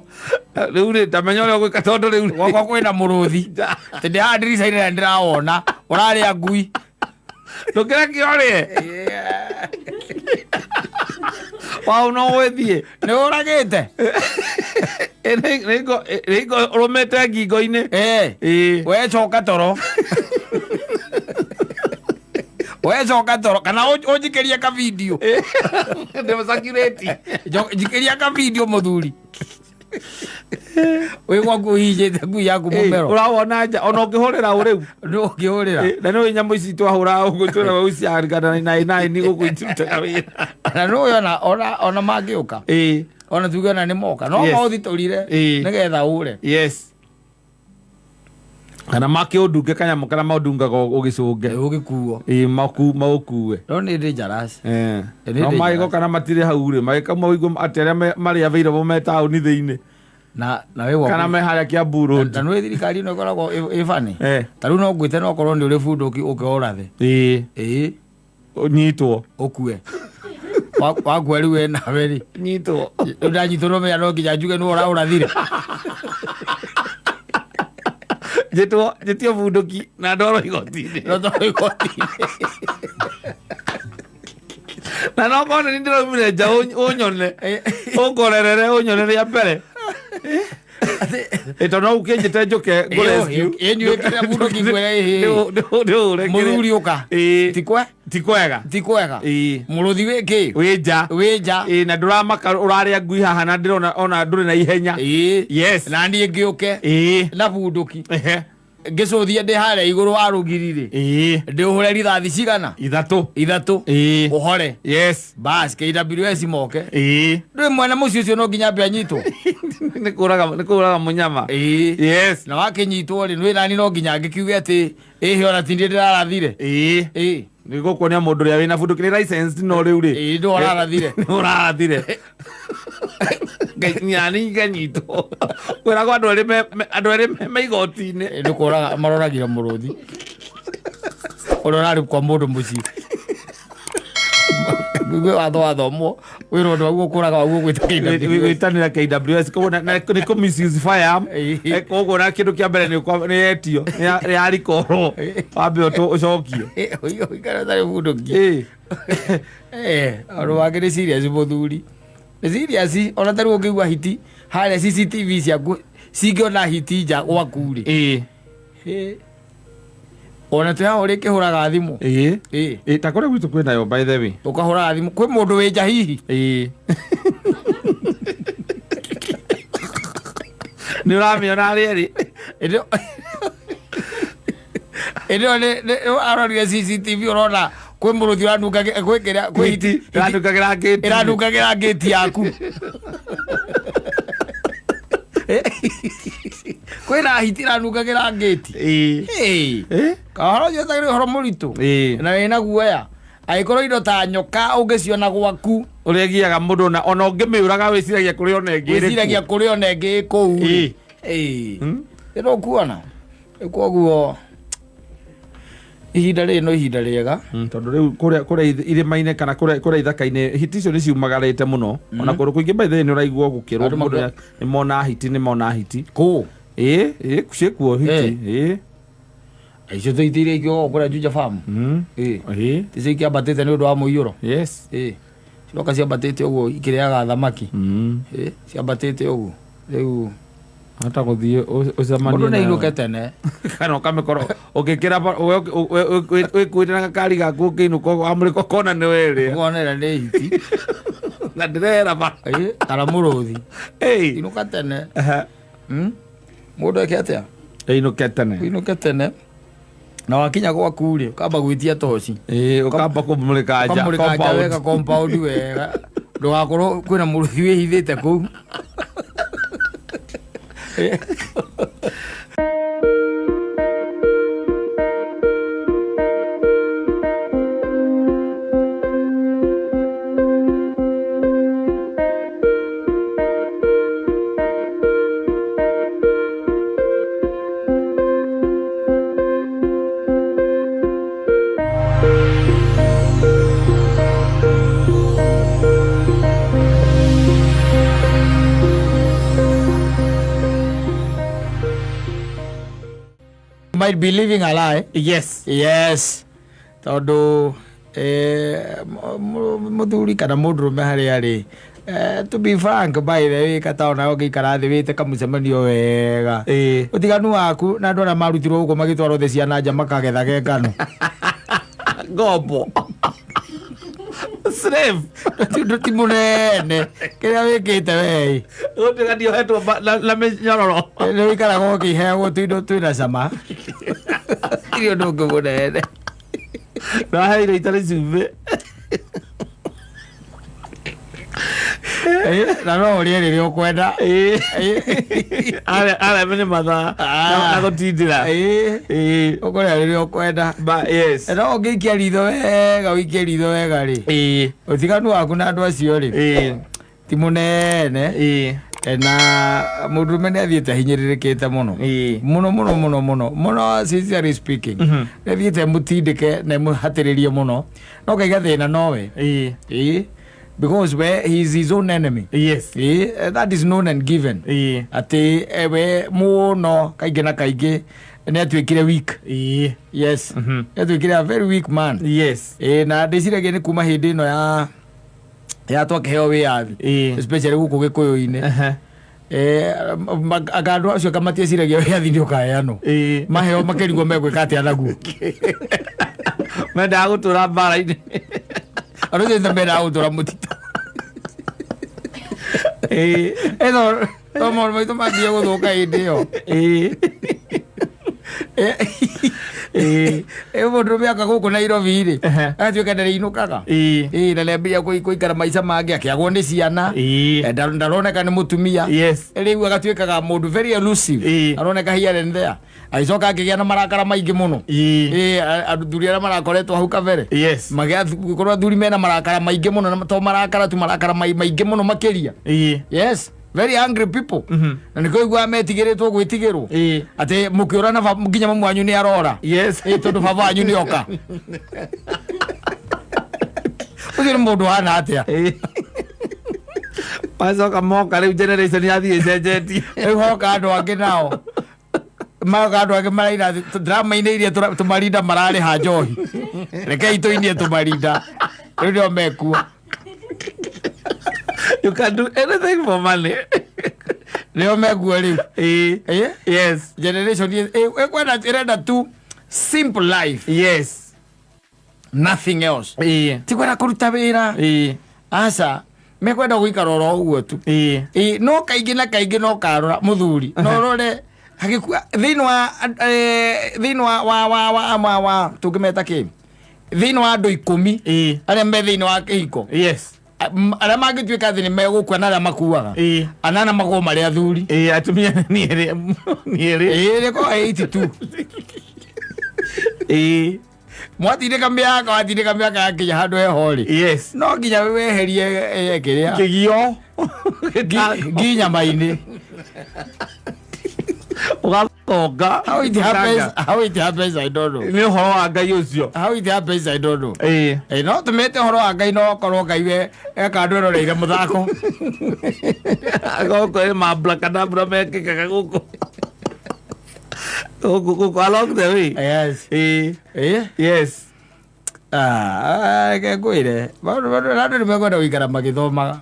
Rĩu rĩ, ndamenya ũrĩa ũgwĩka tondũ rĩu rĩ. Gwakwa kwĩna mũrũthi. Atĩ ndĩ haha ndirica-inĩ na nĩndĩrawona ũrarĩa ngui. Ndũkĩreke ũrĩe. Wau no ũgĩthiĩ. Nĩ ũragĩte? Nĩ ngo ũrũmĩte ngingo-inĩ. We coka toro. We coka toro kana ũnjikĩrie ka video. Ndĩmũcakirĩti. Njikĩria ka video mũthuri. Wĩ gwaku ũhingĩte ngui yaku mũmero. Ũrawona nja ona ũngĩhũrĩra ũ rĩu. Nĩ ũngĩhũrĩra. Na nĩ nyamũ ici twahũraga ũguo twĩra wau ciarigana na nine gũkũ itirutaga wĩra. Na nĩ ũĩ ona mangĩũka. Ona tuge ona nĩ moka. No maũthitũrire nĩgetha ũre. Yes. Kana makĩũndunge kanyamũ karĩa maũndungaga ũgĩcũnge. Ũgĩkuo. Maũkue. No nĩ dangerous. Nĩ No dangerous. magĩgoka na matirĩ hau rĩ, magĩkauma ũigue atĩ arĩa marĩ available me taũni thĩinĩ. Na wĩ gwaku. Kana me harĩa Kiambu Road. Na nĩ thirikari ĩno ĩkoragwo ĩ funny. Ta rĩu no ngwĩte no korwo nĩ ũrĩ bunduki ũke ũrathe. Ũnyitwo. Ũkue. Wakua rĩu we nawe rĩ. Nyitwo. Rĩu ndanyitwo no menya no nginya njuge nĩwe ũraũrathire. Njĩtwo, njĩtio bunduki na ndwarwo igoti-inĩ. Na ndwarwo igoti-inĩ. Na no korwo nĩ ndĩraumire nja ũnyone. Ũngorerere ũnyone rĩa mbere. Tondũ no ũkĩnjĩte njũke ngũ rescue. Ĩ, nĩ wĩkĩre bunduki ngwĩre, ĩ, ĩ. Ndĩũre kĩrĩa. Mũthuri ũka. Ti kwe? Ti kwega. Ti kwega. Mũrũthi wĩ kĩ? Wĩ nja. Wĩ nja. Na ndũramaka ũrarĩa ngui haha na ndĩrona ona ndũrĩ na ihenya. Yes. Na niĩ ngĩũke. Na bunduki. Ngĩcũthie ndĩ harĩa igũrũ wa rũgiri rĩ. Ndĩũhũre rithathi cigana? 3. 3. Ũhore. Yes. Bas, KWS moke. Ndũĩ mwene mũciĩ ũcio no nginya ambe anyitwo. Nĩ kũraga mũnyama. Yes. Na wakĩnyitwo rĩ, nĩ nani no nginya ngĩkiuge atĩ ĩhĩ ona ti niĩ ndĩrarathire. Nĩ gũkuonia mũndũ ũrĩa wĩna bunduki nĩ licensed no rĩu rĩ. Nĩ ũrarathire. Nĩ ũrarathire. Nani nganyitwo. Kwĩragwo andũ erĩ andũ erĩ me igoti-inĩ. Nĩ kũraga maroragire mũrũthi. Ũrĩa ũrarĩ kwa mũndũ mũciĩ. Gwĩ watho wathomwo, wĩra ũndũ waguo kũraga waguo gwĩta KWS. Gwĩtanĩra KWS, koguo na nĩ kũ misuse firearm. Koguo na kĩndũ kĩa mbere nĩ yetio, nĩ ya rikorwo. Wambe ũcokie. Ũikare ũtarĩ bunduki. Ũndũ wake nĩ serious mũthuri. Nĩ serious, ona ta rĩu ũngĩigua hiti, harĩa CCTV ciaku cingĩona hiti nja gwaku rĩ. Ona twĩ haha ũrĩkĩhũraga thimũ. Ta kũrĩa gwitũ kwĩnayo by the way. Ũkahũraga thimũ. Kwĩ mũndũ wĩ nja hihi? Nĩ ũramĩona harĩa ĩrĩ? Ĩndĩ ĩyo nĩ arorire CCTV ũrona kwĩ mũrũthi ũranungagĩra, kwĩ kĩrĩa, kwĩ hiti ĩranungagĩra ngĩti. Ĩranungagĩra ngĩti yaku. Kwĩna hiti ĩranungagĩra ngĩti. Kahoro ũcio ũtagĩrĩ ũhoro mũritũ. Na wĩna guoya. Angĩkorwo indo ta nyoka ũngĩciona gwaku. Ũrĩa ĩgiaga mũndũ ona ũngĩmĩũraga wĩciragia kũrĩ ona ĩngĩ ĩrĩ Wĩciragia kuo. kũrĩ ona ĩngĩ ĩ kũu rĩ. Ĩno ũkuona. Koguo ihinda rĩrĩ no ihinda rĩega. Tondũ rĩu kũrĩa irĩma-inĩ kana kũrĩa ithaka-inĩ hiti icio nĩ ciumagarĩte mũno. Ona kũndũ kũingĩ by the way nĩ ũraigua gũkĩrwo Andũ mũndũ nĩ mona hiti, nĩ mona hiti. Kũ? Ciĩkuo hiti. Icio tũ hiti iria ikĩogo kũrĩa Juja Farm. Ticio ikĩambatĩte nĩ ũndũ wa mũiyũro. Yes. Ciroka ciambatĩte ũguo ikĩrĩaga thamaki. Ciambatĩte ũguo rĩu. Hata gũthiĩ ũcemanie Mũndũ nayo. nĩainũke tene. Kana ũkamĩkorwo ũgĩkĩra wĩkuĩte na gakari gaku ũkĩinũka wamũrĩka ũkona nĩ werĩa. Ũkonera nĩ hiti. Na ndĩrera ba. Kana mũrũthi. Ĩĩ. Inũka tene. Mũndũ eke atĩa? Ĩinũke tene. Inũke tene na wakinya gwaku rĩ, ũkamba gwĩtia toci. Ĩĩ, ũkamba kũmũrĩka nja. Ũkamũrĩka nja Compound. wega, compound wega, ndũgakorwo kwĩna mũrũthi wĩhithĩte kũu. Might be living a lie. Yes. Yes, tondũ mũthuri kana mũndũrũme harĩa arĩ, to be frank, by the way, kata ona ũngĩikara thĩ wĩte kamũcemanio wega, ũtiganu waku na andũ arĩa marutirwo gũkũ magĩtwarwo thĩ cia nanja makagethage ngano, Ngombo, slave. Ti mũnene kĩrĩa wĩkĩte wei. Gũtuĩka ndiohetwo na mĩnyororo. Nĩ wĩikaraga ũkĩheagwo tũindo twĩna cama, tirĩ ũndũ ũngĩ mũnene. Naheire itarĩ cumbĩ. Na no ũrĩe rĩrĩa ũkwenda. Arĩa nĩ mathaa na gũtindĩra. Ũkũrĩa rĩrĩa ũkwenda. Yes. No ũngĩikia ritho wega, ũikie ritho wega rĩ, ũtiganu waku na andũ acio rĩ, ti mũnene. Na mũndũrũme nĩ athiĩte ahinyĩrĩrĩkĩte mũno, mũno mũno mũno mũno mũno, sincerely speaking. Nĩ athiĩte mũtindĩke na mũhatĩrĩrie mũno, no kaiga thĩna nowe. Ĩĩ, because we, he is his own enemy. Ĩĩ, that is known and given, atĩ we mũno kaingĩ na kaingĩ nĩ atuĩkire weak. Yes, nĩ atuĩkire a very weak man. Ĩĩ, na ndĩciragia nĩ kuma hĩndĩ ĩno ya twakĩheo wĩyathi, especially gũkũ gĩkũyũ-inĩ. Anga andũ acio kamatieciragia wĩyathi nĩ ũkaheanwo, maheo makĩrigwo megwĩka atĩa naguo. Mendaga gũtũra mbara-inĩ. Andũ acio nĩ mendaga gũtũra mũtitũ. Ĩno to maũndũ maitũ manjie gũthũka hĩndĩ ĩyo. Ĩ mũndũ mĩaka gũkũ Nairobi rĩ, agatuĩka ndarĩinũkaga. Ĩ na nĩambia gũikara maica mangĩ, akĩagwo nĩ ciana. Ndaroneka nĩ mũtumia. Rĩu agatuĩkaga mũndũ very elusive. Aroneka here and there, agĩcoka akĩgĩa na marakara maingĩ mũno. Ĩ athuri arĩa marakoretwo hau kabere, magĩkorwo athuri mena marakara maingĩ mũno, na to marakara tu, marakara maingĩ mũno makĩria. Yes, very angry people. Na nĩkĩo iguaga metigĩrĩtwo gwĩtigĩrwo, atĩ mũkĩũra na nginya mamu wanyu nĩ arora. Ĩ tondũ baba wanyu nĩ oka, ũcio nĩ mũndũ hana atĩa? Macoka moka rĩu generation yathiĩ ĩcenjetie. Rĩu hoka andũ angĩ, nao magoka andũ angĩ maraina drama-inĩ iria tũmarinda mararĩha njohi, rekei tũinie tũmarinda, rĩu nĩo mekuo. You can do anything for money. Nĩo mekuo rĩu. Ĩ? Yes. Generation ĩkwenda, ĩrenda tu simple life. Nothing else. Ti kwenda kũruta wĩra. Aca, mekwenda gũikara oro ũguo tu. Ĩ, no kaingĩ na kaingĩ no karora mũthuri no rore hagĩkua thĩinĩ wa thĩinĩ wa wa wa wa wa wa tũngĩmeta kĩ, thĩinĩ wa andũ 10 arĩa me thĩinĩ wa kĩhiko, arĩa mangĩtuĩka atĩ nĩ megũkua na arĩa makuaga, anana makorwo marĩ athuri. Ĩĩ, atumia nĩ erĩ, nĩ erĩ. Ĩĩ, rĩkorwo 82. Mwatindĩka mĩaka, watindĩka mĩaka yakinya handũ heho rĩ, no nginya weherie kĩrĩa. Kĩgio. Ngi nyama-inĩ. Ũgathonga. How it happens, how it happens, I don't know. Nĩ ũhoro wa Ngai ũcio. How it happens, I don't know. No tumĩte ũhoro wa Ngai, no korwo Ngai we eka andũ eroreire mũthako. Gũkũ ĩ mabracadabra mekĩkaga gũkũ gũkũ gũkũ along the way. Ah, reke ngwĩre andũ nĩ mekwenda gũikara magĩthomaga.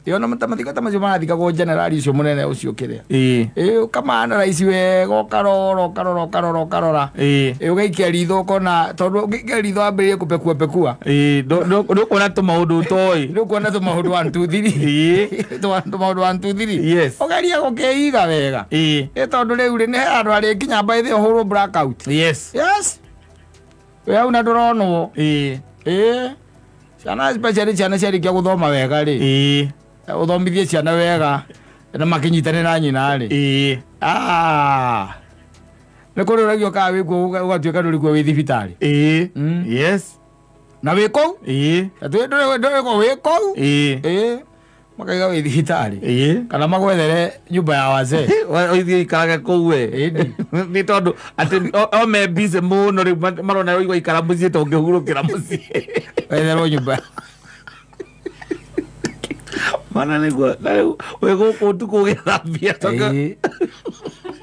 Ĩ ona mathiko ta macio marathikagwo generali ũcio mũnene ũcio kĩrĩa. Ĩ ũkamana raici wega, ũkarora ũkarora ũkarora ũkarora. Ĩ ũgaikia ritho ũkona, tondũ ũngĩikia ritho wambĩrĩrie kũpekua pekua. Ĩĩ, ndũkuona tũmaũndũ ũtoĩ. Nĩ ũkuona tũmaũndũ 1 2 3. Tũmaũndũ 1 2 3. Ũgerie gũkĩiga wega. Ĩ tondũ rĩu rĩ, nĩ he handũ harĩkinya mbaithĩ ũhũrwo blackout. Yes, wĩ hau na ndũronwo. Ĩ ciana, especially ciana ciarĩkia gũthoma wega rĩ, ũthomithie ciana wega na makĩnyitane na nyina rĩ. Ah, nĩ kũrĩ ũragio kaa wĩkuo ũgatuĩka ndũrĩ kuo, wĩ thibitarĩ. Na wĩ kũu. Ndũrĩ kuo, wĩ kũu. Ĩ makaiga wĩ thibitarĩ kana magwethere nyũmba ya wazee. Ũthiĩ ikarage kũu we. Ĩni. Nĩ tondũ atĩ o me busy mũno rĩu, marona ũigua ikara mũciĩ to ũngĩhurũkĩra mũciĩ. Wetherwo nyũmba. Mana nĩguo na rĩu wĩ gũkũ ũtukũ ũgĩthambia tondũ. Ĩĩ.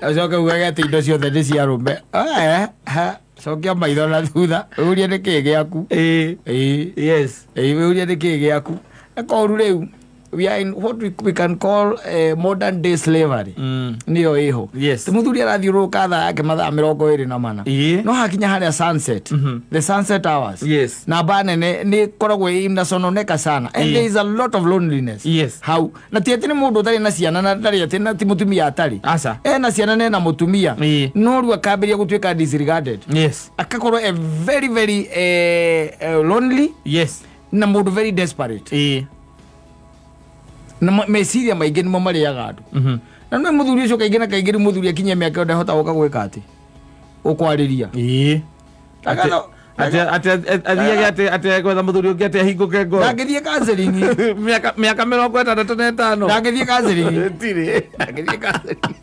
Ũcoke ugage atĩ indo ciothe nĩ cia arũme. Eh, ha, cokia maitho na thutha wĩũrie nĩ kĩĩ gĩaku. Ĩĩ. Ĩĩ, wĩũrie nĩ kĩĩ gĩaku. Nĩ koru rĩu we are in what we can call modern day slavery. Nĩyo ĩho. Ti mũthuri arathiũrũrũka thaa yake mathaa 24. No hakinya harĩa sunset, the sunset hours, namba nene nĩ ĩkoragwo inasononeka sana and there is a lot of loneliness hau. Na ti atĩ nĩ mũndũ ũtarĩ na ciana na ndarĩ atĩ na ti mũtumia atarĩ. Aca. Ena ciana na ena mũtumia. No rĩu akambĩrĩria gũtuĩka disregarded, akakorwo a very very lonely na mũndũ very desperate na meciria maingĩ nĩmo marĩaga andũ. Na nĩ mũthuri ũcio kaingĩ na kaingĩ rĩu mũthuri akinyia mĩaka ĩyo ndahota gũka gwĩka atĩ ũkwarĩria. Atĩ athiage atĩ gwetha mũthuri ũngĩ atĩ ahingũke ngoro. Ndangĩthiĩ counseling. Mĩaka 65. Ndangĩthiĩ counseling. Tirĩ. Ndangĩthiĩ counseling.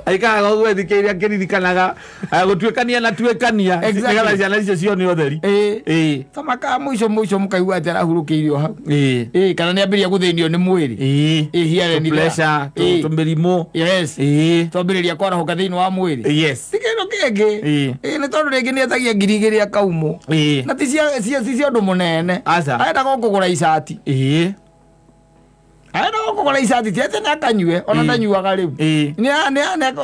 Aikaraga ũguo ethikĩire akĩririkanaga gũtuĩkania na tuĩkania nĩgetha ciana icio cione ũtheri. Ĩĩ, ta makaa mũico mũico mũkaigua atĩ arahurũkĩirio hau. Ĩĩ, kana nĩ ambĩrĩria gũthĩnio nĩ mwĩrĩ. Ĩĩ, here and there. Pressure, tũmĩrimũ. Twambĩrĩria kwarahũka thĩinĩ wa mwĩrĩ. Ti kĩndũ kĩngĩ. Ĩĩ, nĩ tondũ rĩngĩ nĩ etagia 2000 akaumwo na ti cia ũndũ mũnene. Aca. Aendaga o kũgũra icati. Aendaga o kũgũra icati, ti atĩ nĩ akanyue ona. Ndanyuaga rĩu. Nĩ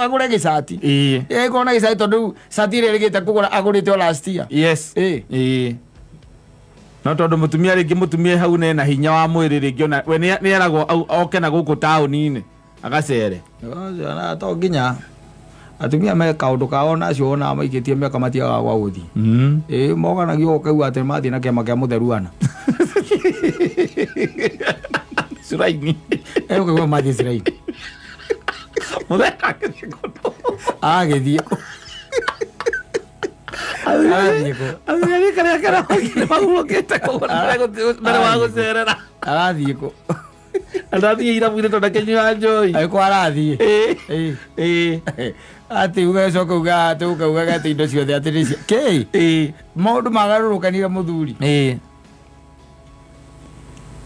agũre gĩcati. Ĩkorwo na gĩcati, tondũ rĩu cati ĩrĩa ĩrĩgĩte kũgũra agũrĩte o last year. Ĩĩ, no tondũ mũtumia rĩngĩ, mũtumia hau nena hinya wa mwĩrĩ rĩngĩ ona we nĩ eragwo oke na gũkũ taũni-inĩ agacere. Na to nginya atumia me kaũndũ kao nacio wonaga maikĩtie mĩaka matiagaga gwa gũthiĩ. Ĩĩ, moganagio ũkaigua atĩ mathiĩ na kĩama kĩa mũtheruana. Curaini. Ĩ, ũkaigua mathiĩ ciraini. Mũthenya agĩthiĩ kũndũ. Agĩthiĩ kũ? Arathiĩ kũ? Athuri karĩa karĩa mahurũkĩte kũu mbere wa gũcerera. Arathiĩ kũ? Ndathiĩ irabu-inĩ tondũ akĩnyua njohi. Agĩkorwo arathiĩ. Ĩĩ. Ĩĩ. Atĩ ugacoka uga atĩ ũkaugaga atĩ indo ciothe atĩ nĩ cia kĩ. Maũndũ magarũrũkanire mũthuri.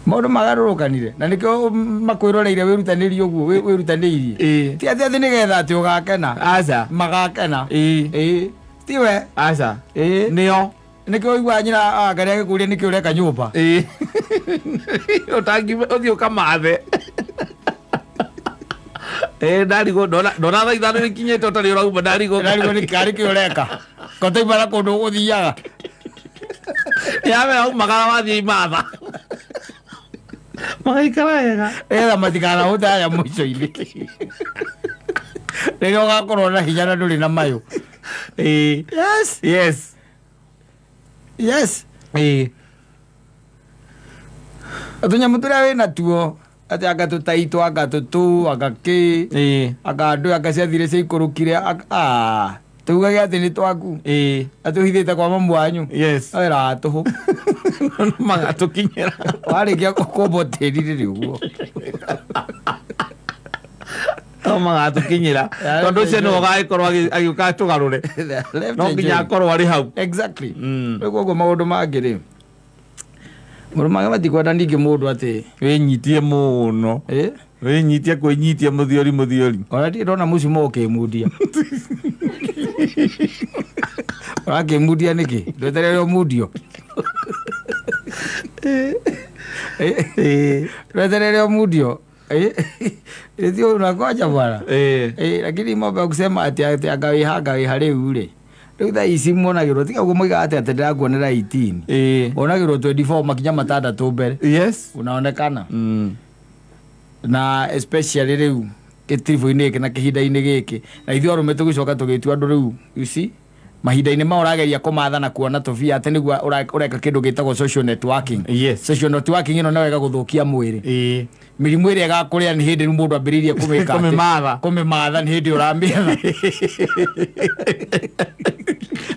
Maũndũ magarũrũkanire na nĩkĩo makwĩroreire wĩrutanĩrie ũguo wĩrutanĩirie. Ti atĩ nĩgetha atĩ ũgakena. Aca. Magakena. Ĩĩ. Tiwe. Aca. Ĩĩ. Nĩo. Nĩkĩo ũiguaga nyina angaria agĩkũria nĩkĩ ũreka nyũmba. Ĩĩ, ũtangiuma ũthiĩ ũkamathe. Ĩĩ, ndarigwo ndona thaa 5 ikinyĩte ũtarĩ ũrauma, ndarigwo. Ndarigwo nĩ karĩ kĩ ũreka kotaima na kũndũ ũgũthiaga. Yawe aumagara wathiĩ imatha magaikara wega. Nĩgetha matikanahũte harĩa mũico-inĩ rĩrĩa ũgakorwo na hinya na ndũrĩ na mayũ. Yes. Yes. Tũnyamũ tũrĩa wĩ natuo atĩ anga tũtaitũ, anga tũtũ, anga kĩ, anga andũ anga ciathire ciaikũrũkire ah, tugage atĩ nĩ twaku, atĩ ũhithĩte kwa mamu wanyu. Wĩra tũhũ. Magatũkinyĩra. Warĩkia kũmbwo tĩri rĩrĩ ũguo. No magatũkinyĩra tondũ ũcio nĩwe ũgagĩkorwo agĩũka tũgarũre, no nginya akorwo arĩ hau. Exactly. Rĩu koguo maũndũ mangĩ rĩ, maũndũ mangĩ matikwenda ningĩ mũndũ atĩ wĩnyitie mũno. Wĩnyitie, kwĩnyitia mũthiori mũthiori. Ona ndirĩ ndona mũcumo ũkĩmundia. Ũrakĩmundia nĩkĩ? Ndweterere ũmundio. Weterere o mundio. Ndio unakoja bwana. Lakini mambo ya kusema ati ati agawiha agawiha rĩu rĩ. Rĩu thaa ici muonagĩrwo tiga ũguo moigaga atĩ atĩ ndĩrakuonera 18. Wonagĩrwo 24 makinya matandatũ mbere. Yes. Unaonekana. Na especially rĩu gĩtiribũ-inĩ gĩkĩ na kĩhinda-inĩ gĩkĩ na ithuĩ arũme tũgĩcoka tũgĩtua andũ rĩu, you see, mahinda-inĩ ma ũrageria kũmatha na kuona tũbia atĩ nĩguo ũreka kĩndũ gĩtagwo social networking. Yes. Social networking ĩno no ĩgagũthũkia mwĩrĩ. Mĩrimũ ĩrĩa ĩgakũrĩa nĩ hĩndĩ rĩu mũndũ ambĩrĩirie kũmĩka atĩ- Kũmĩmatha. kũmĩmatha nĩ hĩndĩ ũramĩetha.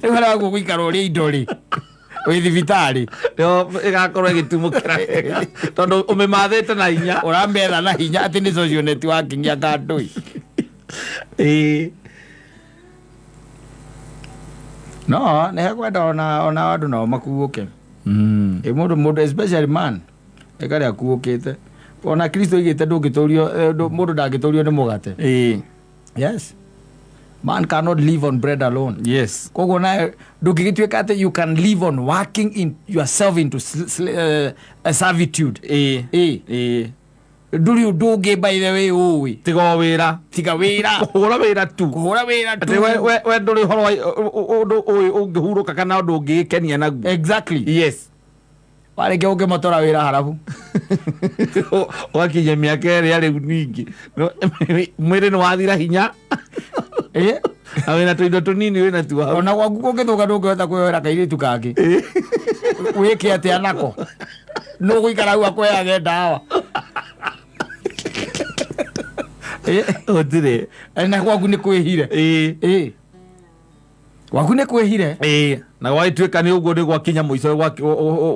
Rĩu harĩa waguo gũikara ũrĩa indo rĩ wĩ thibitarĩ Nĩho ĩgakorwo ĩgĩtumũkĩra wega tondũ ũmĩmathĩte na hinya. Ũramĩetha na hinya atĩ nĩ social networking ya kandũi. No nĩ hekwenda ona andũ nao makuũke. Ĩ mũndũ especially man ĩkarĩa akuũkĩte ona Kristo oigĩte ndũngĩtũrio mũndũ ndangĩtũrio nĩ mũgate. Yes, man cannot live on bread alone. Yes. Koguo nawe ndũngĩgĩtuĩka atĩ you can live on working in yourself into servitude. Ĩ ndũrĩ ũndũ ũngĩ by the way ũĩ Tiga o wĩra. Tiga wĩra. Kũhũra wĩra tu. Kũhũra wĩra tu. Atĩ we ndũrĩ ũhoro wa ũndũ ũyũ ũngĩhurũka kana ũndũ ũngĩgĩkenia naguo. Exactly. Yes. Warĩkia ũkĩmotora wĩra harabu. Ũgakinyia mĩaka ĩrĩa rĩu ningĩ mwĩrĩ nĩ wathira hinya. Na wĩna tũindo tũnini wĩna tuo hau. Ona gwaku kũngĩthũka ndũngĩhota kwĩyoera kairĩtu kangĩ wĩke atĩa nako nũgũikara hau akũheage ndawa. Gũtirĩ. Na gwaku nĩ kwĩhire. Ĩ gwaku nĩ kwĩhire. Na gwagĩtuĩka nĩ ũguo nĩ gwakinya mũico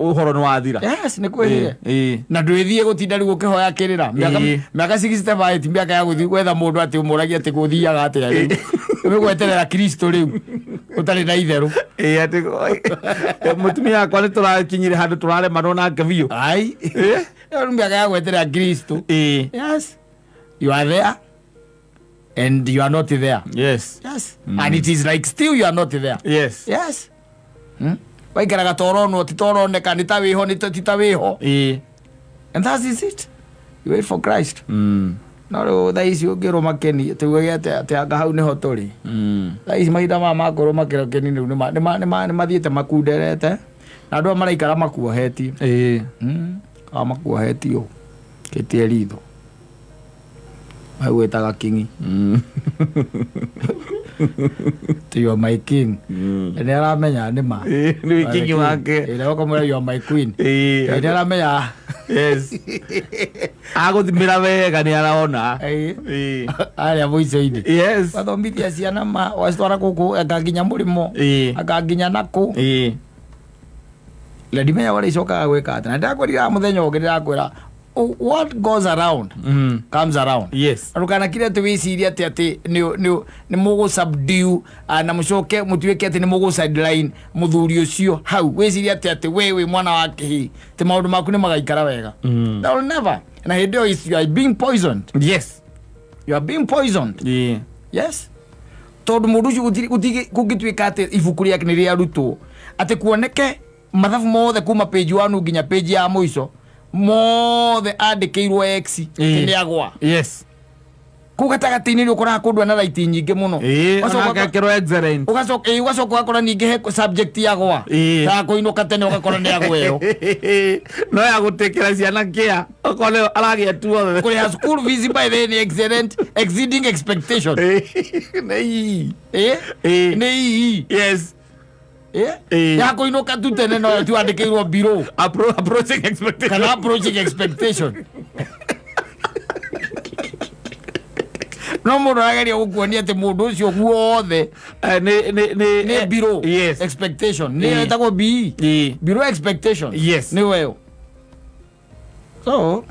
ũhoro nĩ wathira. Yes, nĩ kwĩhire. Na ndwĩthiĩ gũtinda rĩu ũkĩhoya kĩrĩra mĩaka 65 ti mĩaka ya gũthiĩ gwetha mũndũ atĩ ũmũragie atĩ gũthiaga atĩa rĩu ũgweterera Kristo rĩu ũtarĩ na itherũ. Atĩ mũtumia wakwa nĩ tũrakinyire handũ tũraremanwo nake biũ. Ai ĩyo nĩ mĩaka ya gweterera Kristo. Yes, you are there and you are not there. Yes. Yes. And it is like still you are not there. Yes. Yes. Waikaraga toronwo ti toroneka nĩ ta wĩho nĩ ti ta wĩho. And that is it. You wait for Christ. No rĩu thaa ici ũngĩrwo makeni tuge atĩ atĩ anga hau nĩho tũrĩ. Thaa ici mahinda maya makũrwo makĩrokeni rĩu nĩ mathiĩte makunderete na andũ aya maraikara makuohetie. Kaa makuohetie ũũ kĩtie ritho magwĩtaga kingi. You are my king. Nĩ aramenya nĩ ma. Nĩ kingi wake. Ĩrĩa ũkamwĩra you are my queen. Nĩ aramenya. Yes. Agũthimĩra wega nĩ arona. Arĩa mũico-inĩ. Yes. Wathomithia ciana ma wacitwara gũkũ akanginya mũrĩmo. Akanginya nakũ. Na ndimenya ũrĩa icokaga gwĩka atĩ na ndĩrakwĩrira mũthenya ũngĩ ndĩrakwĩra what goes around comes around. Yes. Ndũkanakire atĩ wĩcirie atĩ atĩ nĩ mũgũ subdue na mũcoke mũtuĩke atĩ nĩ mũgũ sideline mũthuri ũcio hau wĩcirie atĩ atĩ we wĩ mwana wa kĩhii atĩ maũndũ maku nĩ magaikara wega. That will never. Na hĩndĩ ĩyo is you are being poisoned. Yes. You are being poisoned. Yes. Tondũ mũndũ ũcio gũtirĩ kũngĩtuĩka atĩ ibuku rĩake nĩ rĩarutwo atĩ kuoneke mathabu mothe kuma page 1 nginya page ya mũico mothe andĩkĩirwo X nĩ agwa. Yes. Kũu gatagatĩ-inĩ nĩ ũkoraga kũndũ ena raiti nyingĩ mũno. Ũgakĩrwo excellent. Ũgacoka ũgacoka ũgakora ningĩ he subject yagwa. Ta kũinũka tene ũgakora nĩ agwa ĩyo. No ya gũtĩkĩra ciana kĩa okorwo nĩyo aragĩa tuothe. Kũrĩha school fees by the way nĩ excellent exceeding expectation. Nĩ ii. Nĩ ii. Yes. Ya kũinũka tu tene no tu andĩkĩirwo below. Approaching expectation. Kana approaching expectation. No mũndũ arageria gũkuonia atĩ mũndũ ũcio guothe nĩ below Yes. expectation. Nĩ ĩtagwo BE. Below expectation. Yes. Nĩ weyo. So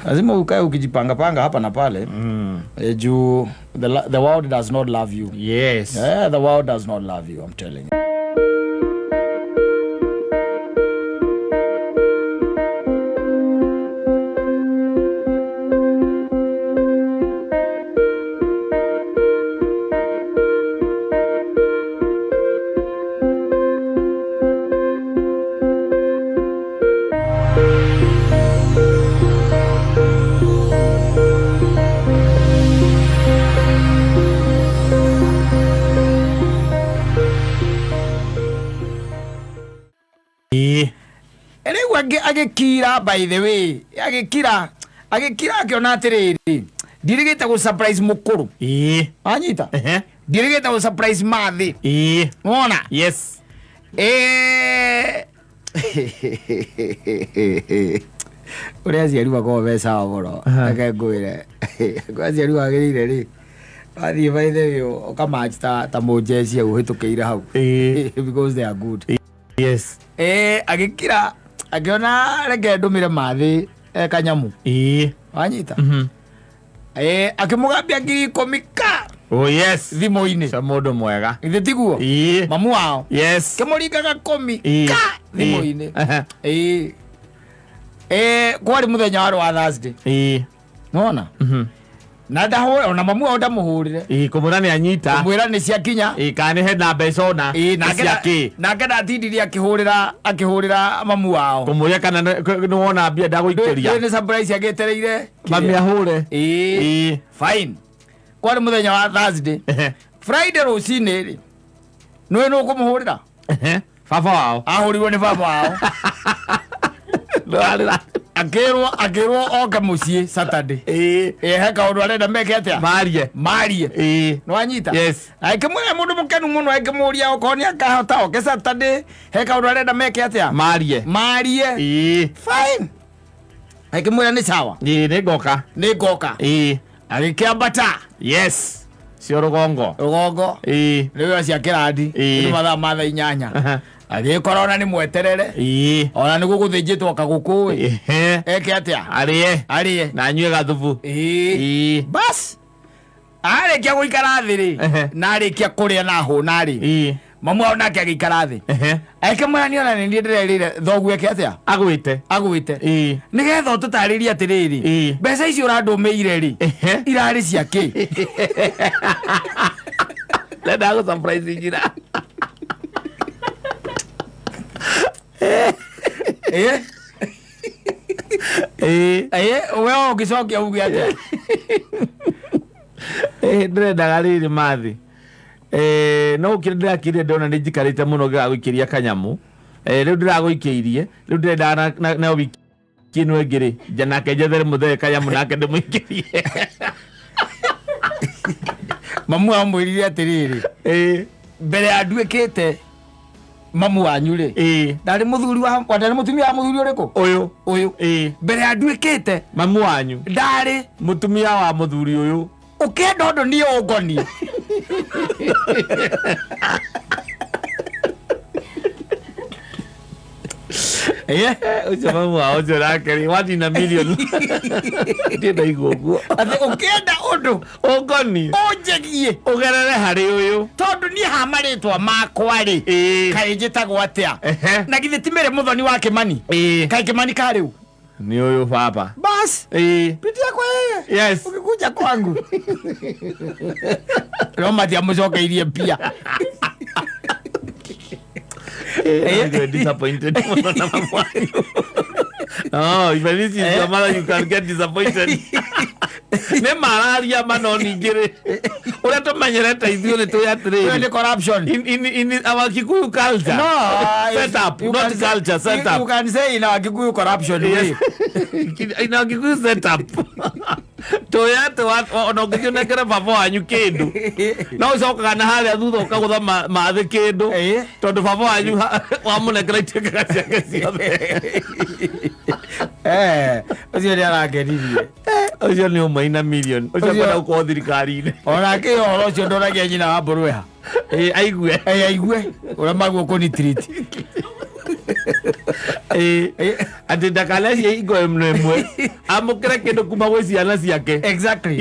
lazima ukae ukijipanga panga hapa na pale. Juu the world does not love you. Yes. Yeah, the world does not love you, I'm telling you. Agĩkira, by the way, agĩkira akĩona atĩrĩrĩ, ndirĩgĩte gũ surprise mũkũrũ. Wanyita? Ndirĩgĩte gũ surprise mathĩ. Wona? Yes. Ũrĩa aciari makoragwo me sawa mũno. Reke ngwĩre, aciari wagĩrĩire rĩ, wathiĩ, by the way, ũkamatch ta mũnjecia ũhĩtũkĩire hau, because they are good. Agĩkira akĩona reke ndũmĩre mathĩ kanyamu. Wanyita? Akĩmũgambia 10,000 ka Oh yes. thimũ-inĩ. Cia mũndũ mwega. Githĩ tiguo? Mamu wao kĩmũringaga kũmi ka thimũ-inĩ. Kwarĩ mũthenya warĩ wa Thursday. Nona na ndahũra ona mamu wao, ndamũhũrĩre. Kũmwĩra nĩ anyita. Kũmwĩra nĩ ciakinya. Kana nĩ hena mbeca ona. Nake Cia kĩ? Nake ndatindirie akĩhũrĩra mamu wao. Kũmũria kana nĩ wona mbia ndagũikĩria. Nĩ surprise agĩetereire. Mami ahũre. Fine, kwarĩ mũthenya wa Thursday. Friday rũcinĩ rĩ, nĩwe nũ ũkũmũhũrĩra? Baba wao. Ahũrirwo nĩ baba wao. Ndwarĩra. Akĩrwo oke mũciĩ Saturday. He kaũndũ arenda meke atĩa? Marie. Marie. Nĩwanyita? Yes. Akĩmwĩra mũndũ mũkenu mũno, akĩmũria okorwo nĩ akahota oke Saturday, he kaũndũ arenda meke atĩa? Marie. Marie. Fine, akĩmwĩra nĩ sawa. Nĩ ngoka. Nĩ ngoka. Agĩkĩambata. Yes. Cio rũgongo. Rũgongo. Nĩwe cia kĩrandi. Nĩ mathaa ma thaa 8. Agĩkora ona nĩ mweterere. Ona nĩ gũgũthĩnjĩtwo kagũkũ ĩ. Eke atĩa? Arĩe. Arĩe. Na anyue gathubu. Bas, arĩkia gũikara thĩ rĩ, na arĩkia kũrĩa na hũna rĩ, mamu wao nake agĩikara thĩ. Akĩmwĩra niĩ ona nĩ niĩ ndĩrerĩire thoguo eke atĩa? Agwĩte. Agwĩte. Nĩgetha ũtũtarĩrie atĩrĩrĩ, mbeca icio ũrandũmĩire rĩ, irarĩ cia kĩ? Ndendaga gũ surprise njira. We ũngĩcokia uge atĩa? Ndĩrendaga rĩrĩ mathi. No ũkĩrĩ ndĩrakĩrire ndona nĩ njikarĩte mũno ngĩgagũikĩria kanyamu. Rĩu ndĩragũikĩirie, rĩu ndĩrendaga na wiki ĩno ĩngĩ rĩ, nake njethere mũthee kanyamu nake ndĩmũikĩrie. Mamu amwĩrire atĩrĩrĩ, mbere ya nduĩkĩte mamu wanyu rĩ, ndarĩ mũthuri wa, ndarĩ mũtumia wa mũthuri ũrĩkũ? Ũyũ. Ũyũ. Mbere ya nduĩkĩte mamu wanyu, ndarĩ mũtumia wa mũthuri ũyũ. Ũkĩenda ũndũ niĩ ũngoniĩ. Ũcio mamu wao ũcio nake rĩ, one in a million, ndiĩ ndaigua ũguo. Atĩ ũkĩenda ũndũ ũngoniĩ, ũnjegie, ũgerere harĩ ũyũ. Tondũ niĩ ha marĩtwa makwa rĩ, kaĩ njĩtagwo atĩa? Na githĩ ti mĩrĩ mũthoni wa Kĩmani? Kaĩ Kĩmani karĩu? Nĩ ũyũ baba. Bas, pitia kwa yeye. Ukikuja kwangu no matiamũcokeirie mbia. I'm disappointed mũno na mamu wanyu. Oh, even this is your mother, you can get disappointed. Nĩ mararia ma no ningĩ rĩ, ũrĩa tũmenyerete ithuĩ nĩ tũĩ Ũyũ atĩrĩrĩ, nĩ corruption. In our Kikuyu culture, No, set up, you not culture, set you up. can say in our Kikuyu corruption way. In our Kikuyu set up, tũĩ atĩ ona ũngĩthiĩ ũnengere baba wanyu kĩndũ, no ũcokaga na harĩa thutha ũkagũtha mathĩ kĩndũ, tondũ baba wanyu wamũnengera ituĩkaga ciake ciothe. Ũcio nĩ arangenirie. Ũcio nĩ ũmwe ina million ũcio. Ũcio- Kwenda gũkorwo thirikari-inĩ. Onake ũhoro ũcio ndoragia nyina wa mbũrweha. Aigue. Aigue ũrĩa maguo kũni treat. Atĩ ndakanecie hingo ĩmwe ĩmwe amũkĩre kĩndũ kuma gwĩ ciana ciake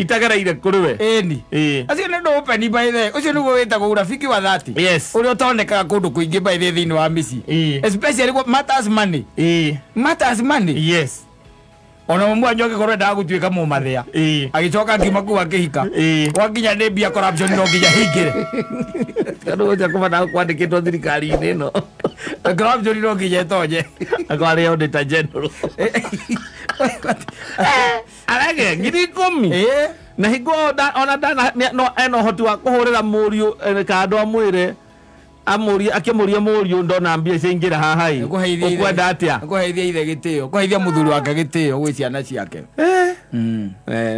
itagereire kũrĩ we. Ĩni. Acio nĩ ũndũ open, by the way. Ũcio nĩguo wĩtagwo urafiki wa dhati, ũrĩa ũtonekaga kũndũ kũingĩ, by the way, thĩinĩ wa mĩciĩ, especially what matters money, matters money. Ona mamu wanyu angĩkorwo endaga gũtuĩka mũmathĩa, agĩcoka akiuma kũu akĩhika, gwakinya nĩ mbia, corruption no nginya hingĩre. Tondũ ũcio kũbata kwandĩkĩtwo thirikari-inĩ ĩno. Corruption no nginya ĩtonye. Akwarĩ auditor general arege 10,000. Na hingo ona ndana no ena ũhoti wa kũhũrĩra mũriũ kando amwĩre. Amũrie akĩmũria mũriũ ndona mbia ciaingĩra haha ĩ, ũkwenda atĩa? Kũheithia ithe gĩtĩo, kũheithia mũthuri wake gĩtĩo gwĩ ciana ciake.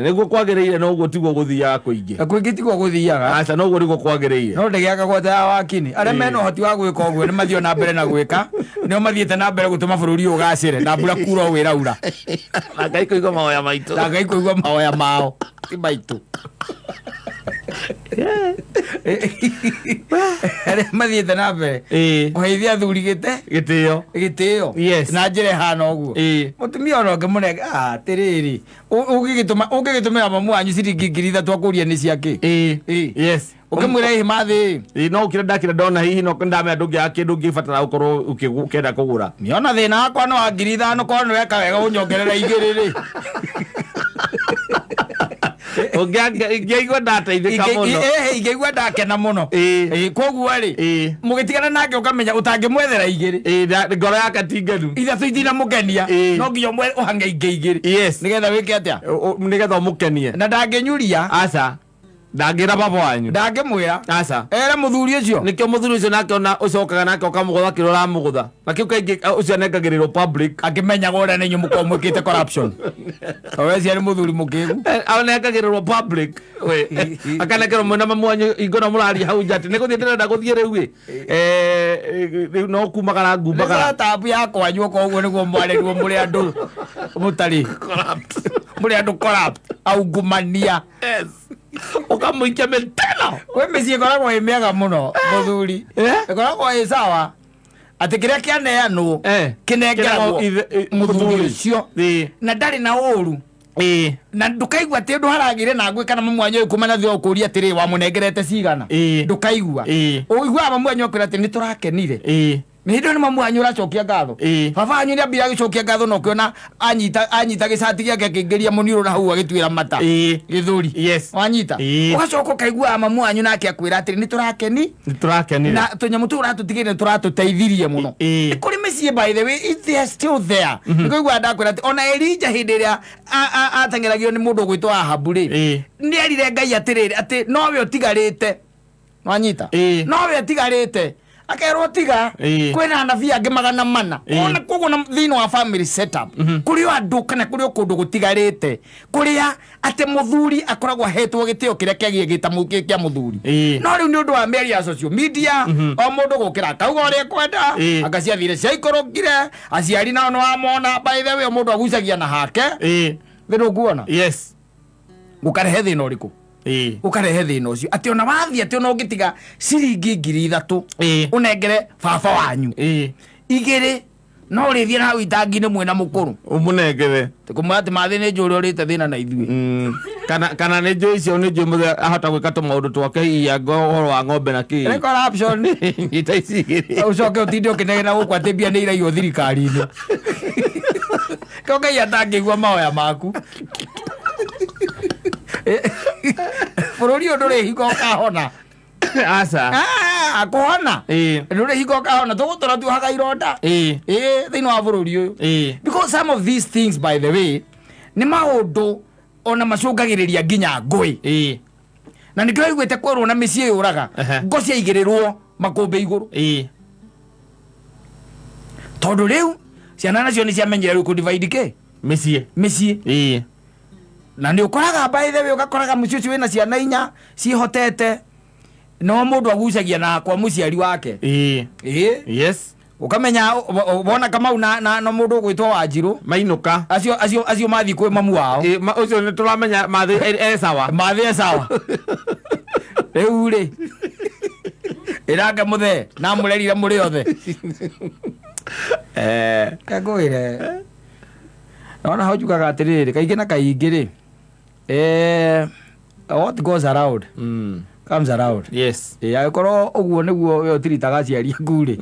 Nĩguo kwagĩrĩire, no ũguo tiguo gũthiaga kũingĩ. Kũingĩ tiguo gũthiaga. Aca, no ũguo nĩguo kwagĩrĩire. No ndĩgĩaka gwata ya wakini arĩa mena ũhoti wa gwĩka ũguo nĩ mathiĩ na mbere na gwĩka, nĩo mathiĩte na mbere gũtũma bũrũri ũyũ ũgacĩre na mbura kura ũũ ĩraura. Na Ngai kũigua mahoya maitũ. Na Ngai kũigua mahoya mao, ti maitũ, arĩa mathiĩte na mbere kũheithia athuri gĩte Gĩtĩo. Gĩtĩo. Na njĩra ĩhana ũguo. Mũtumia ona ũngĩmũnenge atĩrĩrĩ, ũngĩgĩtũmĩra mamu wanyu ciringi 3,000 akũria nĩ ciakĩ. Ũkĩmwĩra ĩhĩ mathĩ. Ĩĩ, no ũkĩra ndakĩra ndona hihi no ndamenya ndũngĩaga kĩndũ ũngĩbatara gũkorwo ũkĩenda kũgũra. Nĩona thĩna wakwa nĩ wa 5,000, korwo nĩ weka wega ũnyongerera igĩrĩ rĩ. Ingĩaigua ndateithĩka mũno. Ingĩigua ndakena mũno. Koguo rĩ, mũgĩtigana nake ũkamenya ũtangĩmwethera igĩrĩ. Ngoro yake ti ngenu. Ithatũ itinamũkenia. No nginya ũhange ingĩ igĩrĩ. Nĩgetha wĩke atĩa? Nĩgetha ũmũkenie. Na ndangĩnyuria. Aca, ndangĩra baba wanyu. Ndangĩmwĩra. Aca. Ere mũthuri ũcio. Nĩkĩo mũthuri ũcio nake ona ũcokaga nake ũkamũgũtha kĩrĩa ũramũgũtha, na kĩu kaingĩ ũcio anengagĩrĩrwo public. Akĩmenyaga ũrĩa nĩ inyuĩ mũkorwo mwĩkĩte corruption, wecia nĩ mũthuri mũkĩgu. Anengagĩrĩrwo public. We, akanengerwo mwena mamu wanyu hingo ĩno mũraria hau nja atĩ nĩ gũthiĩ ndĩrenda gũthiĩ rĩu ĩ. Rĩu no kumagara ngumbagara. Tabu ya kwanyu okorwo ũguo nĩguo mwarerirwo, mũrĩ andũ mũtarĩ, mũrĩ andũ corrupt, aungumania. Yes. Ũkamũikia mĩteno. Kwĩ mĩciĩ ĩkoragwo ĩ mĩega mũno, mũthuri. Ĩkoragwo ĩ sawa atĩ kĩrĩa kĩaneanwo kĩnengeragwo Kĩragwo mũthuri mũthuri. ũcio na ndarĩ na ũru, na ndũkaigua atĩ ũndũ haragĩire na ngũĩ kana mamu wanyu kuma na thutha ũkũria atĩrĩ, wamũnengerete cigana? Ndũkaigua. Ũiguaga mamu wanyu akwĩra atĩ nĩ tũrakenire. Nĩ hĩndĩ ĩyo nĩ mamu wanyu ũracokia ngatho. Baba wanyu nĩ ambire agĩcokia ngatho na ũkĩona anyita gĩcati gĩake akĩingĩria mũniũrũ na hau agĩtuĩra mata gĩthũri. Wanyita? Ũgacoka ũkaiguaga mamu wanyu nake akwĩra atĩrĩ, nĩ tũrakeni. Nĩ tũrakenire. Na tũnyamũ tũu ũratũtigĩrĩra nĩ tũratũteithirie mũno. Nĩ kũrĩ mĩciĩ, by the way, if they are still there, nĩ kũiguaga ndakwĩra atĩ ona Elija hĩndĩ ĩrĩa ateng'eragio nĩ mũndũ ũgwĩtwo Ahabu rĩ, nĩ erire Ngai atĩrĩrĩ, atĩ nowe ũtigarĩte. Wanyita? Nowe ũtigarĩte, akerwo tiga. Kwĩna anabii angĩ 400. Ona koguo na thĩinĩ wa family setup kũrĩ o andũ kana kũrĩ o kũndũ gũtigarĩte kũrĩa atĩ mũthuri akoragwo ahetwo gĩtĩo kĩrĩa kĩagie gĩta kĩa mũthuri. No rĩu nĩ ũndũ wa mĩario ya social media, o mũndũ gũkĩra akauga ũrĩa ekwenda. Anga ciathire ciaikũrũkire, aciari nao nĩ wamona, by the way, o mũndũ agucagia na hake. Thĩna ũkuona gũkarehe thĩna ũrĩkũ? Ũkarehe thĩna ũcio atĩ ona wathiĩ atĩ ona ũngĩtiga ciringi 3,000 ũnengere baba wanyu, igĩrĩ no ũrĩthiĩ na hau itangi-inĩ mwĩna mũkũrũ. Ũmũnengere. Kũmwĩra atĩ mathĩ nĩ njũĩ ũrĩa ũrĩte thĩna na ithuĩ. Kana nĩ njũĩ icio, nĩ njũĩ mũthee ahota gwĩka tũmaũndũ twake, hihi anga ũhoro wa ng'ombe na kĩ. Nĩ corruption. Nyita ici igĩrĩ. Ũcoke ũtinde ũkĩnegena gũkũ atĩ mbia nĩ iraiywo thirikari-inĩ, ko Ngai atangĩigua mahoya maku? Bũrũri ũyũ ndũrĩ hingo ũkahona. Aca. Ah, kũhona ndũrĩ hingo ũkahona, tũgũtũra tuohaga ironda ĩĩ thĩinĩ wa bũrũri ũyũ. Because some of these things, by the way, nĩ maũndũ ona macũngagĩrĩria nginya ngũĩ. Na nĩkĩo iguĩte kwerwo na mĩciĩ yũraga ngo ciaigĩrĩrwo makũmbĩ igũrũ, tondũ rĩu ciana nacio nĩ ciamenyire rĩu kũ-divide kĩ? Mĩciĩ. Mĩciĩ. Na nĩ ũkoraga, by the way, ũgakoraga mũciĩ ũcio wĩna ciana inya ciĩhotete, no mũndũ agucagia na kwa mũciari wake. Ĩĩ. Ũkamenya wona Kamau na mũndũ ũgwĩtwo Wanjirũ mainũka, acio mathiĩ kwĩ mamu wao. Ũcio nĩ tũramenya mathĩ e sawa. Mathĩ e sawa. Rĩu rĩ, ĩrake mũthee na mũrerire mũrĩ othe. Ngwĩre ona hau njugaga atĩrĩrĩ, kaingĩ na kaingĩ rĩ, what goes around comes around. Angĩkorwo ũguo nĩguo we ũtiritaga aciari aku rĩ,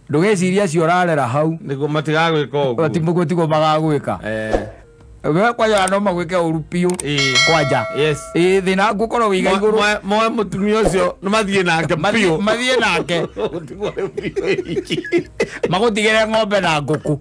ndũgecirie acio ũrarera hau Nĩguo matigagwĩka ũguo. Tiguo tiguo magagwĩka. We kwanja no magwĩke ũru biũ. Kwanja ĩĩ, thĩna waku ũkorwo wĩiga igũrũ. Moe mũtumia ũcio nĩ mathiĩ nake biũ. Mathiĩ nake. Gũtigwo rĩu biũ iki. Magũtigĩre ng'ombe na ngũkũ.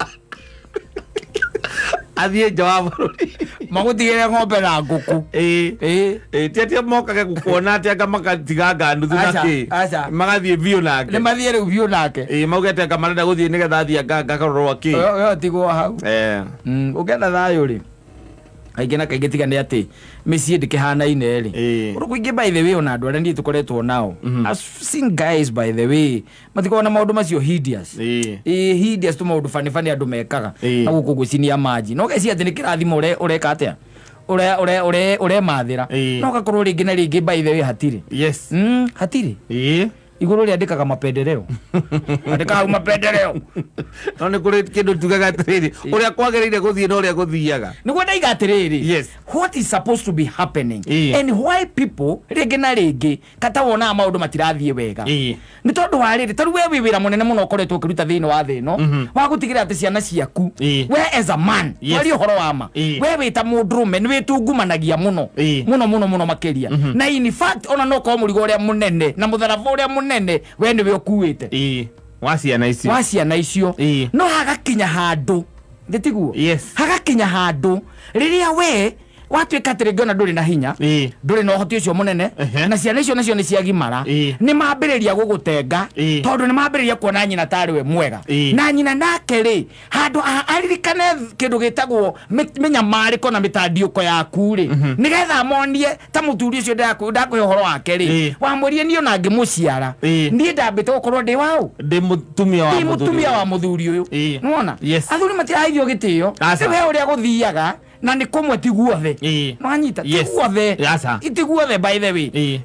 Athiĩ nja wa bũrũri. Magũtigĩre ng'ombe na ngũkũ. Ĩĩ. Ĩĩ. Ĩĩ, ti atĩ mokage gũkuona atĩ anga magatiganga nuthu na Aca, kĩ. aca. Magathiĩ biũ nake. Nĩ mathiĩ rĩu biũ nake. Ĩĩ, mauge atĩ anga marenda gũthiĩ nĩgetha athiĩ anga akarorwo kĩ. We ũtigwo hau. Eh. Ũngĩenda thayũ rĩ, kaingĩ na kaingĩ tiga nĩ atĩ mĩciĩ ndĩkĩhanaine rĩ. Ĩĩ. Ũndũ kũingĩ by the way ona andũ arĩa niĩ tũkoretwo nao. I've seen guys by the way matikoragwo na maũndũ macio hideous. Ĩĩ. Ĩĩ, hideous tũ maũndũ bani bani andũ mekaga. Ĩĩ. Na gũkũ gwĩcinia maji. No ũgeciria atĩ nĩ kĩrathimo ũreka atĩa? Ũremathĩra. Ĩĩ. No ũgakorwo rĩngĩ na rĩngĩ by the way hatirĩ. Yes. Hatirĩ. Ĩĩ. Igũrũ rĩandĩkaga mapendeleo. Andĩka hau mapendeleo. No nĩ kũrĩ kĩndũ tugaga atĩrĩrĩ, ũrĩa kwagĩrĩire gũthiĩ na ũrĩa gũthiaga. Nĩguo ndaiga atĩrĩrĩ. Yes. What is supposed to be happening Ĩĩ. and why people rĩngĩ na rĩngĩ kata wonaga maũndũ matirathiĩ wega. Ĩĩ. Nĩ tondũ wa rĩrĩ, tarĩu we wĩ wĩra mũnene mũno ũkoretwo ũkĩruta thĩinĩ wa thĩ ĩno wa gũtigĩrĩra atĩ ciana ciaku, Ĩĩ. we as a man, Yes. twarie ũhoro wa ma, Ĩĩ. we wĩ ta mũndũrũme nĩ wĩtungumanagia mũno Ĩĩ. mũno mũno mũno makĩria, na in fact ona no ũkorwo mũrigo ũrĩa mũnene na mũtharaba ũrĩa mũnene we nĩwe ũkuĩte. Ĩĩ. Wa ciana icio. Wa ciana icio. Ĩĩ. No hagakinya handũ ndĩtiguo, Yes. hagakinya handũ rĩrĩa we watuĩka atĩ rĩngĩ ona ndũrĩ na hinya, Ĩĩ. ndũrĩ na ũhoti ũcio mũnene, na ciana icio nacio nĩ ciagimara, Ĩĩ. nĩ mambĩrĩria gũgũtenga, Ĩĩ. tondũ nĩ mambĩrĩria kuona nyina tarĩ we mwega. Ĩĩ. Na nyina nake rĩ, handũ aririkane kĩndũ gĩtagwo mĩnyamarĩko na mĩtandiũko yaku rĩ, nĩgetha monie ta mũthuri ũcio ndakũhe ũhoro wake rĩ, Ĩĩ. wamwĩrire niĩ ona ngĩmũciara, Ĩĩ. niĩ ndambĩte gũkorwo ndĩ waũ, Ndĩ mũtumia wa ndĩ mũthuri mũtumia ũyũ. wa mũthuri ũyũ. Ĩĩ. Nĩwona? Yes. Athuri matiraheithio gĩtĩo. Aca. Rĩu he ũrĩa gũthiaga na nĩ kũmwe ti guothe. Ĩĩ. Nwanyita? Ti Yes. guothe. Aca. Ti guothe by the way. Ĩĩ.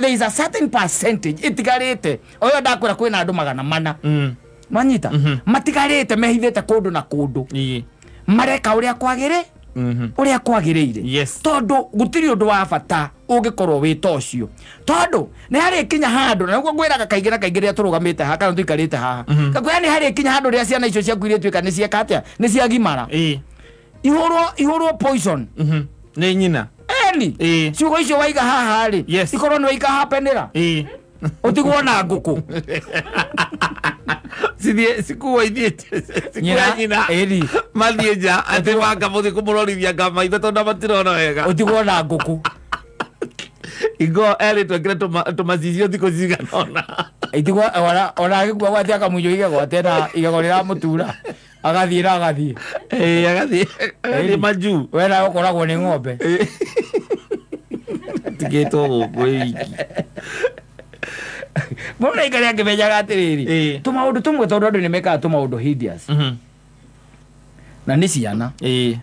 There is a certain percentage ĩtigarĩte oyo ndakwĩra kwĩna andũ 400. Nwanyita? Matigarĩte mehithĩte kũndũ na kũndũ, Ĩĩ. mareka ũrĩa kwagĩrĩ ũrĩa kwagĩrĩire. Yes. Tondũ gũtirĩ ũndũ wa bata ũngĩkorwo wĩ ta ũcio, tondũ nĩ harĩ kinya handũ, na nĩguo ngwĩraga kaingĩ na kaingĩ rĩrĩa tũrũgamĩte haha kana tũikarĩte haha, ngakwĩra nĩ harĩ kinya handũ rĩrĩa ciana icio ciaku irĩtuĩka nĩ cieka atĩa, nĩ ciagimara, Ĩĩ. ihũrwo poison. Nĩ nyina. Eni. Ĩĩ. Ciugo icio waiga haha rĩ, Yes. ikorwo nĩ waiga hapenĩra, Ĩĩ. ũtigwo na ngũkũ. Cithiĩ cikuo ithiĩte Nyina, cikuo nyina. ĩni. Mathiĩ nja atĩ wanga mũthiĩ kũmũrorithia nga maitho tondũ matirona wega. Ũtigwo na ngũkũ. Ingo erĩtwo ekĩre tũmacicio thikũ cigana ũna. Itigwo ona agĩkua gwate akamunywo igego atĩ na igego rĩramũtura, agathiĩ na agathiĩ. Ĩĩ, agathiĩ majuu. We nawe ũkoragwo nĩ ng'ombe. Tigĩtwo gũkũ ĩ wiki. Mũndũ aikare akĩmenyaga atĩrĩrĩ, Ĩĩ. tũmaũndũ tũmwe, tondũ andũ nĩ mekaga tũmaũndũ hideous na nĩ ciana, Ĩĩ.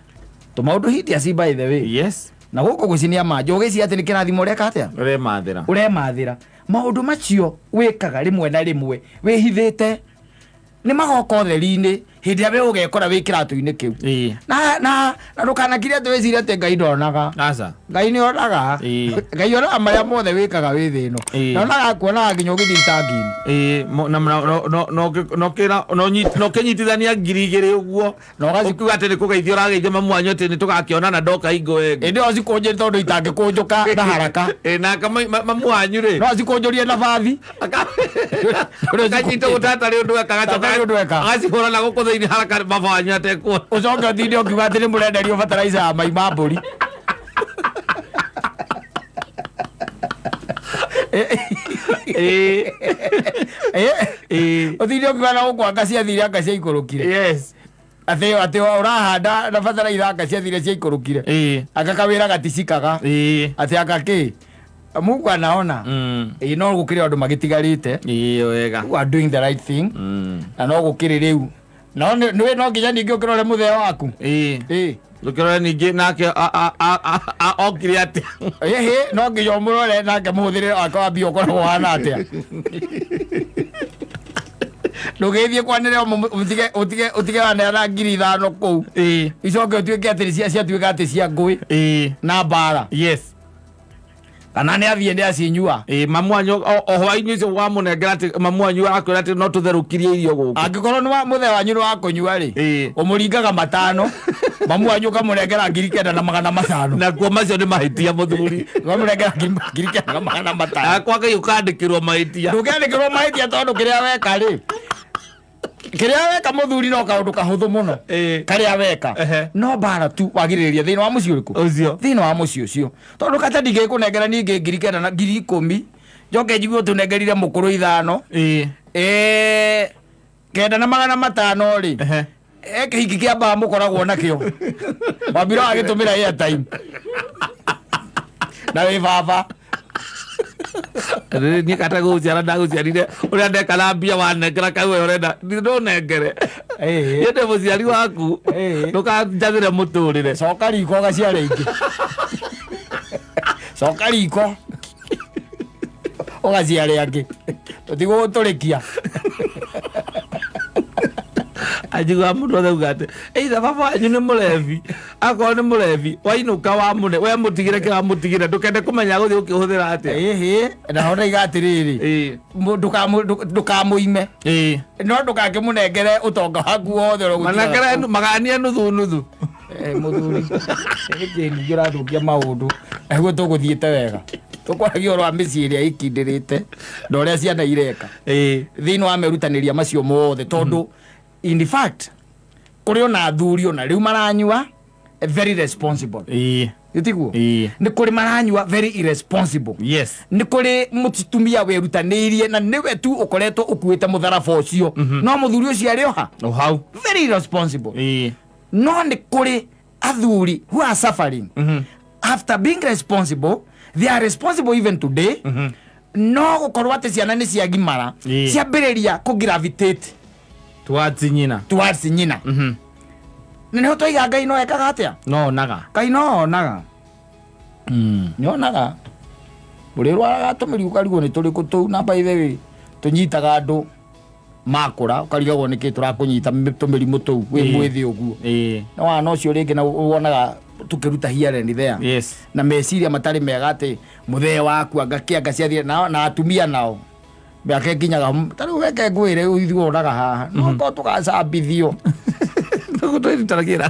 tũmaũndũ hideous by the way. Yes. Na gũkũ gwĩcinia manjo ũgĩciria atĩ nĩ kĩrathimo ũreka atĩa, Ũremathĩra. ũremathĩra. Maũndũ macio wĩkaga rĩmwe na rĩmwe wĩhithĩte nĩ magoka ũtheri-inĩ hĩndĩ ĩrĩa we ũgekora wĩ kĩratũ-inĩ kĩu. Ĩĩ. Na ndũkanakire atĩ wĩcirie atĩ Ngai ndonaga. Aca. Ngai nĩ onaga. Ĩĩ. Ngai onaga marĩa mothe wĩkaga wĩ thĩ ĩno. Ĩĩ. Na onaga kuonaga nginya ũgĩthiĩ itangi-inĩ. Ĩĩ, na no kĩnyitithania 2,000 ũguo Na ũkiuga atĩ nĩ kũgeithio ũrageithia mamu wanyu atĩ nĩ tũgakĩonana ndoka hingo ĩngĩ. Ĩndĩ ĩyo cikũnjĩre tondũ itangĩkũnjũka na haraka. Ĩĩ, nake mamu wanyu rĩ No acikũnjũrie na bathi. Akanyita gũtatarĩ ũndũ eka. Tatarĩ ũndũ eka. Agacihũra na gũkũ thĩinĩ haraka baba wanyu atekuona. Ũcoke ũtinde ũkiuga atĩ nĩ mũrenderio bataraitha ya mai ma mbũri. Ĩĩ. Ĩĩ. Ũtinde ũkiuga na gũkũ anga ciathire, anga ciaikũrũkire. Yes. Atĩ ũrahanda na bataraitha anga ciathire ciaikũrũkire. Ĩĩ. Anga kawĩra gaticikaga. Ĩĩ. Atĩ anga kĩ Mungu anaona. Ĩĩ, no gũkĩrĩ andũ magĩtigarĩte Ĩĩ, wega. who are doing the right thing, na no gũkĩrĩ rĩu no nĩ no nginya ningĩ ũkĩrore mũthee waku. Ĩĩ. Ĩĩ. Ndũkĩrore ningĩ nake okire atĩa. Ĩhĩ, no nginya ũmũrore nake mũhũthĩrĩre wake wa mbia ũkoragwo ũhana atĩa. Ndũgĩthiĩ kwanĩrĩra ũtige waneana 5,000 kũu, Ĩĩ. icoke ũtuĩke atĩ ciatuĩka atĩ cia ngũĩ Ĩĩ. na mbara. Yes. Kana nĩ athiĩ nĩ acinyua. Ĩĩ, mamu wanyu o hwainĩ ũcio wamũnengera atĩ mamu wanyu akwĩra atĩ no tũtherũkirie irio gũkũ. Angĩkorwo nĩ wa mũthee wanyu nĩ wa kũnyua rĩ, Ĩĩ. ũmũringaga 5, mamu wanyu ũkamũnengera 9,500. Nakuo macio nĩ mahĩtia mũthuri. Ũkamũnengera 9,500. Akwa Ngai ũkandĩkĩrwo mahĩtia. Ndũngĩandĩkĩrwo mahĩtia tondũ kĩrĩa weka rĩ, Kĩrĩa weka mũthuri no kaũndũ kahũthũ mũno. Karĩa weka. No mbara tu wagirĩrĩria thĩinĩ wa mũciĩ ũrĩkũ? Ũcio. Thĩinĩ wa mũciĩ ũcio. Tondũ kata ndingĩkũnengera ningĩ 9,000 na 10,000. Njoke njigue ũtũnengerire mũkũrũ 5. 9,500 rĩ. Kĩhiki kĩa mbaa mũkoragwo nakĩo. Wambira wagĩtũmĩra airtime. Na wĩ baba. Niĩ kata gũciara ndagũciarire ũrĩa ndeka na mbia wanengera kau we ũrenda ndũnengere. Niĩ ndĩ mũciari waku. Ndũkanjathĩre mũtũrĩre. Coka riko ũgaciare ingĩ. Coka riko ũgaciare angĩ. Tũtigũgũtũrĩkia. Anjiguaga mũndũ othe auga atĩ either baba wanyu nĩ mũrebi, akorwo nĩ mũrebi wainũka wamũne we mũtigĩre kĩrĩa wamũtigĩre, ndũkende kũmenya gũthiĩ ũkĩhũthĩra atĩa. Ĩhĩ, naho ndaiga atĩrĩrĩ, ndũkamũime. No ndũgakĩmũnengere ũtonga waku wothe ũrĩa ũgũtigara. Manengere maganie nuthu nuthu. Mũthuri, nĩkĩ ningĩ ũrathũkia maũndũ? Nĩguo tũgũthiĩte wega. Tũkwaragia ũhoro wa mĩciĩ ĩrĩa ĩkindĩrĩte na ũrĩa ciana ireka. Thĩinĩ wa merutanĩria macio mothe, tondũ in fact kũrĩ ona athuri ona rĩu maranyua very responsible. Nĩtiguo? Nĩ kũrĩ maranyua very irresponsible. Nĩ kũrĩ mũtumia wĩrutanĩirie na nĩwe tu ũkoretwo ũkuĩte mũtharaba ũcio. No mũthuri ũcio arĩ o ha? O hau. Very irresponsible. No nĩ kũrĩ athuri who are suffering. After being responsible, they are responsible even today. No gũkorwo atĩ ciana nĩ ciagimara, ciambĩrĩria kũ gravitate towards nyina. Towards nyina. Na nĩho twaiga Ngai no ekaga atĩa? No onaga. Ngai no onaga. Nĩ onaga. Ũrĩrwaraga tũmĩri ũkarigwo nĩ tũrĩkũ tũu, na by the way tũnyitaga andũ makũra ũkarigagwo nĩkĩ tũrakũnyita tũmĩrimũ tũu wĩ mwĩthĩ ũguo. Na wana ũcio rĩngĩ na wonaga tũkĩruta here and there. Na meciria matarĩ mega atĩ mũthee waku anga kĩanga ciathire na atumia nao. Mĩaka ĩkinyaga ta rĩu reke ngwĩre ithuĩ wonaga haha. No korwo tũgacambithio. Tũgũtwĩrutanagĩra.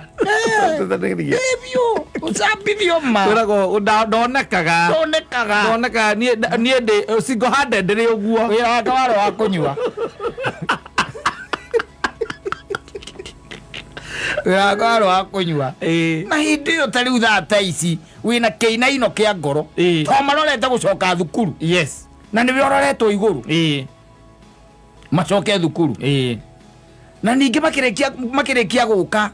Biũ, ũcambithio ma. Kwĩragwo, ndonekaga. Ndonekaga. Ndonekaga, niĩ ndĩ single handed ndĩrĩ ũguo. Wĩra wake warĩ wa kũnyua. Wĩra wake warĩ wa kũnyua. Na hĩndĩ ĩyo ta rĩu thaa ta ici wĩna kĩinaino kĩa ngoro. To marorete gũcoka thukuru. Na nĩwe ũroretwo igũrũ. Macoke thukuru. Na ningĩ makĩrĩkia gũka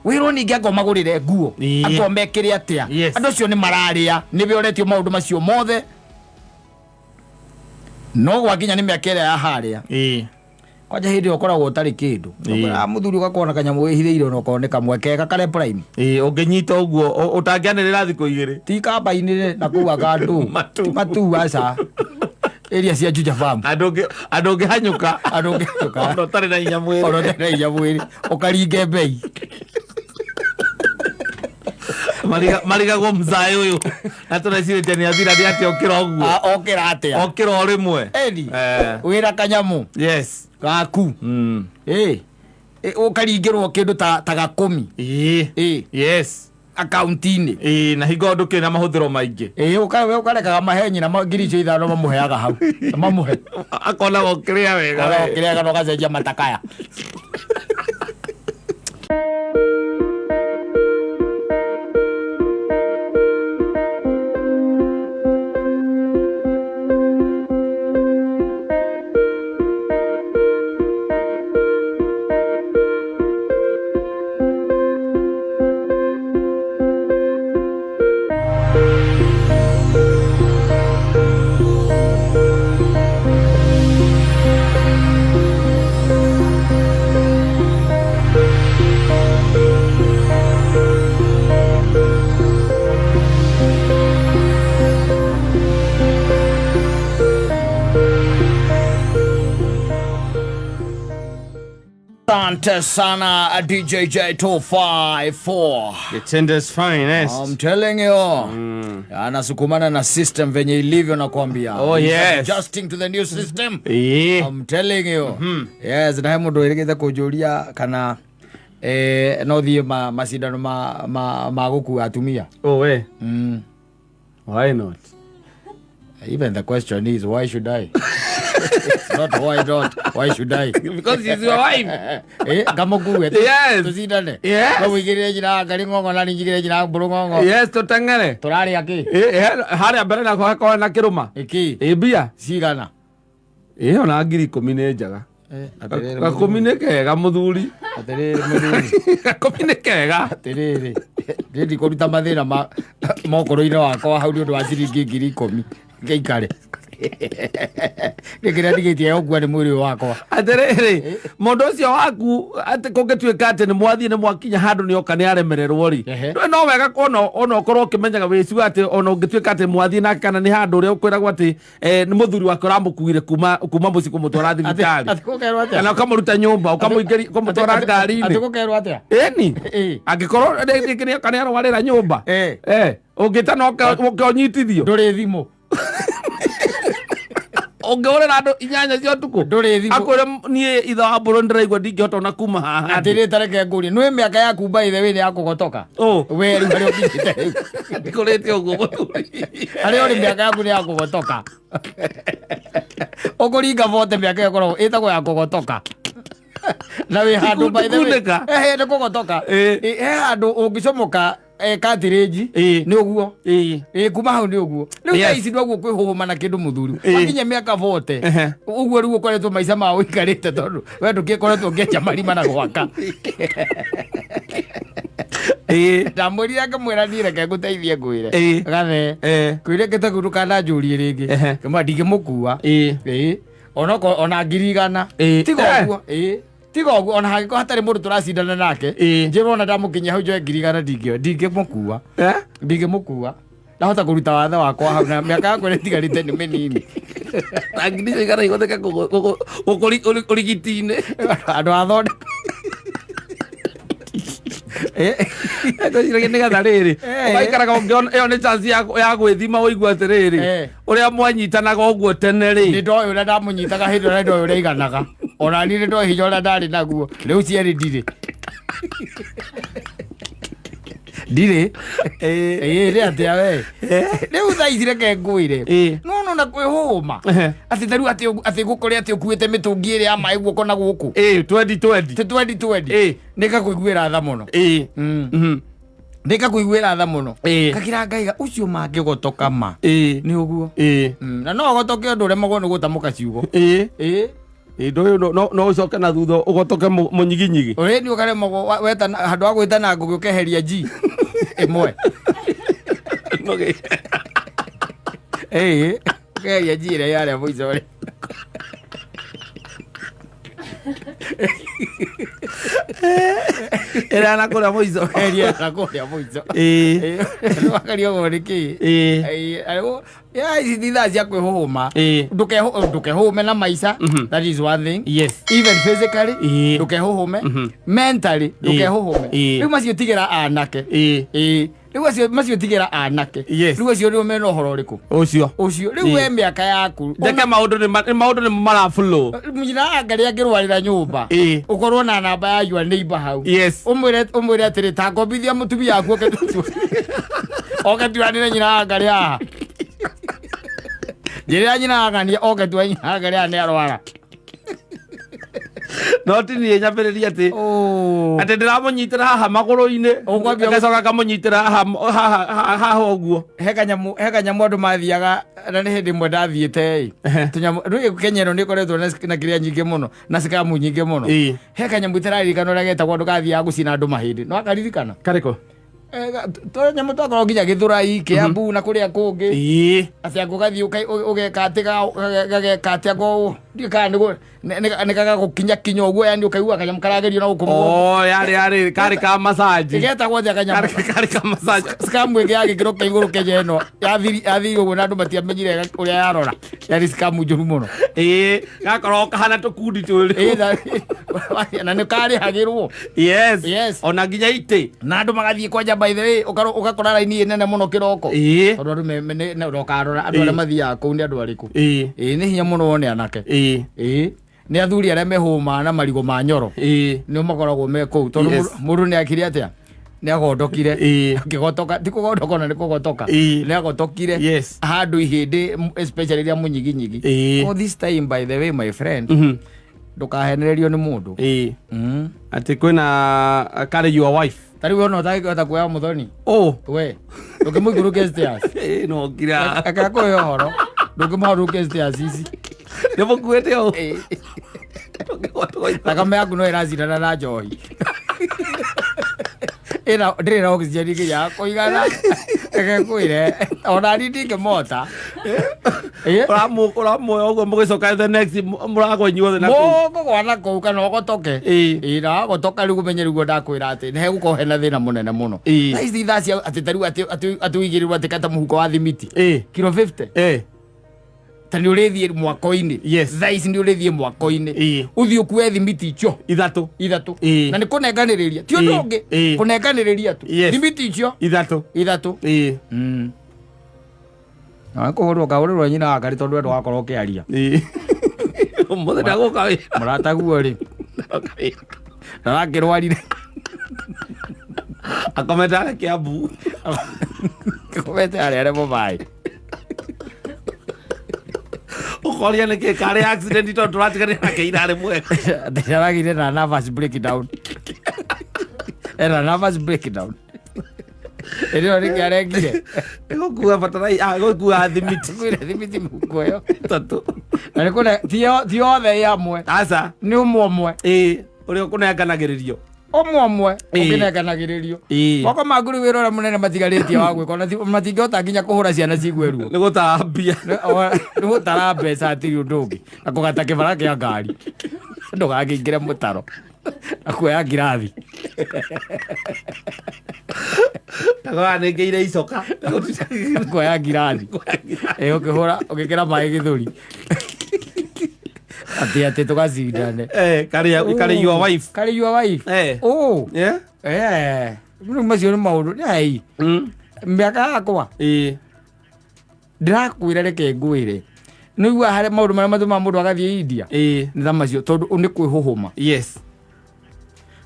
wĩrwo ningĩ anga ũmagũrĩre nguo. Anga ũmekĩre atĩa. Andũ acio nĩ mararĩa, nĩwe ũretio maũndũ macio mothe. No gwakinya nĩ mĩaka ĩrĩa ya harĩa. Kwanja hĩndĩ ĩyo ũkoragwo ũtarĩ kĩndũ. Mũthuri ũgakorwo na kanyamũ wĩhithĩire ona okorwo nĩ kamwe kega karĩa prime. Ũngĩnyita ũguo, ũtangĩanĩrĩra thikũ igĩrĩ. Ti kamba-inĩ na kũu anga ndũ. Matu. Ti matu aca. Area cia Juja Farm. Andũ ũngĩhanyũka. Andũ ũngĩhanyũka. Ona ũtarĩ na hinya mwĩrĩ. Ona ũtarĩ na hinya mwĩrĩ. Ũkaringe mbei. Marigagwo mzaĩ ũyũ. Na tũrecirĩtie nĩ athira nĩ atĩa okĩra ũguo. Okĩra atĩa? Okĩra o rĩmwe. Eni. Wĩra kanyamũ. Gaku. Ũkaringĩrwo kĩndũ ta gakũmi. Akaunti-inĩ. Na hingo ndũkĩrĩ na mahũthĩro maingĩ. We ũkarekaga mahe nyina ngiri icio ithano mamũheaga hau. Mamũhe. Akona gũkĩrĩa wega. Akona gũkĩrĩa wega na ũgacenjia matakaya. Asante sana DJ J 254. The tender's finest. I'm telling you. Anasukumana na system venye ilivyo nakwambia. Oh, He's yes. adjusting to the new system. I'm telling you. Yes, na he mundu wirigite kunjuria kana no thie macindano ma gukua atumia. Oh, we. Why not? Even the question is, why should I? It's not why not, why should I? Because she's your wife. Ngamũkue. Yes. Tũcindane. Yes. We ũigĩrĩre nyina wa Ngarĩ ng'ong'o na niĩ njigĩrĩre nyina wa Mbũrũ ng'ong'o. Yes, tũteng'ere. Tũrarĩa kĩ? Harĩa mbere nako hakorwo na kĩrũma. Ĩkĩ? Ĩ mbia. Cigana? Ĩ ona 10,000 nĩ njega. Atĩrĩrĩ. Gakũmi nĩ kega mũthuri. Atĩrĩrĩ mũthuri. Gakũmi nĩ kega. Atĩrĩrĩ, niĩ ndikũruta mathĩna ma mokũrũ-inĩ wakwa hau nĩ ũndũ wa ciringi 10,000 ngĩikare nĩ kĩrĩa ndigĩtie gũkua nĩ mwĩrĩ ũyũ wakwa. Atĩrĩrĩ, mũndũ ũcio waku atĩ kũngĩtuĩka atĩ nĩ mwathiĩ nĩ mwakinya handũ nĩ oka nĩ aremererwo rĩ, no wega ona ũkorwo ũkĩmenyaga wĩciu atĩ ona ũngĩtuĩka atĩ mwathiĩ nake kana nĩ handũ ũrĩa ũkwĩragwo atĩ nĩ mũthuri wake ũramũkuire kuma mũciĩ kũmũtwara thibitarĩ. Atĩ gũkerwo atĩa? Kana ũkamũruta nyũmba, ũkamũingĩria, ũkamũtwara Atĩ ngari-inĩ. gũkerwo atĩa? Ĩni. Ĩ. Angĩkorwo rĩngĩ nĩ oka nĩ arwarĩra nyũmba. Ũngĩta no ũke ũnyitithio. Ndũrĩ thimũ. Ũngĩhũrĩra andũ 8 cia ũtukũ. Ndũrĩ thimũ. Akwĩre niĩ ithe wa mbũrũ ndĩraigua ndingĩhota ona kuma haha. Atĩrĩ, ta reke ngũrie, nĩ mĩaka yaku by the way nĩ ya kũgotoka? Ũ. We rĩu harĩa ũkinyĩte rĩu. Ndikũrĩte ũguo mũthuri. Harĩa ũrĩ mĩaka yaku nĩ ya kũgotoka. Ũkũringa bote mĩaka ĩyo ĩkoragwo ĩtagwo ya kũgotoka. Na wĩ handũ by the way. Kunĩka. Ehe, nĩ kũgotoka. He handũ ũngĩcomoka cartilage, nĩ ũguo. Kuma hau nĩ ũguo. Rĩu thaa ici noguo kwĩhũhũma na kĩndũ mũthuri. Wakinya mĩaka 40. Ũguo rĩu ũkoretwo maica ma ũikarĩte tondũ we ndũgĩkoretwo ũkĩenja marima na gwaka. Ndamwĩrire ngĩmwĩra niĩ reke ngũteithie ngwĩre. Gathe. Kwĩre ngĩte kũu ndũkananjũrie rĩngĩ. Ngĩmwĩra ndingĩmũkua. Ona 100,000. Tiga ũguo. Tiga ũguo, ona hangĩkorwo hatarĩ mũndũ tũracindana nake. Njĩrwo ona ndamũkinyia hau njoe 100,000 ndingĩmũkua. Ndingĩmũkua. Ndahota kũruta wathe wakwa hau na mĩaka yakwa ĩrĩa ĩtigarĩte nĩ mĩnini. Na ngiri icio igana igũthĩka ũrigiti-inĩ. Andũ a thondeka. Ngwĩciragia nĩgetha rĩrĩ, ũgaikaraga ũngĩona ĩyo nĩ chance ya gwĩthima ũigue atĩrĩrĩ, ũrĩa mwanyitanaga ũguo tene rĩ. Nĩ ndoĩ ũrĩa ndamũnyitaga hĩndĩ ĩrĩa ndoĩ ũrĩa aiganaga. Ona niĩ nĩ ndoĩ hinya ũrĩa ndarĩ naguo. Rĩu cierĩ ndirĩ. Ndirĩ. Nĩ atĩa we? Rĩu thaa ici reke ngwĩre. No, no, na kwĩhũma. Atĩ ta rĩu atĩ ngũkore atĩ ũkuĩte mĩtũngi ĩrĩa ya maĩ guoko na gũkũ. Twendi, twendi. Ti twendi, twendi. Nĩ ngakũiguĩra tha mũno. Nĩ ngakũiguĩra tha mũno. Kakira ngaiga ũcio mangĩgotoka ma. Nĩ ũguo. Na no ũgotoke ũndũ ũremagwo nĩ gũtamũka ciugo. Ũndũ ũyũ no ũcoke na thutha ũgotoke mũnyiginyigi. Ũrĩ nĩ ũkaremagwo wetana, handũ ha gwĩtana ngũgĩ ũkeheria G ĩmwe. Ũkeheria G ĩrĩa yarĩa mũico rĩ. Ĩrĩa na kũrĩa mũico. Ũkeheria na kũrĩa mũico. Nĩwakaria ũguo nĩ kĩ? Ya, ici ti thaa cia kwĩhũhũma. Ndũkehũhũme na maica. That is one thing. Even physically, ndũkehũhũme. Mentally, ndũkehũhũme. Rĩu macio tigĩra anake. Rĩu macio tigĩra anake. Rĩu acio nĩo mena ũhoro ũrĩkũ? Ũcio. Ũcio. Rĩu we mĩaka yaku. Njeke maũndũ nĩ maũndũ nĩ maraflow. Nyina wa Ngarĩ angĩrwarĩra nyũmba. Ũkorwo na namba ya your neighbor hau. Ũmwĩre atĩrĩ, ta ngombithia mũtumia waku oke oke tuanĩre nyina wa Ngarĩ haha. Njĩrĩra nyina wa Ng'ania oke tue nyina wa Ngarĩ haha nĩ arwara. No ti niĩ nyambĩrĩrie atĩ atĩ ndĩramũnyitĩra haha magũrũ-inĩ. Ũkwambia Ngacoka ngamũnyitĩra haha ũguo. He kanyamũ andũ mathiaga, na nĩ hĩndĩ ĩmwe ndathiĩte ĩ. Tũnyamũ, rĩu Kenya ĩno nĩ ĩkoretwo na kĩrĩa nyingĩ mũno, na scam nyingĩ mũno. He kanyamũ itararirikana ũrĩa getagwo andũ gathiaga gũcina andũ mahĩndĩ. No akaririkana? Karĩkũ? Tũnyamũ twakorwo nginya Gĩthũrai, Kĩambu na kũrĩa kũngĩ. Atĩ angũ gathiĩ ũgeka atĩ gageka atĩ angũ, ndiũĩ kana nĩ gagagũkinya kinya ũguo, yani ũkaigua kanyamũ karagerio na gũkũ mũgongo. Oh, yarĩ, karĩ ka massage. Ĩgetagwo atĩa kanyamũ? Karĩ ka massage. Scam ĩngĩ ya gĩkĩro kĩa igũrũ Kenya ĩno, yathiri ũguo na andũ matiamenyire ũrĩa yarora. Yarĩ scam njũru mũno. Gakorwo kahana tũkundi twĩrĩ. Na nĩ karĩhagĩrwo. Ona nginya itĩ. Na andũ magathiĩ kwanja by the way, ũgakora raini ĩ nene mũno kĩroko. Tondũ andũ me, me, nĩ, nĩ, ũkarora andũ arĩa mathiaga kũu nĩ andũ arĩkũ. Nĩ hinya mũno wone anake. Nĩ athuri arĩa mehũmaga na marigũ ma nyoro. Nĩo makoragwo me kũu. Tondũ mũndũ nĩ akire atĩa? Nĩ agondokire. Ĩĩ. Akĩgotoka, ti kũgondoka ona nĩ kũgotoka. Ĩĩ. Nĩ agotokire. Yes. Handũ ihĩndĩ especially rĩa mũnyiginyigi. Ĩĩ. Oh, this time, by the way, my friend, Mhm. ndũkahenererio nĩ mũndũ. Ĩĩ. Mm. Atĩ kwĩna carry your wife. Ta rĩu ona ũtangĩhota kuoya mũthoni. Oh. We ndũngĩmũikũrũkia stairs. Ĩĩ, no ngira. Reke akũhe ũhoro, ndũngĩmũharũkia stairs ici. Nĩ mũkuĩte ũũ. Ĩĩ. Ndũngĩhota gũikara. Thakame yaku no ĩracindana na njohi. Ĩna ndĩrĩ na oxygen nginya ya kũigana. Reke ngwĩre, ona niĩ ndingĩmota. Ĩĩ. Ũramuoya ũguo mũgĩcoka the next mũragwa inyuothe na kũu. Mũkũgwa na kũu kana ũgotoke. Ĩĩ. Ĩĩ, na wagotoka rĩu ũmenye rĩu ndakwĩra atĩ nĩ hegũkorwo hena thĩna mũnene mũno. Ĩĩ. Thaa ici thaa cia atĩ ta rĩu atĩ ũigĩrĩrwo atĩ kata mũhuko wa thimiti. Ĩĩ. Kilo 50. Ĩĩ. Ta nĩ ũrĩthiĩ mwako-inĩ. Yes. Thaa ici nĩ ũrĩthiĩ mwako-inĩ. Ĩĩ. Ũthiĩ ũkue thimiti icio. Ithatũ. Ithatũ. Ĩĩ. Na nĩ kũnenganĩrĩria. Ti ũndũ Ĩĩ. ũngĩ. Ĩĩ. Kũnenganĩrĩria tu. Yes. Thimiti icio. Ithatũ. Ithatũ. Ĩĩ. Na kũhũrwo kahũrĩrwo nyina wa karĩ tondũ we ndũgakorwo ũkĩaria. Ĩĩ. Ũmũthĩ ndagũka wĩra. Mũrataguo rĩ. Ndagoka wĩra. Ndarakĩrwarire. Akomete harĩa Kiambu. Akomete harĩa arĩ mũbaĩ. Ũkoria nĩkĩ karĩ accident tondũ tũratiganire nake ira arĩ mwega. Atĩ aragĩire na nervous breakdown. Ena nervous breakdown. Ĩrĩo nĩkĩ arekire? Ĩgũkua bataraitha, ĩgũkua thimiti. Kwĩna thimiti mũhuko ĩyo. Ithatũ. Na nĩ kũne ti othe ĩ hamwe. Aca. Nĩ ũmwe ũmwe. Ĩĩ. Ũrĩa ũkũnenganagĩrĩrio. Ũmwe ũmwe Ĩĩ. ũkĩnenganagĩrĩrio. Ĩĩ. Moko maku rĩu wĩra ũrĩa mũnene matigarĩtie wa gwĩka ona matingĩhota nginya kũhũra ciana cigue ruo. Nĩ gũtara mbia. Nĩ gũtara mbeca hatirĩ ũndũ ũngĩ. Na kũgata kĩbara kĩa ngari. Ndũgakĩingĩre mũtaro. Na kuoya ngirathi. Ndagũranĩngĩire icoka. Kuoya ngirathi. Ĩ ũkĩhũra ũgĩkĩra maĩ gĩthũri. Atĩ tũgacindane. Eh, carry your wife. Carry your wife. Eh. Oh. Yeah. Eh. Rĩu macio nĩ maũndũ. Hey. Mĩaka yakwa. Ĩĩ. Ndĩrakwĩra reke ngwĩre. Nĩ ũiguaga harĩa maũndũ marĩa matũmaga mũndũ agathiĩ India. Ĩĩ. Nĩ ta macio tondũ nĩ kwĩhũhũma. Yes.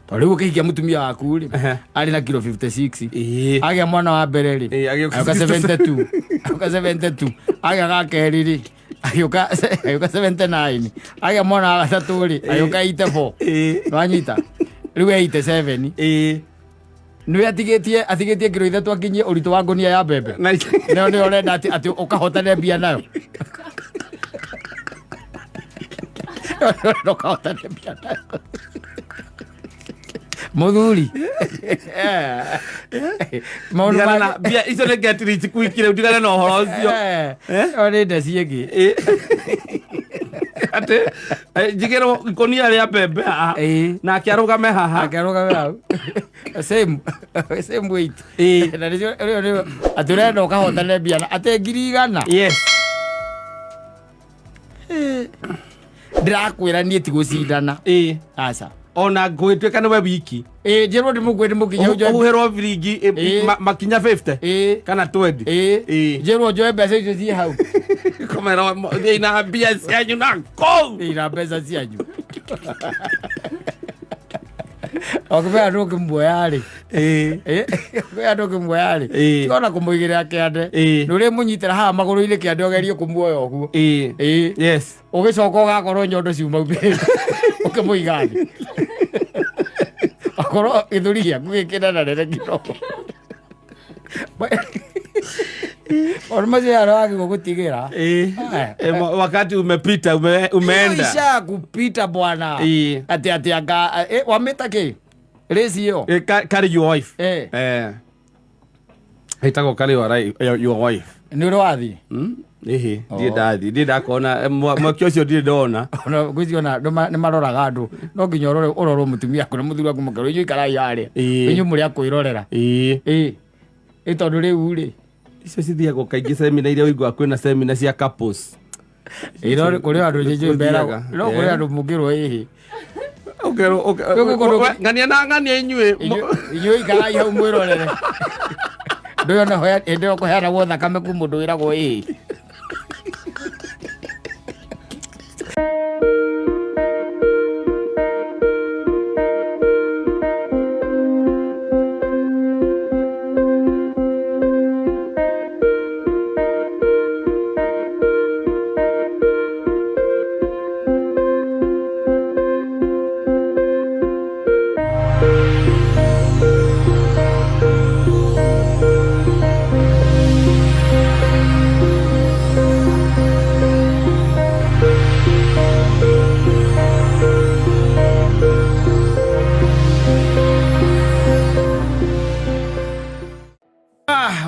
Tondũ rĩu ũkĩhikia mũtumia waku rĩ, Ehe. arĩ na kilo 56. Ĩĩ. Agĩa mwana wa mbere rĩ, Ĩĩ, agĩũka agĩũka 72. Agĩũka 72. Agĩa ga kerĩ rĩ, agĩũka 79. Agĩa mwana wa gatatũ rĩ, agĩũka 84. Ĩĩ. Nĩwanyita? Rĩu e 87. Ĩĩ. Nĩwe atigĩtie kiro ithatũ akinyie ũritũ wa ngũnia ya mbembe. Na Nayo nĩyo ũrenda atĩ ũkahotane mbia nayo. Ũkahotane mbia nayo. Mũthuri. Maũndũ Tigana na mangĩ- mbia icio nĩ get rich quick rĩu tigana na ũhoro ũcio. Eh, Eh? ĩyo nĩ ndeci ĩngĩ. Ĩĩ. Atĩ njigĩrwo ikũnia rĩa mbembe haha. Ĩĩ. Nake arũgame haha. Akĩrũgame hau. Same same weight. Ĩĩ. Na nĩcio ĩyo nĩyo atĩ ũrenda ũkahotane mbia na atĩ 100,000. Yes. Ndĩrakwĩra niĩ ti gũcindana. Ĩĩ. Aca. Ona ngũgĩtuĩka nĩwe wiki. Ĩĩ njĩrwo ndĩmũkue ndĩmũkinye hau njoe- Ũhuhĩrwo biringi Ĩĩ. makinya 50 Ĩĩ. kana 20. Ĩĩ. Ĩĩ. Njĩrwo njoe mbeca icio ciĩ hau. Komera thiĩ na mbia cianyu na kũu. Ĩĩ na mbeca cianyu. Ũkĩmenya ndũngĩmuoya rĩ. Ĩĩ. Ĩĩ, ũkĩmenya ndũngĩmuoya rĩ. Ĩĩ. Tiga ona kũmũigĩrĩra kĩande. Ĩĩ. Nĩ ũrĩmũnyitĩra haha magũrũ-inĩ kĩande ũgerie kũmuoya ũguo. Ĩĩ. Ĩĩ. Yes. Ũgĩcoka ũgakorwo nyondo ciuma ũkĩmũiga thĩ. Akorwo gĩthũri gĩaku gĩkĩnenanene kidogo. Maũndũ macio yaro wagĩrĩirwo gũtigĩra. Ĩĩ. Eh. Wakati umepita umeenda. Isha kupita bwana. Ĩĩ. Atĩ anga wamĩta kĩ? Race ĩyo. Ĩĩ, carry your wife. Eh. Eh. Ĩtagwo carry your wife. Nĩ ũrĩ wathiĩ? Ĩhĩ, ndirĩ ndathiĩ, ndirĩ ndakona mwaki ũcio ndirĩ ndona. Ona ngwĩciria ona andũ nĩ maroraga andũ no nginya ũrore ũrorwo mũtumia waku na mũthuri waku mũkerwo inyuĩ ikarai harĩa. Ĩĩ. Inyuĩ mũrĩ a kwĩrorera. Ĩĩ. Ĩĩ. Ĩ tondũ rĩu rĩ. Icio cithiagwo kaingĩ semina iria ũiguaga kwĩna semina cia couples. Ĩĩ no kũrĩ andũ njĩnjũ mberagwo. No kũrĩ andũ mũngĩrwo ĩhĩ. Ũkerwo Rĩu gũkũ ng'ania na ng'ania inyuĩ. Inyuĩ ikarai hau mwĩrorere. Ndũĩ ona hĩndĩ ĩyo kũheanagwo thakame kwĩ mũndũ wĩragwo ĩhĩ.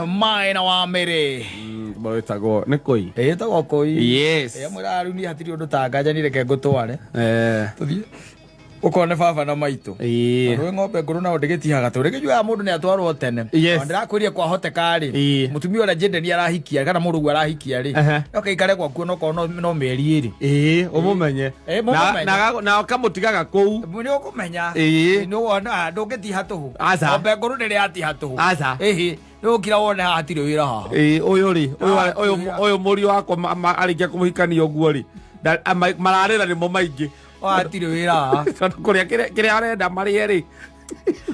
Maina wa Mĩrĩ. Wĩtagwo nĩ kũi. Ĩtagwo kũi. Yes. Amwĩraga rĩu niĩ hatirĩ ũndũ ta nganja ni reke ngũtware. Tũthiĩ ũkone baba na maitũ. Tondũ wĩ ng'ombe ngũrũ nao ndĩgĩtihaga tũ rĩngĩ mũndũ nĩ atwarwo tene. Yes. Na ndĩrakwĩria kwahoteka rĩ, mũtumia ũrĩa Jaden arahikia kana mũrũguo arahikia rĩ, oke ikare gwaku onokorwo no mĩeri 2. Ĩĩ, ũmũmenye. Ĩĩ, mũmũmenye. Na ũkamũtigaga kũu. Nĩ ũkũmenya. Ĩĩ. Nĩ wona ndũngĩtiha tũhũ. Aca. Ng'ombe ngũrũ ndĩrĩ yatiha tũhũ. Aca. Ĩhĩ, nĩ ũkira wone haha hatirĩ wĩra haha. Ĩĩ, ũyũ rĩ, ũyũ Ah, ũyũ wĩra. ũyũ mũriũ wakwa arĩkia kũmũhikania ũguo rĩ, mararĩra nĩmo maingĩ. O hatirĩ wĩra haha. Tondũ kũrĩa kĩrĩa arenda marĩe rĩ.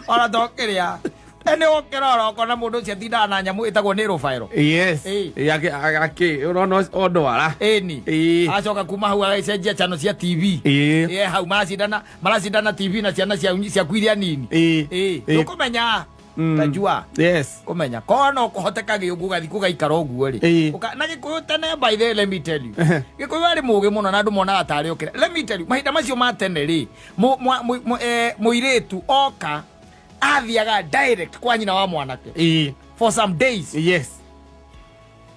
Ona to kĩrĩa. Nĩ ũkĩrora ũkona mũndũ ũcio atindaga na nyamũ ĩtagwo nĩ rũbaĩro. Yes. Ĩĩ. Ĩĩ, akĩ ũrona ondwara. Ĩni. Ĩĩ. Acoka kuma hau agĩcenjia channel cia TV. Ĩĩ. Ĩĩ, hau maracindana TV na ciana ciaku iria nini. Ĩĩ. Ĩĩ. Ĩĩ. Ndũkũmenya. Tajua. Yes. Kũmenya. Korwo no kũhoteka gĩũngũ gathiĩ kũgaikara ũguo rĩ. Ĩĩ. Na Gĩkũyũ tene, by the way, let me tell you. Gĩkũyũ arĩ mũgĩ mũno na andũ monaga tarĩ okĩra. Let me tell you, mahinda macio ma tene rĩ, mũirĩtu oka athiaga direct kwa nyina wa mwanake. Ĩĩ. For some days. Yes.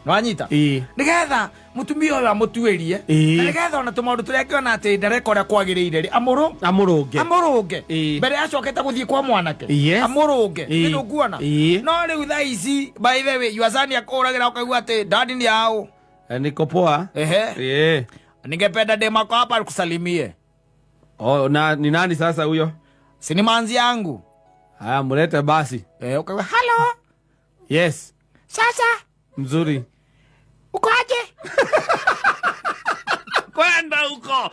Nĩwanyita? Ĩĩ. Nĩgetha mũtumia ũyũ amũtuĩrie. Ĩĩ. Na nĩgetha ona tũmaũndũ tũrĩa angĩona atĩ ndareka ũrĩa kwagĩrĩire rĩ, Amũrũnge. amũrũnge. Ĩĩ. Mbere acokete gũthiĩ kwa mwanake. Yes. Amũrũnge. Ĩĩ. Nĩ ndũkuona? Ĩĩ. No rĩu thaa ici, by the way, your son akũhũragĩra ũkaigua atĩ daddy ni hao. Niko poa. Ehe. Ĩĩ. Ningependa demu wako hapa akusalimie. Oh, na ni nani sasa huyo? Si ni manzi yangu. Haya, mlete basi. Ukaigua, hello. Yes. Sasa. Mzuri. Uko aje? Kwenda huko.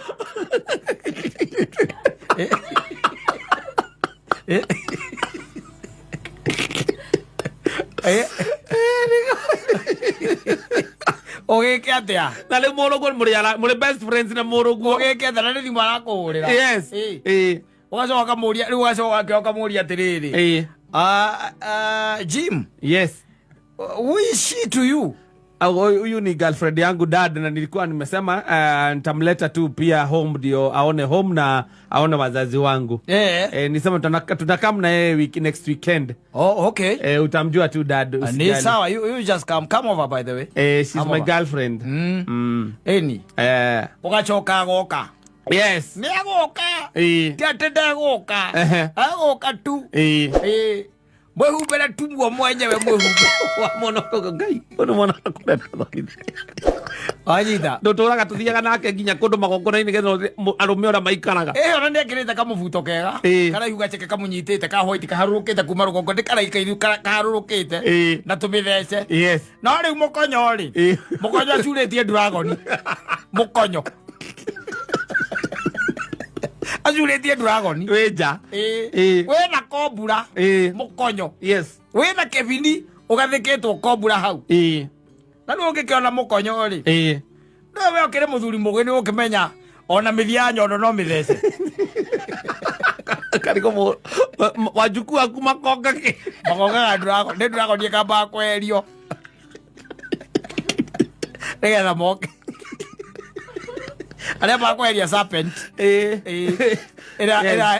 Ũgĩke atĩa? Na rĩu mũrũguo mũrĩ best friends na mũrũguo. Ũgĩke atĩa? Na nĩ thimũ arakũhũrĩra. Yes. Ĩĩ. Ĩĩ. Ũgacoka ũkamũria, rĩu ũgacoka ũkamũria atĩrĩrĩ. Ĩĩ. Jim. Yes. Who is she to you? Au, huyu ni girlfriend yangu dad, na nilikuwa nimesema nitamleta tu pia home ndio aone home na aone wazazi wangu. Nisema tutakaa na yeye next weekend. Oh, okay. Utamjua tu dad, Ni usijali. sawa, you just come over by the way. She's Come my over. girlfriend. Eni. Ugacoka agoka. Yes. Ni agoka. Ti atĩ ndegũka. Agoka tu. Mwĩhumbĩre tu muo mwenyewe mwĩhumbĩre. Wa mwana ũyũ, Ngai, ũyũ nĩ mwana ũrenda thorithia. Wanyita. Ndũtũraga tũthiaga nake nginya kũndũ magongona-inĩ nĩgetha arũme ũrĩa maikaraga. Ona nĩ ekĩrĩte kamũbuto kega. Karaihu gaceke kamũnyitĩte ka white kaharũrũkĩte kuma rũgongo, nĩ karaika ithu kaharũrũkĩte. Na tũmĩthece. Yes. No rĩu mũkonyo rĩ. Mũkonyo acurĩtie dragon. Mũkonyo. Acurĩtie dragon. Wĩ nja. Wĩna kombura. Mũkonyo. Yes. Wĩna kebini ũgathĩkĩtwo kombura hau. Na rĩu ũngĩkĩona mũkonyo rĩ. No we ũkĩrĩ mũthuri mũgĩ nĩ ũkĩmenya ona mĩthia ya nyondo no mĩthece. Kariko wajukuu aku makonga kĩ? Makongaga dragon, nĩ dragon ĩkambaga kweherio. Nĩgetha moke. Arĩa makweheria serpent. Ĩrĩa Yes.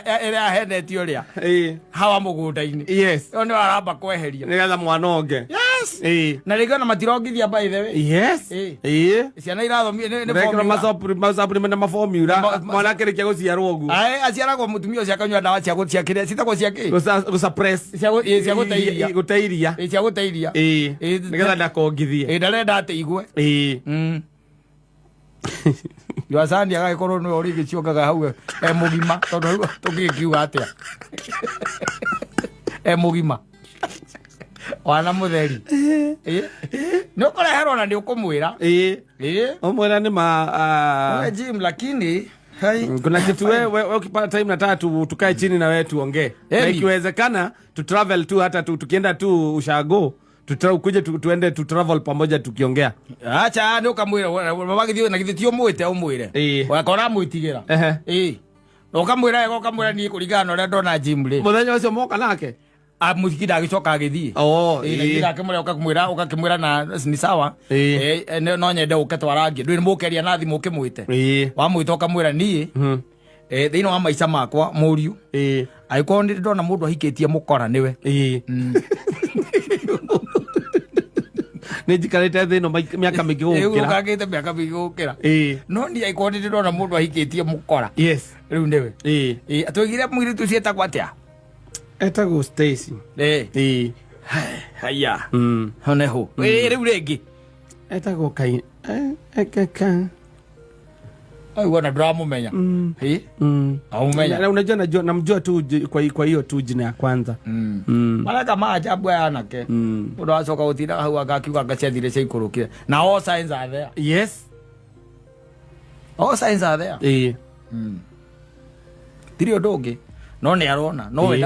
ĩrĩa ahenetio ũrĩa. Hawa mũgũnda-inĩ. Yes. Ĩyo nĩyo aramba kweheria. Nĩgetha mwana onge. Yes. Na rĩngĩ ona matirongithia by the way. Yes. Ciana irathomio nĩ Rekĩra formula. masapuri na maformula. Mwana akĩrĩkia gũciarwo ũguo. Ae, aciaragwo mũtumia ũcio akanyua ndawa cia cia kĩrĩa citagwo cia kĩ? Gũsuppress. Cia cia gũte iria. Gũte iria. Ĩĩ, cia gũte iria. Nĩgetha ndakongithie. Ndarenda atĩ igue. Yuacani agagĩkorwo nĩwe ũrĩgĩciongaga hau e mũgima, tondũ rĩu tũngĩgĩkiuga atĩa? E mũgima. Wana mũtheri. Nĩ ũkũreherwo na nĩ ũkũmwĩra. Ũmwĩra nĩ ma, We Jim, lakini hai. Kuna kitu we ukipata time nataka tukae chini na wewe tuongee. Na ikiwezekana tu travel tu, hata tu, tukienda tu ushago, ukuje tuende tu travel pamoja tukiongea. Acha nĩ ũkamwĩra, wagĩthiĩ na githĩ ti ũmwĩte ũmwĩre. Wakora mwĩtigĩra. Na ũkamwĩra wega, ũkamwĩra niĩ kũringana na ũrĩa ndona Jim rĩ. Mũthenya ũcio moka nake? Mũthiki ndagĩcoka agĩthiĩ. Oh, Na githĩ ndakĩmũrĩa ũgakĩmwĩra na ni sawa. No nyende ũke twarangie. Ndũĩ nĩ mũkeria na thimũ ũkĩmwĩte. Wamwĩta ũkamwĩra niĩ, thĩinĩ wa maica makwa mũriũ. Angĩkorwo nĩ ndona mũndũ ahikĩtie mũkora nĩwe. Nĩ njikarĩte thĩ ĩno mĩaka mĩingĩ gũgũkĩra. Ũkangĩte mĩaka mĩingĩ gũkĩra. Ĩĩ. No niĩ angĩkorwo nĩ ndĩrona mũndũ ahikĩtie mũkora. Yes. Rĩu nĩwe. Ĩĩ. Ĩĩ, atwĩgire mũirĩtu ũcio etagwo atĩa? Etagwo Stacy. Ĩĩ. Ĩĩ. Haya. Mm. Honeho. Ĩĩ, rĩu rĩngĩ. Etagwo kai eh, eh, ka. Ai wona ndũramũmenya. Ĩĩ. Mm. Aumenya. Na unajua najua namjua tu kwa hiyo tu jina ya kwanza. Mareka maajabu aya anake. Mm. Mũndũ acoka gũtinda hau anga akiuga anga ciathire ciaikũrũkire. Na all signs are there. Yes. All signs are there. Ĩĩ. Tirĩ ũndũ ũngĩ. No nĩ arona. No Ĩĩ.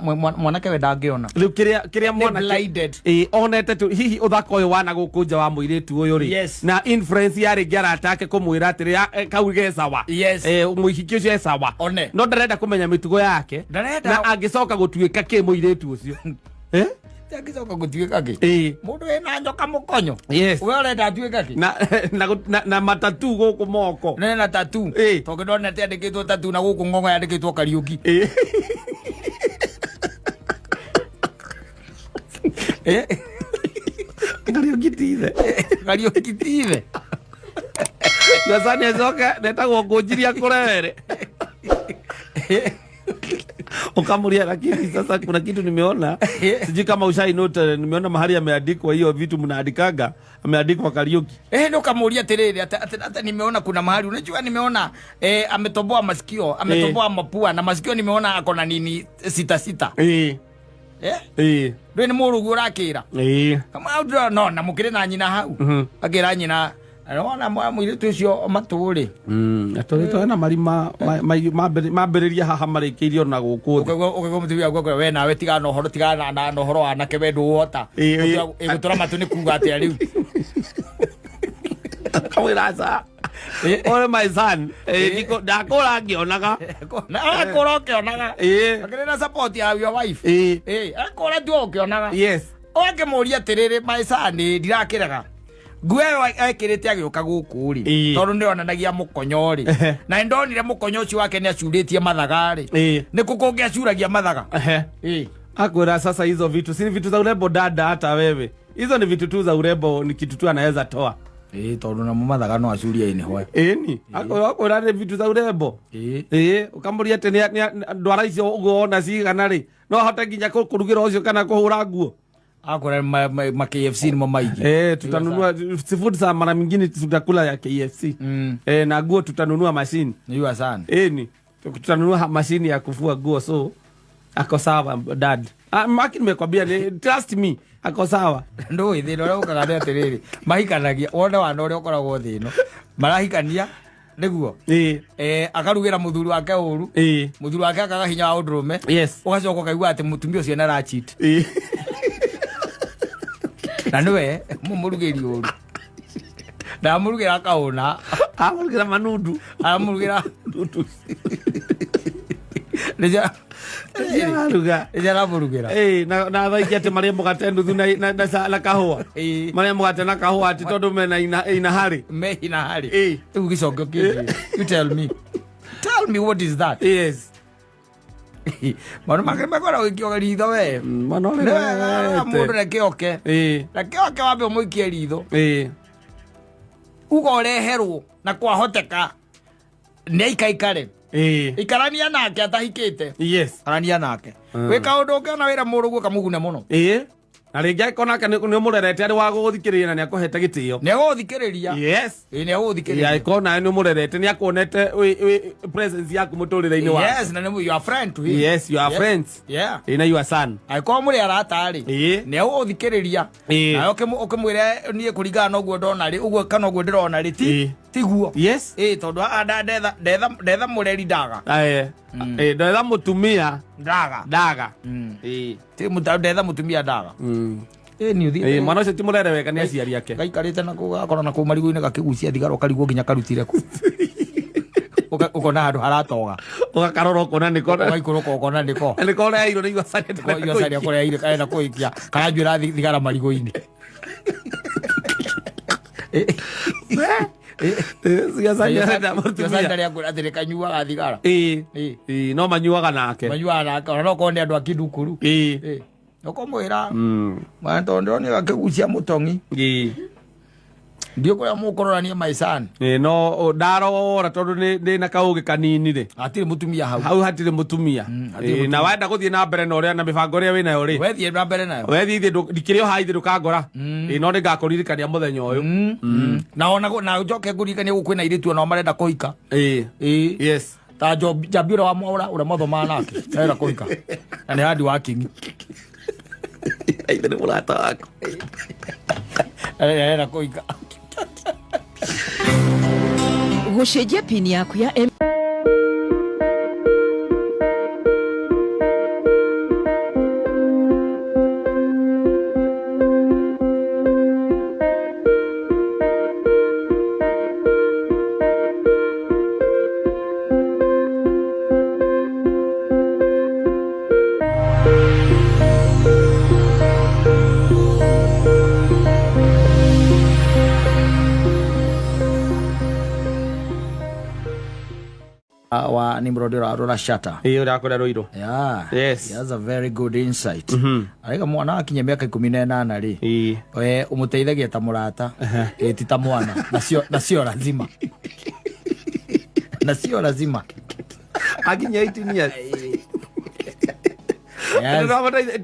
we mwanake we ndangĩona. Rĩu kĩrĩa Nĩ mwanake blinded. Ĩĩ, onete tu hihi ũthaka ũyũ wana gũkũ nja wa mũirĩtu ũyũ rĩ. Yes. Na influence ya rĩngĩ arata ake kũmwĩra atĩrĩ kau ge sawa. Yes. Mũhiki ũcio e sawa. One. No ndarenda kũmenya mĩtugo yake. Ndarenda. Na angĩcoka gũtuĩka kĩ mũirĩtu ũcio. Eh? Angĩcoka gũtuĩka kĩ? Ĩĩ. Mũndũ wĩna njoka mũkonyo. Yes. We ũrenda atuĩka kĩ? Na matatu gũkũ moko. Nena tatu. Ĩĩ. Tondũ ndonete yandĩkĩtwo tatu na gũkũ ng'ong'o yandĩkĩtwo Kariũki. Ĩĩ. Eh? Kariũki ti ithe. Kariũki ti ithe. Gacani acoke netagwo ngũnjiria kũrewere. Ukamuria, lakini sasa kuna kitu nimeona, sijui kama ushai note, nimeona mahali ameandikwa hiyo vitu mnaandikaga, ameandikwa Kariuki. Eh, ndo kamuuria atiriri ata nimeona kuna mahali unajua nimeona ametoboa masikio, ametoboa mapua na masikio, nimeona ako na nini sita sita. Ĩĩ. Eh? Ĩĩ. Ndwe nĩ mũrũgu ũrakĩra. Ĩĩ. Kama hau ndĩrona no na mũkĩrĩ na nyina hau. Akĩra nyina wona mũirĩtu ũcio matũ rĩ. Atũrĩtwo na marima mambĩrĩria haha marĩkĩirio na gũkũ thĩ. Ũkaigua mũtumia waku akwĩra, we nawe tigana na ũhoro, tigana na ũhoro wa anake, we ndũhota. Ĩĩ, ĩĩ. Gũtũra matũ nĩ kuga atĩa rĩu? Kamwĩra aca. Ore my son, ndakũra ngĩonaga. Akũra ũkĩonaga. Ĩĩ. Akĩrĩ na support ya your wife. Ĩĩ. Ĩĩ, akũra tu ũkĩonaga. Yes. Ũngĩmũria atĩrĩrĩ, my son, ndirakĩrega nguo ĩyo ekĩrĩte agĩũka gũkũ rĩ, Ĩĩ. tondũ nĩonanagia mũkonyo rĩ, Ehe. na nĩndonire mũkonyo ũcio wake nĩ acurĩtie mathaga rĩ, Ĩĩ. nĩ kũ kũngĩ acuragia mathaga? Ehe. Ĩĩ. Akwĩra sasa hizo vitu si ni vitu za urembo dada, hata wewe hizo ni vitu tu za urembo, ni kitu tu anaweza toa. Ĩĩ, tondũ namo mathaga no acurie nĩho. Ĩni akwĩra nĩ vitu za urembo. Ĩĩ. Ĩĩ, ũkamũria atĩ ndwara icio ũguo wona cigana rĩ, no ahote nginya kũrugĩra ũcio kana kũhũra nguo. Akũra ma KFC nĩmo maingĩ. Eh, tutanunua seafood za mara mingine tutakula ya KFC. Eh, na nguo tutanunua mashini. Nĩyua sana. Ĩni tutanunua mashini ya kufua nguo, so ako sawa dad. Ah, maki nimekwambia ni trust me, ako sawa. Ndũĩ thĩna ũrĩa ũkaga nĩ atĩrĩrĩ, mahikanagia wone wana ũrĩa ũkoragwo thĩ ĩno marahikania nĩguo. Ĩĩ. Akarugĩra mũthuri wake ũru. Ĩĩ. Mũthuri wake akaga hinya wa ũndũrũme. Yes. Ũgacoka ũkaigua atĩ mũtumia ũcio nĩ aracheat. Ĩĩ. Na nĩwe mũmũrugĩri ũru, ndamũrugĩra akaũna. Amũrugĩra manundu. Aramũrugĩra. Nundu. Nĩcio. Aruga. Nĩcio aramũrugĩra. Ĩĩ, na thaa ingĩ atĩ marĩe mũgate nuthu na kahũa. Ĩĩ. Marĩe mũgate na kahũa atĩ tondũ mena ina harĩ. Mehina harĩ. Ĩĩ. Rĩu gĩcokio kĩngĩ, you tell me, tell me what is that? Yes. Maũndũ make makoragwo gĩkĩoga ritho we. Mwana Nĩ wega mũndũ ũrĩa. reke oke. Ĩĩ. Reke oke wambe ũmũikie ritho. Ĩĩ. Uga ũreherwo na kwahoteka nĩ aikaikare. Ĩĩ. Ikarania nake atahikĩte. Yes. Arania nake. Wĩ kaũndũ ũngĩona wĩra mũrũgu ũkamũgune mũno. Ĩĩ. Na rĩngĩ angĩkorwo nake nĩ ũmũrerete arĩ wa gũgũthikĩrĩria na nĩ akũhete gĩtĩo. Nĩ egũgũthikĩrĩria. Yes. Ĩĩ, nĩ egũgũthikĩrĩria. Angĩkorwo nawe nĩ ũmũrerete nĩ akuonete wĩ presence yaku mũtũrĩre-inĩ wake. Yes, na nĩ you are friend to him. Yes, you are Yes. friends. Yeah. Ĩĩ, na your son. Angĩkorwo mũrĩ arata rĩ, Ĩĩ. nĩ egũgũthikĩrĩria. Ĩĩ. Nawe ũkĩmwĩre niĩ kũringana na ũguo ndona rĩ, ũguo kana ũguo ndĩrona rĩ, ti Ĩĩ. tiguo. Yes. Ĩĩ, tondũ haha ndetha mũreri ndaga. Aye. Ĩĩ, ndetha mũtumia Ndaga. ndaga. Mm. Ĩĩ. Ti ndetha mũtumia ndaga. Ĩĩ, nĩ ũthiĩte. Ĩĩ, mwana ũcio ti mũrere wega nĩ aciari ake. Gaikarĩte na kũu gakora na kũu marigũ-inĩ gakĩgucia thigara ũkarigwo nginya karutire kũ. Ũkona handũ haratoga. Ũgakarora ũkona nĩko. Ũgaikũrũka ũkona nĩko. Nĩko ũreheirwo nĩ Iwasani. Iwasani akũreheire karenda kũikia karanjuĩra thigara marigũ-inĩ. Iwasani arenda mũtumia. Iwasani ndarĩ atĩ nĩkanyuaga thigara. Ĩĩ. Ĩĩ. Ĩĩ, no manyuaga nake. Manyuaga nake ona no korwo nĩ andũ a Kidukuru. Ĩĩ. Ĩĩ. Ũkũmwĩra mwana tondũ ndĩronire akĩgucia mũtong'i. Ndiũ kũrĩa mũkũrorania maicani. Ĩ, no ndarora tondũ ndĩ na kaũgĩ kanini rĩ. Hatirĩ mũtumia hau. Hau hatirĩ mũtumia. Hatirĩ. Ĩ, na wenda gũthiĩ na mbere na ũrĩa na mĩbango ĩrĩa wĩnayo rĩ, wethiĩ na mbere nayo. Wethiĩ ithiĩ ndikĩrĩ o haha ithiĩ ndũkangora. Ĩ, no nĩngakũririkania mũthenya ũyũ. Na ona na njoke ngũririkanie gũkũ kwĩna airĩtu onao marenda kũhika. Ĩ. Ĩ. Yes. Ta Njambi ũrĩa wa Mwaũra ũrĩa mwathomaga nake arenda kũhika na nĩ hard working. Ithe nĩ mũrata waku. Arenda kũhika. Gũcenjia pini yaku ya M Wa Nimrod ũrarora Shatta. Ĩ, ũrĩa akũrĩa rũirũ. Yeah. Yes. He has a very good insight. Araiga mwana akinya mĩaka 18 rĩ, we ũmũteithagia ta mũrata, ĩ ti ta mwana, na sio lazima, na sio lazima. Akinya 18 years. Yes.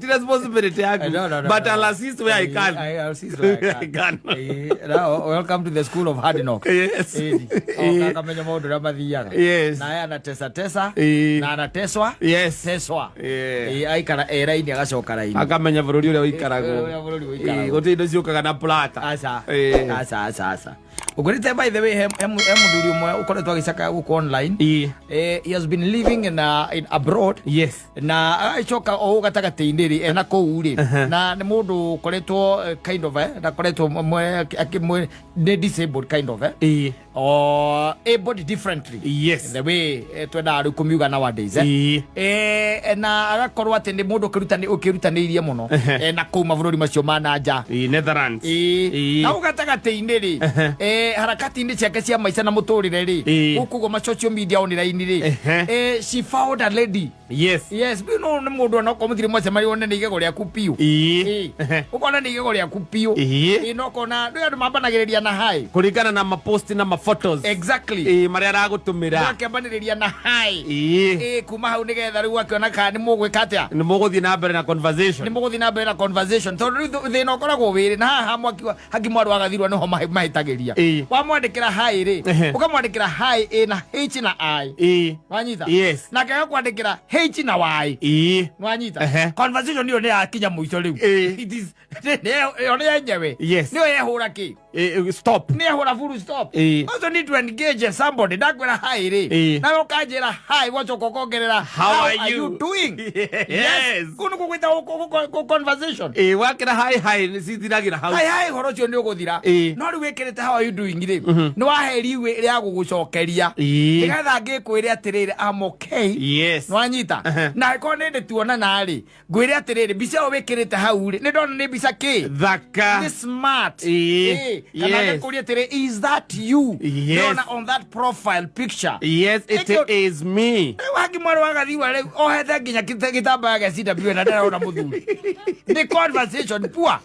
Ti responsibility yaku. No, But no. I'll assist where I can. I'll assist where I can. Can. Now, welcome to the school of hard knock. Yes. Ĩni. Akamenya maũndũ ũrĩa mathiaga. Yes. Naye anatesa tesa. Na anateswa. Yes. Teswa. Yeah. Aikara e raini agacoka raini. Akamenya bũrũri ũrĩa ũikaragwo. Ũrĩa bũrũri ũikaragwo. Ĩ, gũtirĩ indo ciũkaga na plata. Aca. Ĩ. Aca, aca, aca. Ũngũrĩte, by the way, he mũthuri ũmwe ũkoretwo agĩcakaya gũkũ online. He has been living in abroad. Na agacoka o gatagatĩ-inĩ rĩ, ena kũu rĩ, na nĩ mũndũ ũkoretwo kind of ndakoretwo nĩ disabled kind of or able differently. The way twendaga rĩu kũmiuga nowadays. Na agakorwo atĩ nĩ mũndũ ũkĩrutanĩirie mũno na kũu mabũrũri macio ma na nja. Ĩ, Netherlands. Na hau gatagatĩ-inĩ rĩ, harakati-inĩ ciake cia maica na mũtũrĩre rĩ, gũkũ ũguo ma social media online rĩ, she found a lady. Yes, no nĩ mũndũ onokorwo mũtirĩ mwacemania wone nĩ igego rĩaku piũ. Ũkona nĩ igego rĩaku piũ. No ũkona rĩu andũ mambanagĩrĩria na hi. Kũringana na maposti na mafotos. Exactly. Ĩ, marĩa aragũtũmĩra. Akĩambanĩrĩria na hi. Kuma hau nĩgetha rĩu akĩona kana nĩ mũgwĩka atĩa. Nĩ mũgũthiĩ na mbere na Nĩ conversation. Mũgũthiĩ na mbere na conversation, tondũ rĩu thĩna ũkoragwo wĩrĩ na haha mwaki haki mwarĩ wagathirwa nĩho mahĩtagĩria. Wamwandĩkĩra hi rĩ, ũkamwandĩkĩra hi ĩna h na i. Wanyita? Yes. Nake agakwandĩkĩra h na y. Nwanyita? Conversation ĩyo nĩ yakinya mũico rĩu. It is ĩyo nĩ yenyewe. Nĩyo yehũra kĩ. Ĩ, stop. Nĩ yehũra full stop. Also need to engage somebody. Ndakwĩra hi rĩ, nawe ũkanjĩra hi, wacoka ũkongerera "How are you?" doing?" Yes. Kũu nĩkuo gwĩtagwo conversation. Ĩ, wakĩra hi hi nĩ cithiragĩra hau. Hi hi, ũhoro ũcio nĩ ũgũthira. No rĩu wĩkĩrĩte "How are you doing" rĩ, nĩ waheriwe rĩa gũgũcokeria, nĩgetha ngĩkwĩre atĩrĩrĩ, "I'm okay." Nwanyita? Na angĩkorwo nĩ ndĩ tuonana rĩ, ngwĩre atĩrĩrĩ, mbica ĩyo wĩkĩrĩte hau rĩ, nĩ ndona nĩ mbica kĩ Thaka. Nĩ smart. Kana ngĩkũria atĩrĩ, "Is that you?" Ndĩrona on that profile picture. Yes, it is me. Rĩu haki mwarĩ wa gathiwa rĩu ohete nginya gĩtambaya gĩa CW na ndarona mũthuri, nĩ conversation poor.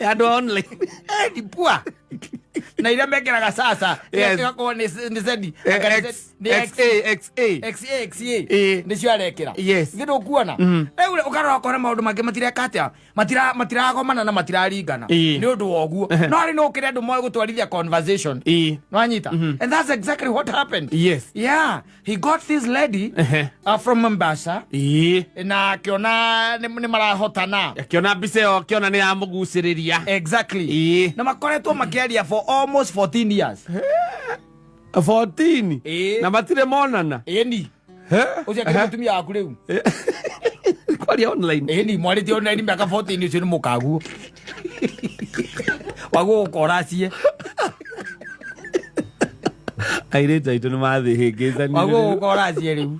Andũ a online. Ni poor na iria mekĩraga sasa igakorwo nĩ zedi. X, Nĩ X. XA, XA. XA, XA. Nĩcio arekĩra. Thĩ ndũkuona rĩu ũkarora ũkona maũndũ mangĩ matireka atĩa, matiragomana na matiraringana. Nĩ ũndũ wa ũguo no rĩ no ũkĩrĩ andũ moĩ gũtwarithia conversation. Nwanyita? And that's exactly what happened. Yeah, he got this lady from Mombasa na akiona nĩ marahotana. Akĩona mbica ĩyo, akĩona nĩ yamũgucĩrĩria. Exactly. Na makoretwo makĩaria for almost 14 years. 14? Na matirĩ monana? Ĩni, ũcio akĩrĩ mũtumia waku rĩu. Kwaria online. Ĩni, mwarĩtie online mĩaka 14, ũcio nĩ mũkaguo waguo gũkoracie. Airĩtu aitũ nĩ mathĩhĩngĩcanire. Waguo gũkoracie rĩu.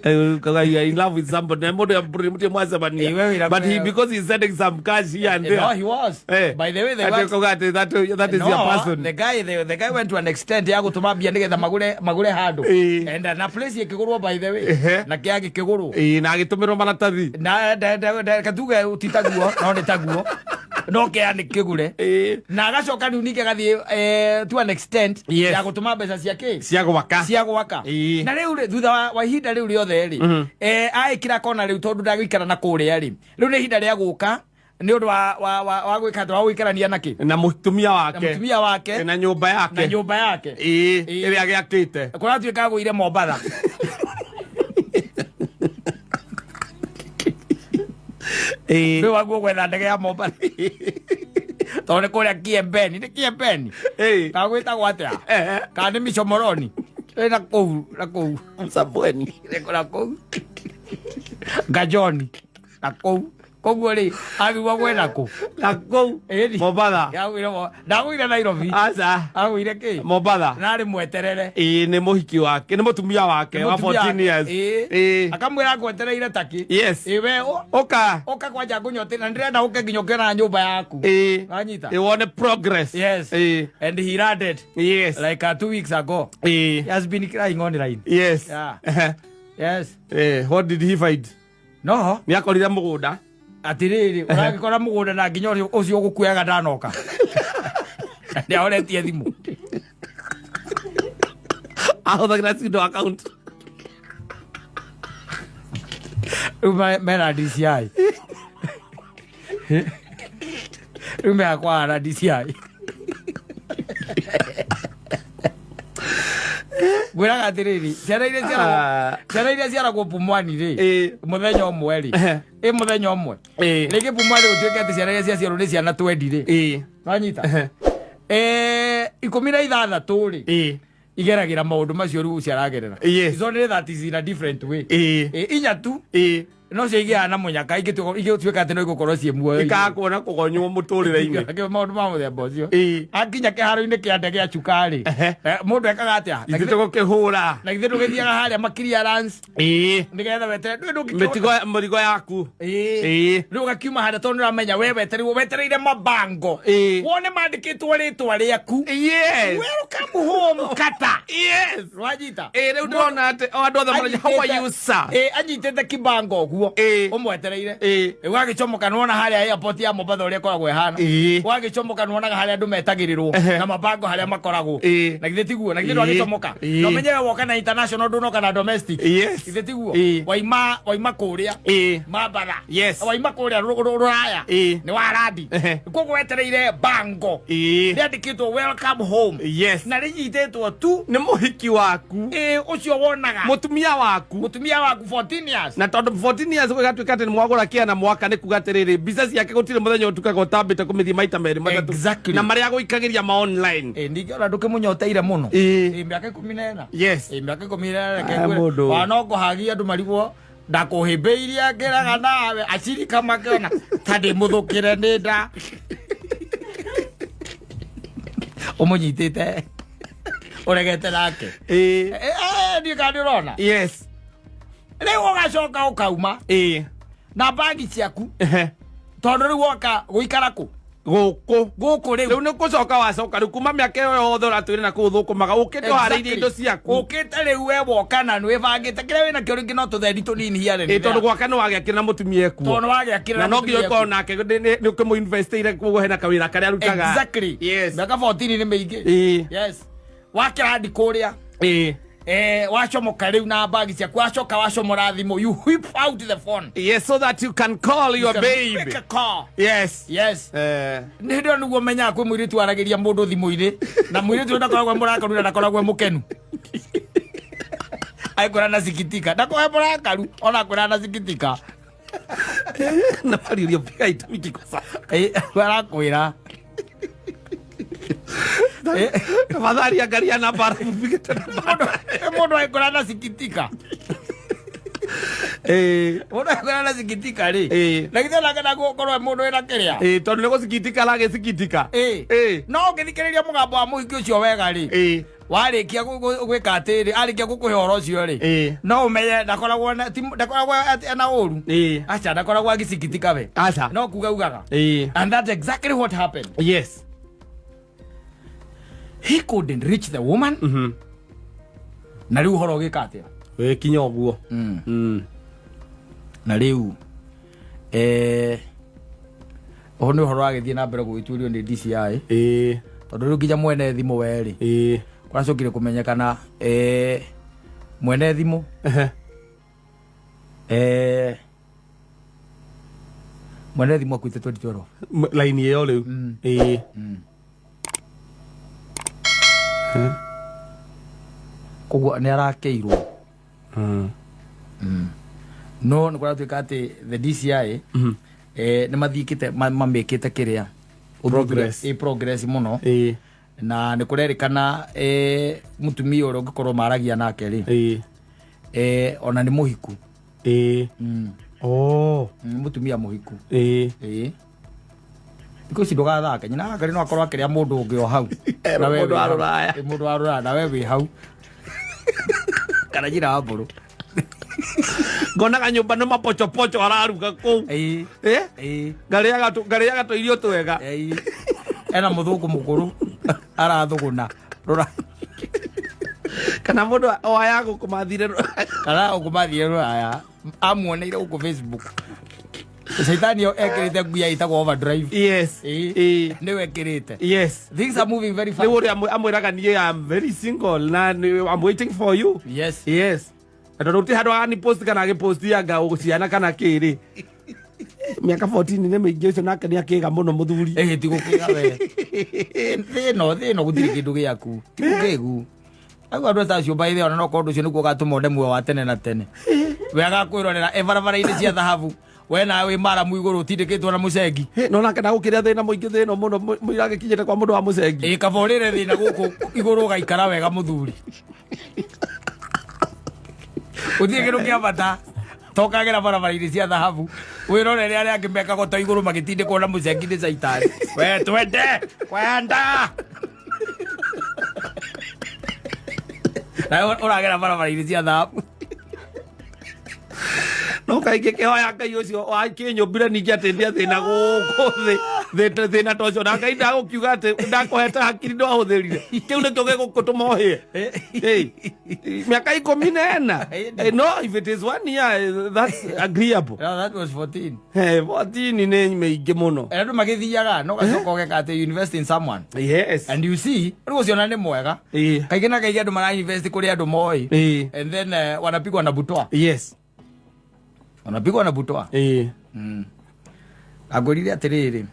Kaga you are in love with somebody na mũndũ ya mũtirĩ mwacemania. Eh, wewe ira- But he, because he's sending some cash here and there. No, he was. Eh. By the way, they Ati were- ũkauga atĩ that is no, your person. The guy went to an extent ya gũtũma mbia nĩgetha magure handũ. Eh. And na place ĩkĩgũrwo, by the way. Ehe. Na kĩa gĩkĩgũrwo. Ĩĩ, na agĩtũmĩrwo maratathi. Na katuge ti taguo, no nĩ taguo, no kĩa nĩ kĩgũre. Ĩĩ. Na agacoka rĩu ningĩ agathiĩ to an extent Yes. ya gũtũma mbeca cia kĩ, Cia gwaka. cia gwaka. Ĩĩ. Na rĩu rĩ, thutha wa ihinda rĩu rĩothe rĩ, aĩkĩra kona rĩu, tondũ ndagũikara na kũrĩa rĩ, rĩu nĩ ihinda rĩa gũka nĩ ũndũ wa gwĩka atĩ, wa gũikarania na kĩ, na mũtumia na wake. Mũtumia wake. Na nyũmba Na yake. nyũmba yake. Ĩĩ, Ĩĩ. ĩrĩa agĩakĩte. Kũratuĩka agũire Mombatha. Ĩĩ. Rĩu waguo gwetha ndege ya Mombatha, tondũ nĩ kũrĩa Kiembeni, nĩ Kiembeni. Ĩĩ. Kana gwĩtagwo atĩa? Eh. Kana nĩ Micomoroni? Ĩ, na kũu, na kũu. Msabweni. Na kũu Ngajoni, na kũu. Koguo rĩ, agĩrĩirwo gwetha kũ? Na kũu. Ĩni. Mombatha. Ndagũire Nairobi. Aca. Agũire kĩ? Mombatha. Narĩ mweterere. Ĩĩ, nĩ mũhiki wake, nĩ mũtumia wake wa 14 years. Ĩĩ. Ĩĩ. Akamwĩra ngwetereire taki. Yes. Ĩ, we ũka. Ũka kwanja ngũnyote na ndĩrenda ũke nginya ũkĩona nyũmba yaku. Ĩĩ. Wanyita? Ĩ, wone progress. Yes. Ĩĩ. And he landed like 2 weeks ago. Ĩĩ. He has been crying online. Yes. Yeah. Yes. Eh, what did he find? No. Nĩ akorire mũgũnda. Atirĩrĩ, ũragĩkora mũgũnda na nginya ũcio ũgũkuaga ndanoka, nĩahoretie thimũ. Ahũthagĩra pseudo account. Rĩu mena DCI, rĩu mehakwa na DCI. Ngwĩraga atĩrĩrĩ, ciana iria ciaragwo ciana iria ciaragwo Pumwani rĩ, mũthenya ũmwe rĩ, ĩ mũthenya ũmwe rĩngĩ Pumwani gũtuĩke atĩ ciana iria ciaciarwo nĩ ciana 20 rĩ, wanyita, 16 rĩ, igeragĩra maũndũ macio rĩu ũcio aragerera. It's only that is in a different way. Inya tu no cio igĩaga na mũnyaka ingĩtuĩka atĩ no igũkorwo ciĩ muoyo. Ikaga kuona kũgonywo mũtũrĩre-inĩ. Maũndũ ma mũthemba ũcio. Akinya kĩharo-inĩ kĩa ndege ya cukari, mũndũ ekaga atĩa? Na ithuĩ tũgũkĩhũra. Na githĩ ndũgĩthiaga harĩa ma clearance nĩgetha wetere ndũĩ ndũngĩkĩona. Mĩtigo, mũrigo yaku. Rĩu ũgakiuma harĩa tondũ nĩũramenya we wetereirwo, wetereire mabango wone mandĩkĩtwo rĩtwa rĩaku, "Welcome home kata." Rwanyita? Ĩĩ, rĩu ndĩrona atĩ o andũ othe maragia, "How are you, sir?" Ĩĩ, anyitĩte kibango ũguo ũmwetereire. Ũgagĩcomoka, nĩwona harĩa airport ya Mombatha ũrĩa ĩkoragwo ĩhana. Ũgagĩcomoka, nĩwonaga harĩa andũ metagĩrĩrwo na mabango harĩa makoragwo. Na githĩ tiguo? Na githĩ ndwagĩcomoka? Na ũmenye we woka na international, ndũnoka na domestic. Githĩ tiguo? Waima kũrĩa Mambatha. Waima kũrĩa rũraya. Nĩ warandi. Koguo wetereire bango rĩandĩkĩtwo "Welcome home" na rĩnyitĩtwo tu Nĩ mũhiki waku. Ĩĩ, ũcio wonaga. Mũtumia waku. Mũtumia waku 14 years. Na tondũ 14 years gũgatuĩka atĩ nĩ mwagũra kĩa na mwaka, nĩ kuga atĩrĩrĩ, mbica ciake gũtirĩ mũthenya ũtukaga ũtambĩte kũmĩthiĩ maita merĩ matatũ. Na marĩa gũikagĩria ma online. Ĩ, ningĩ ona ndũkĩmũnyoteire mũno. Ĩ, mĩaka 14. Ĩ, mĩaka 14. Ah, mũndũ. Ona no ngũhagia andũ marigwo ndakũhĩmbĩirie ngĩraga nawe acirika makĩona ta ndĩ mũthũkĩre nĩ nda ũmũnyitĩte ũregete nake. Ndiũ kana nĩ ũrona? Yes. Rĩu ũgacoka ũkauma na bagi ciaku, tondũ rĩu woka gũikara kũ? Gũkũ. Gũkũ rĩu. Rĩu nĩ gũcoka wacoka rĩu kuma mĩaka ĩyo yothe ũratwĩre na kũu thũkũmaga, ũkĩte ũharĩirie indo ciaku. Ũkĩte rĩu we woka na nĩ wĩbangĩte kĩrĩa wĩnakĩo, rĩngĩ no tũthendi tũnini hiarĩ. Ĩ, tondũ gwaka nĩ wagĩakĩra na mũtumia ekuo. Tondũ wagĩakĩra. Na no nginya ũkorwo nake nĩ ũkĩmũinvestĩire, koguo hena kawĩra karĩa arutaga. Mĩaka 14 nĩ mĩingĩ. Yes, wakĩrandi kũrĩa, wacomoka rĩu na bagi ciaku, wacoka wacomora thimũ, you whip out the phone. Yes, so that you can call your You can babe. make a call. Nĩ hĩndĩ ĩyo nĩguo menyaga kwĩ mũirĩtu waragĩria mũndũ thimũ-inĩ, na mũirĩtu ũyũ ndakoragwo e mũrakaru na ndakoragwo e mũkenu, aikwĩra na sikitika, ndakoragwo e mũrakaru ona akwĩra na sikitika. Nambari uliyopiga haitumiki kwa sasa. Arakwĩra. Tafadhali angalia namba alafu upige tena. Mũndũ aikwĩra na sikitika. Mũndũ aikwĩra na sikitika rĩ, na githĩ onake ndagũkorwo e mũndũ wĩna kĩrĩa? Tondũ nĩ gũcikitika aragĩcikitika. No ũngĩthikĩrĩria mũgambo wa mũhiki ũcio wega rĩ, Warĩkia gwĩka atĩrĩ, arĩkia gũkũhe ũhoro ũcio rĩ, no ũmenye ndakoragwo ndakoragwo ena ũru. Aca, ndakoragwo agĩcikitika we. Aca. No kuga ugaga. And that's exactly what happened. He couldn't reach the woman. Na rĩu ũhoro ũgĩka atĩa? Wĩkinya ũguo. Na rĩu ũhoro nĩ ũhoro wagĩthiĩ na mbere gũgĩtuĩrio nĩ DCI, tondũ rĩu nginya mwene thimũ werĩ kũracokire kũmenyekana mwene thimũ mwene thimũ akuĩte 2012. Laini ĩyo rĩu. Koguo nĩ arakeirwo. No nĩ kũratuĩka atĩ the DCI nĩ mathiĩkĩte mamĩkĩte kĩrĩa. Progress. Progress mũno. Na nĩ kũrerĩkana mũtumia ũrĩa ũngĩkorwo maragia nake rĩ, ona nĩ mũhiku. Oh. Mũtumia mũhiku. Ĩĩ, thikũ ici ndũgathake, nyina wa Ngarĩ no akorwo akĩrĩa mũndũ ũngĩ o hau. Erwo Na we mũndũ wĩ wa hau. rũraya. Ĩ, mũndũ wa rũraya, na we wĩ hau, kana nyina wa mbũrũ. Ngonaga nyũmba nĩ mapochopocho araruga kũu. Ngarĩaga tũirio twega. Ĩĩ, ena mũthũngũ mũkũrũ arathũgũna rũra. Kana mũndũ o aya gũkũ mathire. Kana ũkũmathire rũraya, amuoneire gũkũ Facebook. Caitani ĩyo ekĩrĩte nguya ĩtagwo overdrive. Nĩwe ĩkĩrĩte. Things are moving very fast. Rĩu ũrĩa amwĩraga, niĩ am very single na I'm waiting for you. Yes, na tondũ gũtirĩ handũ agani post kana agĩposti anga ciana kana kĩrĩ, mĩaka 14 nĩ mĩingĩ, ũcio nake nĩ akĩga mũno mũthuri. Ĩhĩ, ti gũkĩga we, thĩno thĩno gũtirĩ kĩndũ gĩaku, ti gũkĩgu au andũ ta acio by the, ona no korwo ũndũ ũcio nĩguo ũgatũma one muoyo wa tene na tene, we agakwĩrorera e barabara-inĩ cia thahabu, we nawe wĩ maramu igũrũ ũtindĩkĩtwo na mũcengi. Hĩ, no nake ndagũkĩrĩa thĩna mũingĩ, thĩna mũno mũira agĩkinyĩte kwa mũndũ wa mũcengi. Ĩ, kaba ũrĩre thĩna gũkũ igũrũ ũgaikara wega mũthuri, gũtirĩ kĩndũ kĩa bata tokagera barabara-inĩ cia thahabu wĩrorere arĩa angĩ mekago to igũrũ magĩtindĩkwo na mũcengi nĩ caitani. We twende kwenda nawe ũragera barabara-inĩ cia thahabu. No kaingĩ kĩhoya Ngai ũcio wakĩnyũmbire ningĩ atĩ ndĩa thĩna gũkũ thĩ thĩna ta ũcio, na Ngai ndagũkiuga atĩ ndakũhete hakiri ndwahũthĩrire, kĩu nĩkĩo gĩgũkũtũma ũhĩe. Hey, mĩaka 14. No if it is one year, that's agreeable. No, that was 14. Hey, 14 nĩ mĩingĩ mũno. Andũ magĩthiaga no gacoka ũgeka atĩ you invest in someone and you see rĩu ũcio ona nĩ mwega. Kaingĩ na kaingĩ andũ mara invest kũrĩ andũ moĩ and then wanapigwa na butwa. Wanapigwa na butwa. Angwĩrire atĩrĩrĩ,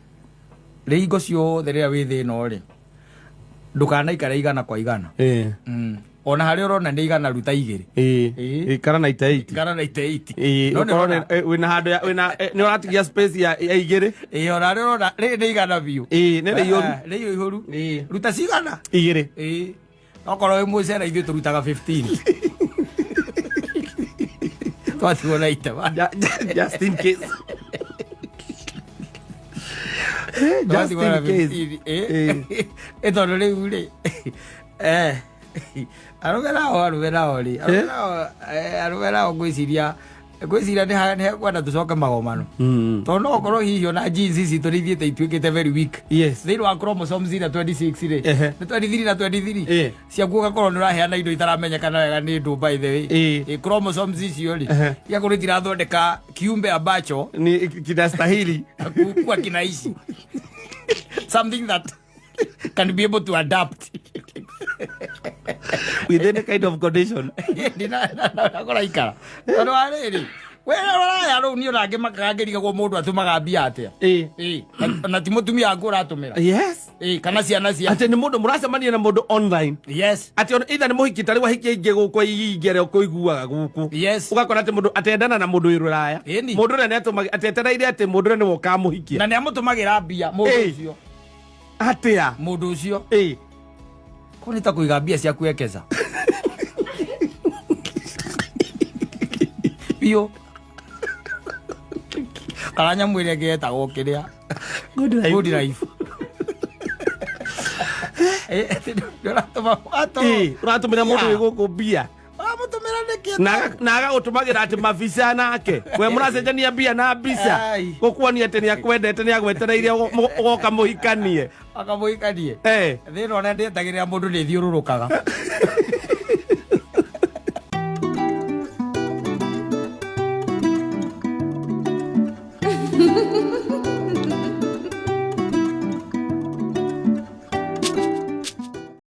rĩ hingo ciothe rĩrĩa wĩ thĩna rĩ, ndũkanaikare igana kwa igana. Ona harĩa ũrona nĩ igana, ruta igĩrĩ. Ikara na ite 80. Ikara na ite 80. Ĩĩ, No nĩ ũkorwo ũrona- wĩna handũ wĩna nĩ ũratigia space ya igĩrĩ. Ĩĩ, ona harĩa ũrona rĩrĩ nĩ igana biũ. Ĩĩ, nĩ rĩiyũru. Nĩ rĩihũru. Ruta cigana? Igĩrĩ. Ĩĩ, okorwo wĩ mũcere ithuĩ tũrutaga 15, twatigwo na itema. Just in case. Just Twatigwo na in case. 15. Ĩ tondũ rĩu rĩ, arũme nao rĩ, arũme nao ngwĩciria nĩ hekwenda tũcoke magomano, tondũ no ũkorwo hihi ona jeans citũ nĩ ithiĩte ituĩkĩte very weak thĩinĩ wa chromosomes ira 26 rĩ, nĩ 23 na 23 ciaku, ũgakorwo nĩ ũraheana indo itaramenyekana wega nĩ ndũ, by the way. Chromosomes icio rĩ, igakorwo itirathondeka kiumbe ambacho ni kinastahili kuwa kinaishi, something that can be able to adapt with any kind of condition. Ndinakora tondũ wa rĩrĩ, we roraya rũu niĩ ona ngĩmakaga ngĩrigagwo mũndũ atũmaga mbia atĩa. Ĩ, na ti mũtumia waku ũratũmĩra. Ĩ, kana ciana cia Atĩ nĩ mũndũ mũracemania na mũndũ online, atĩ ona either nĩ mũhiki, tarĩu ahiki aingĩ gũkũ aingĩ arĩa ũkũiguaga gũkũ, ũgakora atĩ mũndũ atendana na mũndũ wĩ rũraya. Mũndũ ũrĩa nĩatũmaga, atĩ etereire atĩ mũndũ ũrĩa nĩwe ũkamũhikia. Na nĩ amũtũmagĩra mbia mũndũ ũcio. Atĩa? Mũndũ ũcio. Kũu nĩ ta kũiga mbia ciaku ekesa biũ, kana nyamũ ĩrĩa ĩngĩ yetagwo kĩrĩa? Good life. Good life. Ndũratũma Ĩ, ũratũmĩra mũndũ wĩ gũkũ mbia. Ũramũtũmĩra nĩkĩ? Na agagũtũmagĩra atĩ mabica nake we mũracenjania mbia na mbica. Ai. Gũkuonia atĩ nĩ akwendete, nĩ agwetereire ũgoka mũhikanie. Akamũhikanie. Eh. Thĩna ũrĩa ndĩetagĩrĩra mũndũ nĩ thiũrũrũkaga.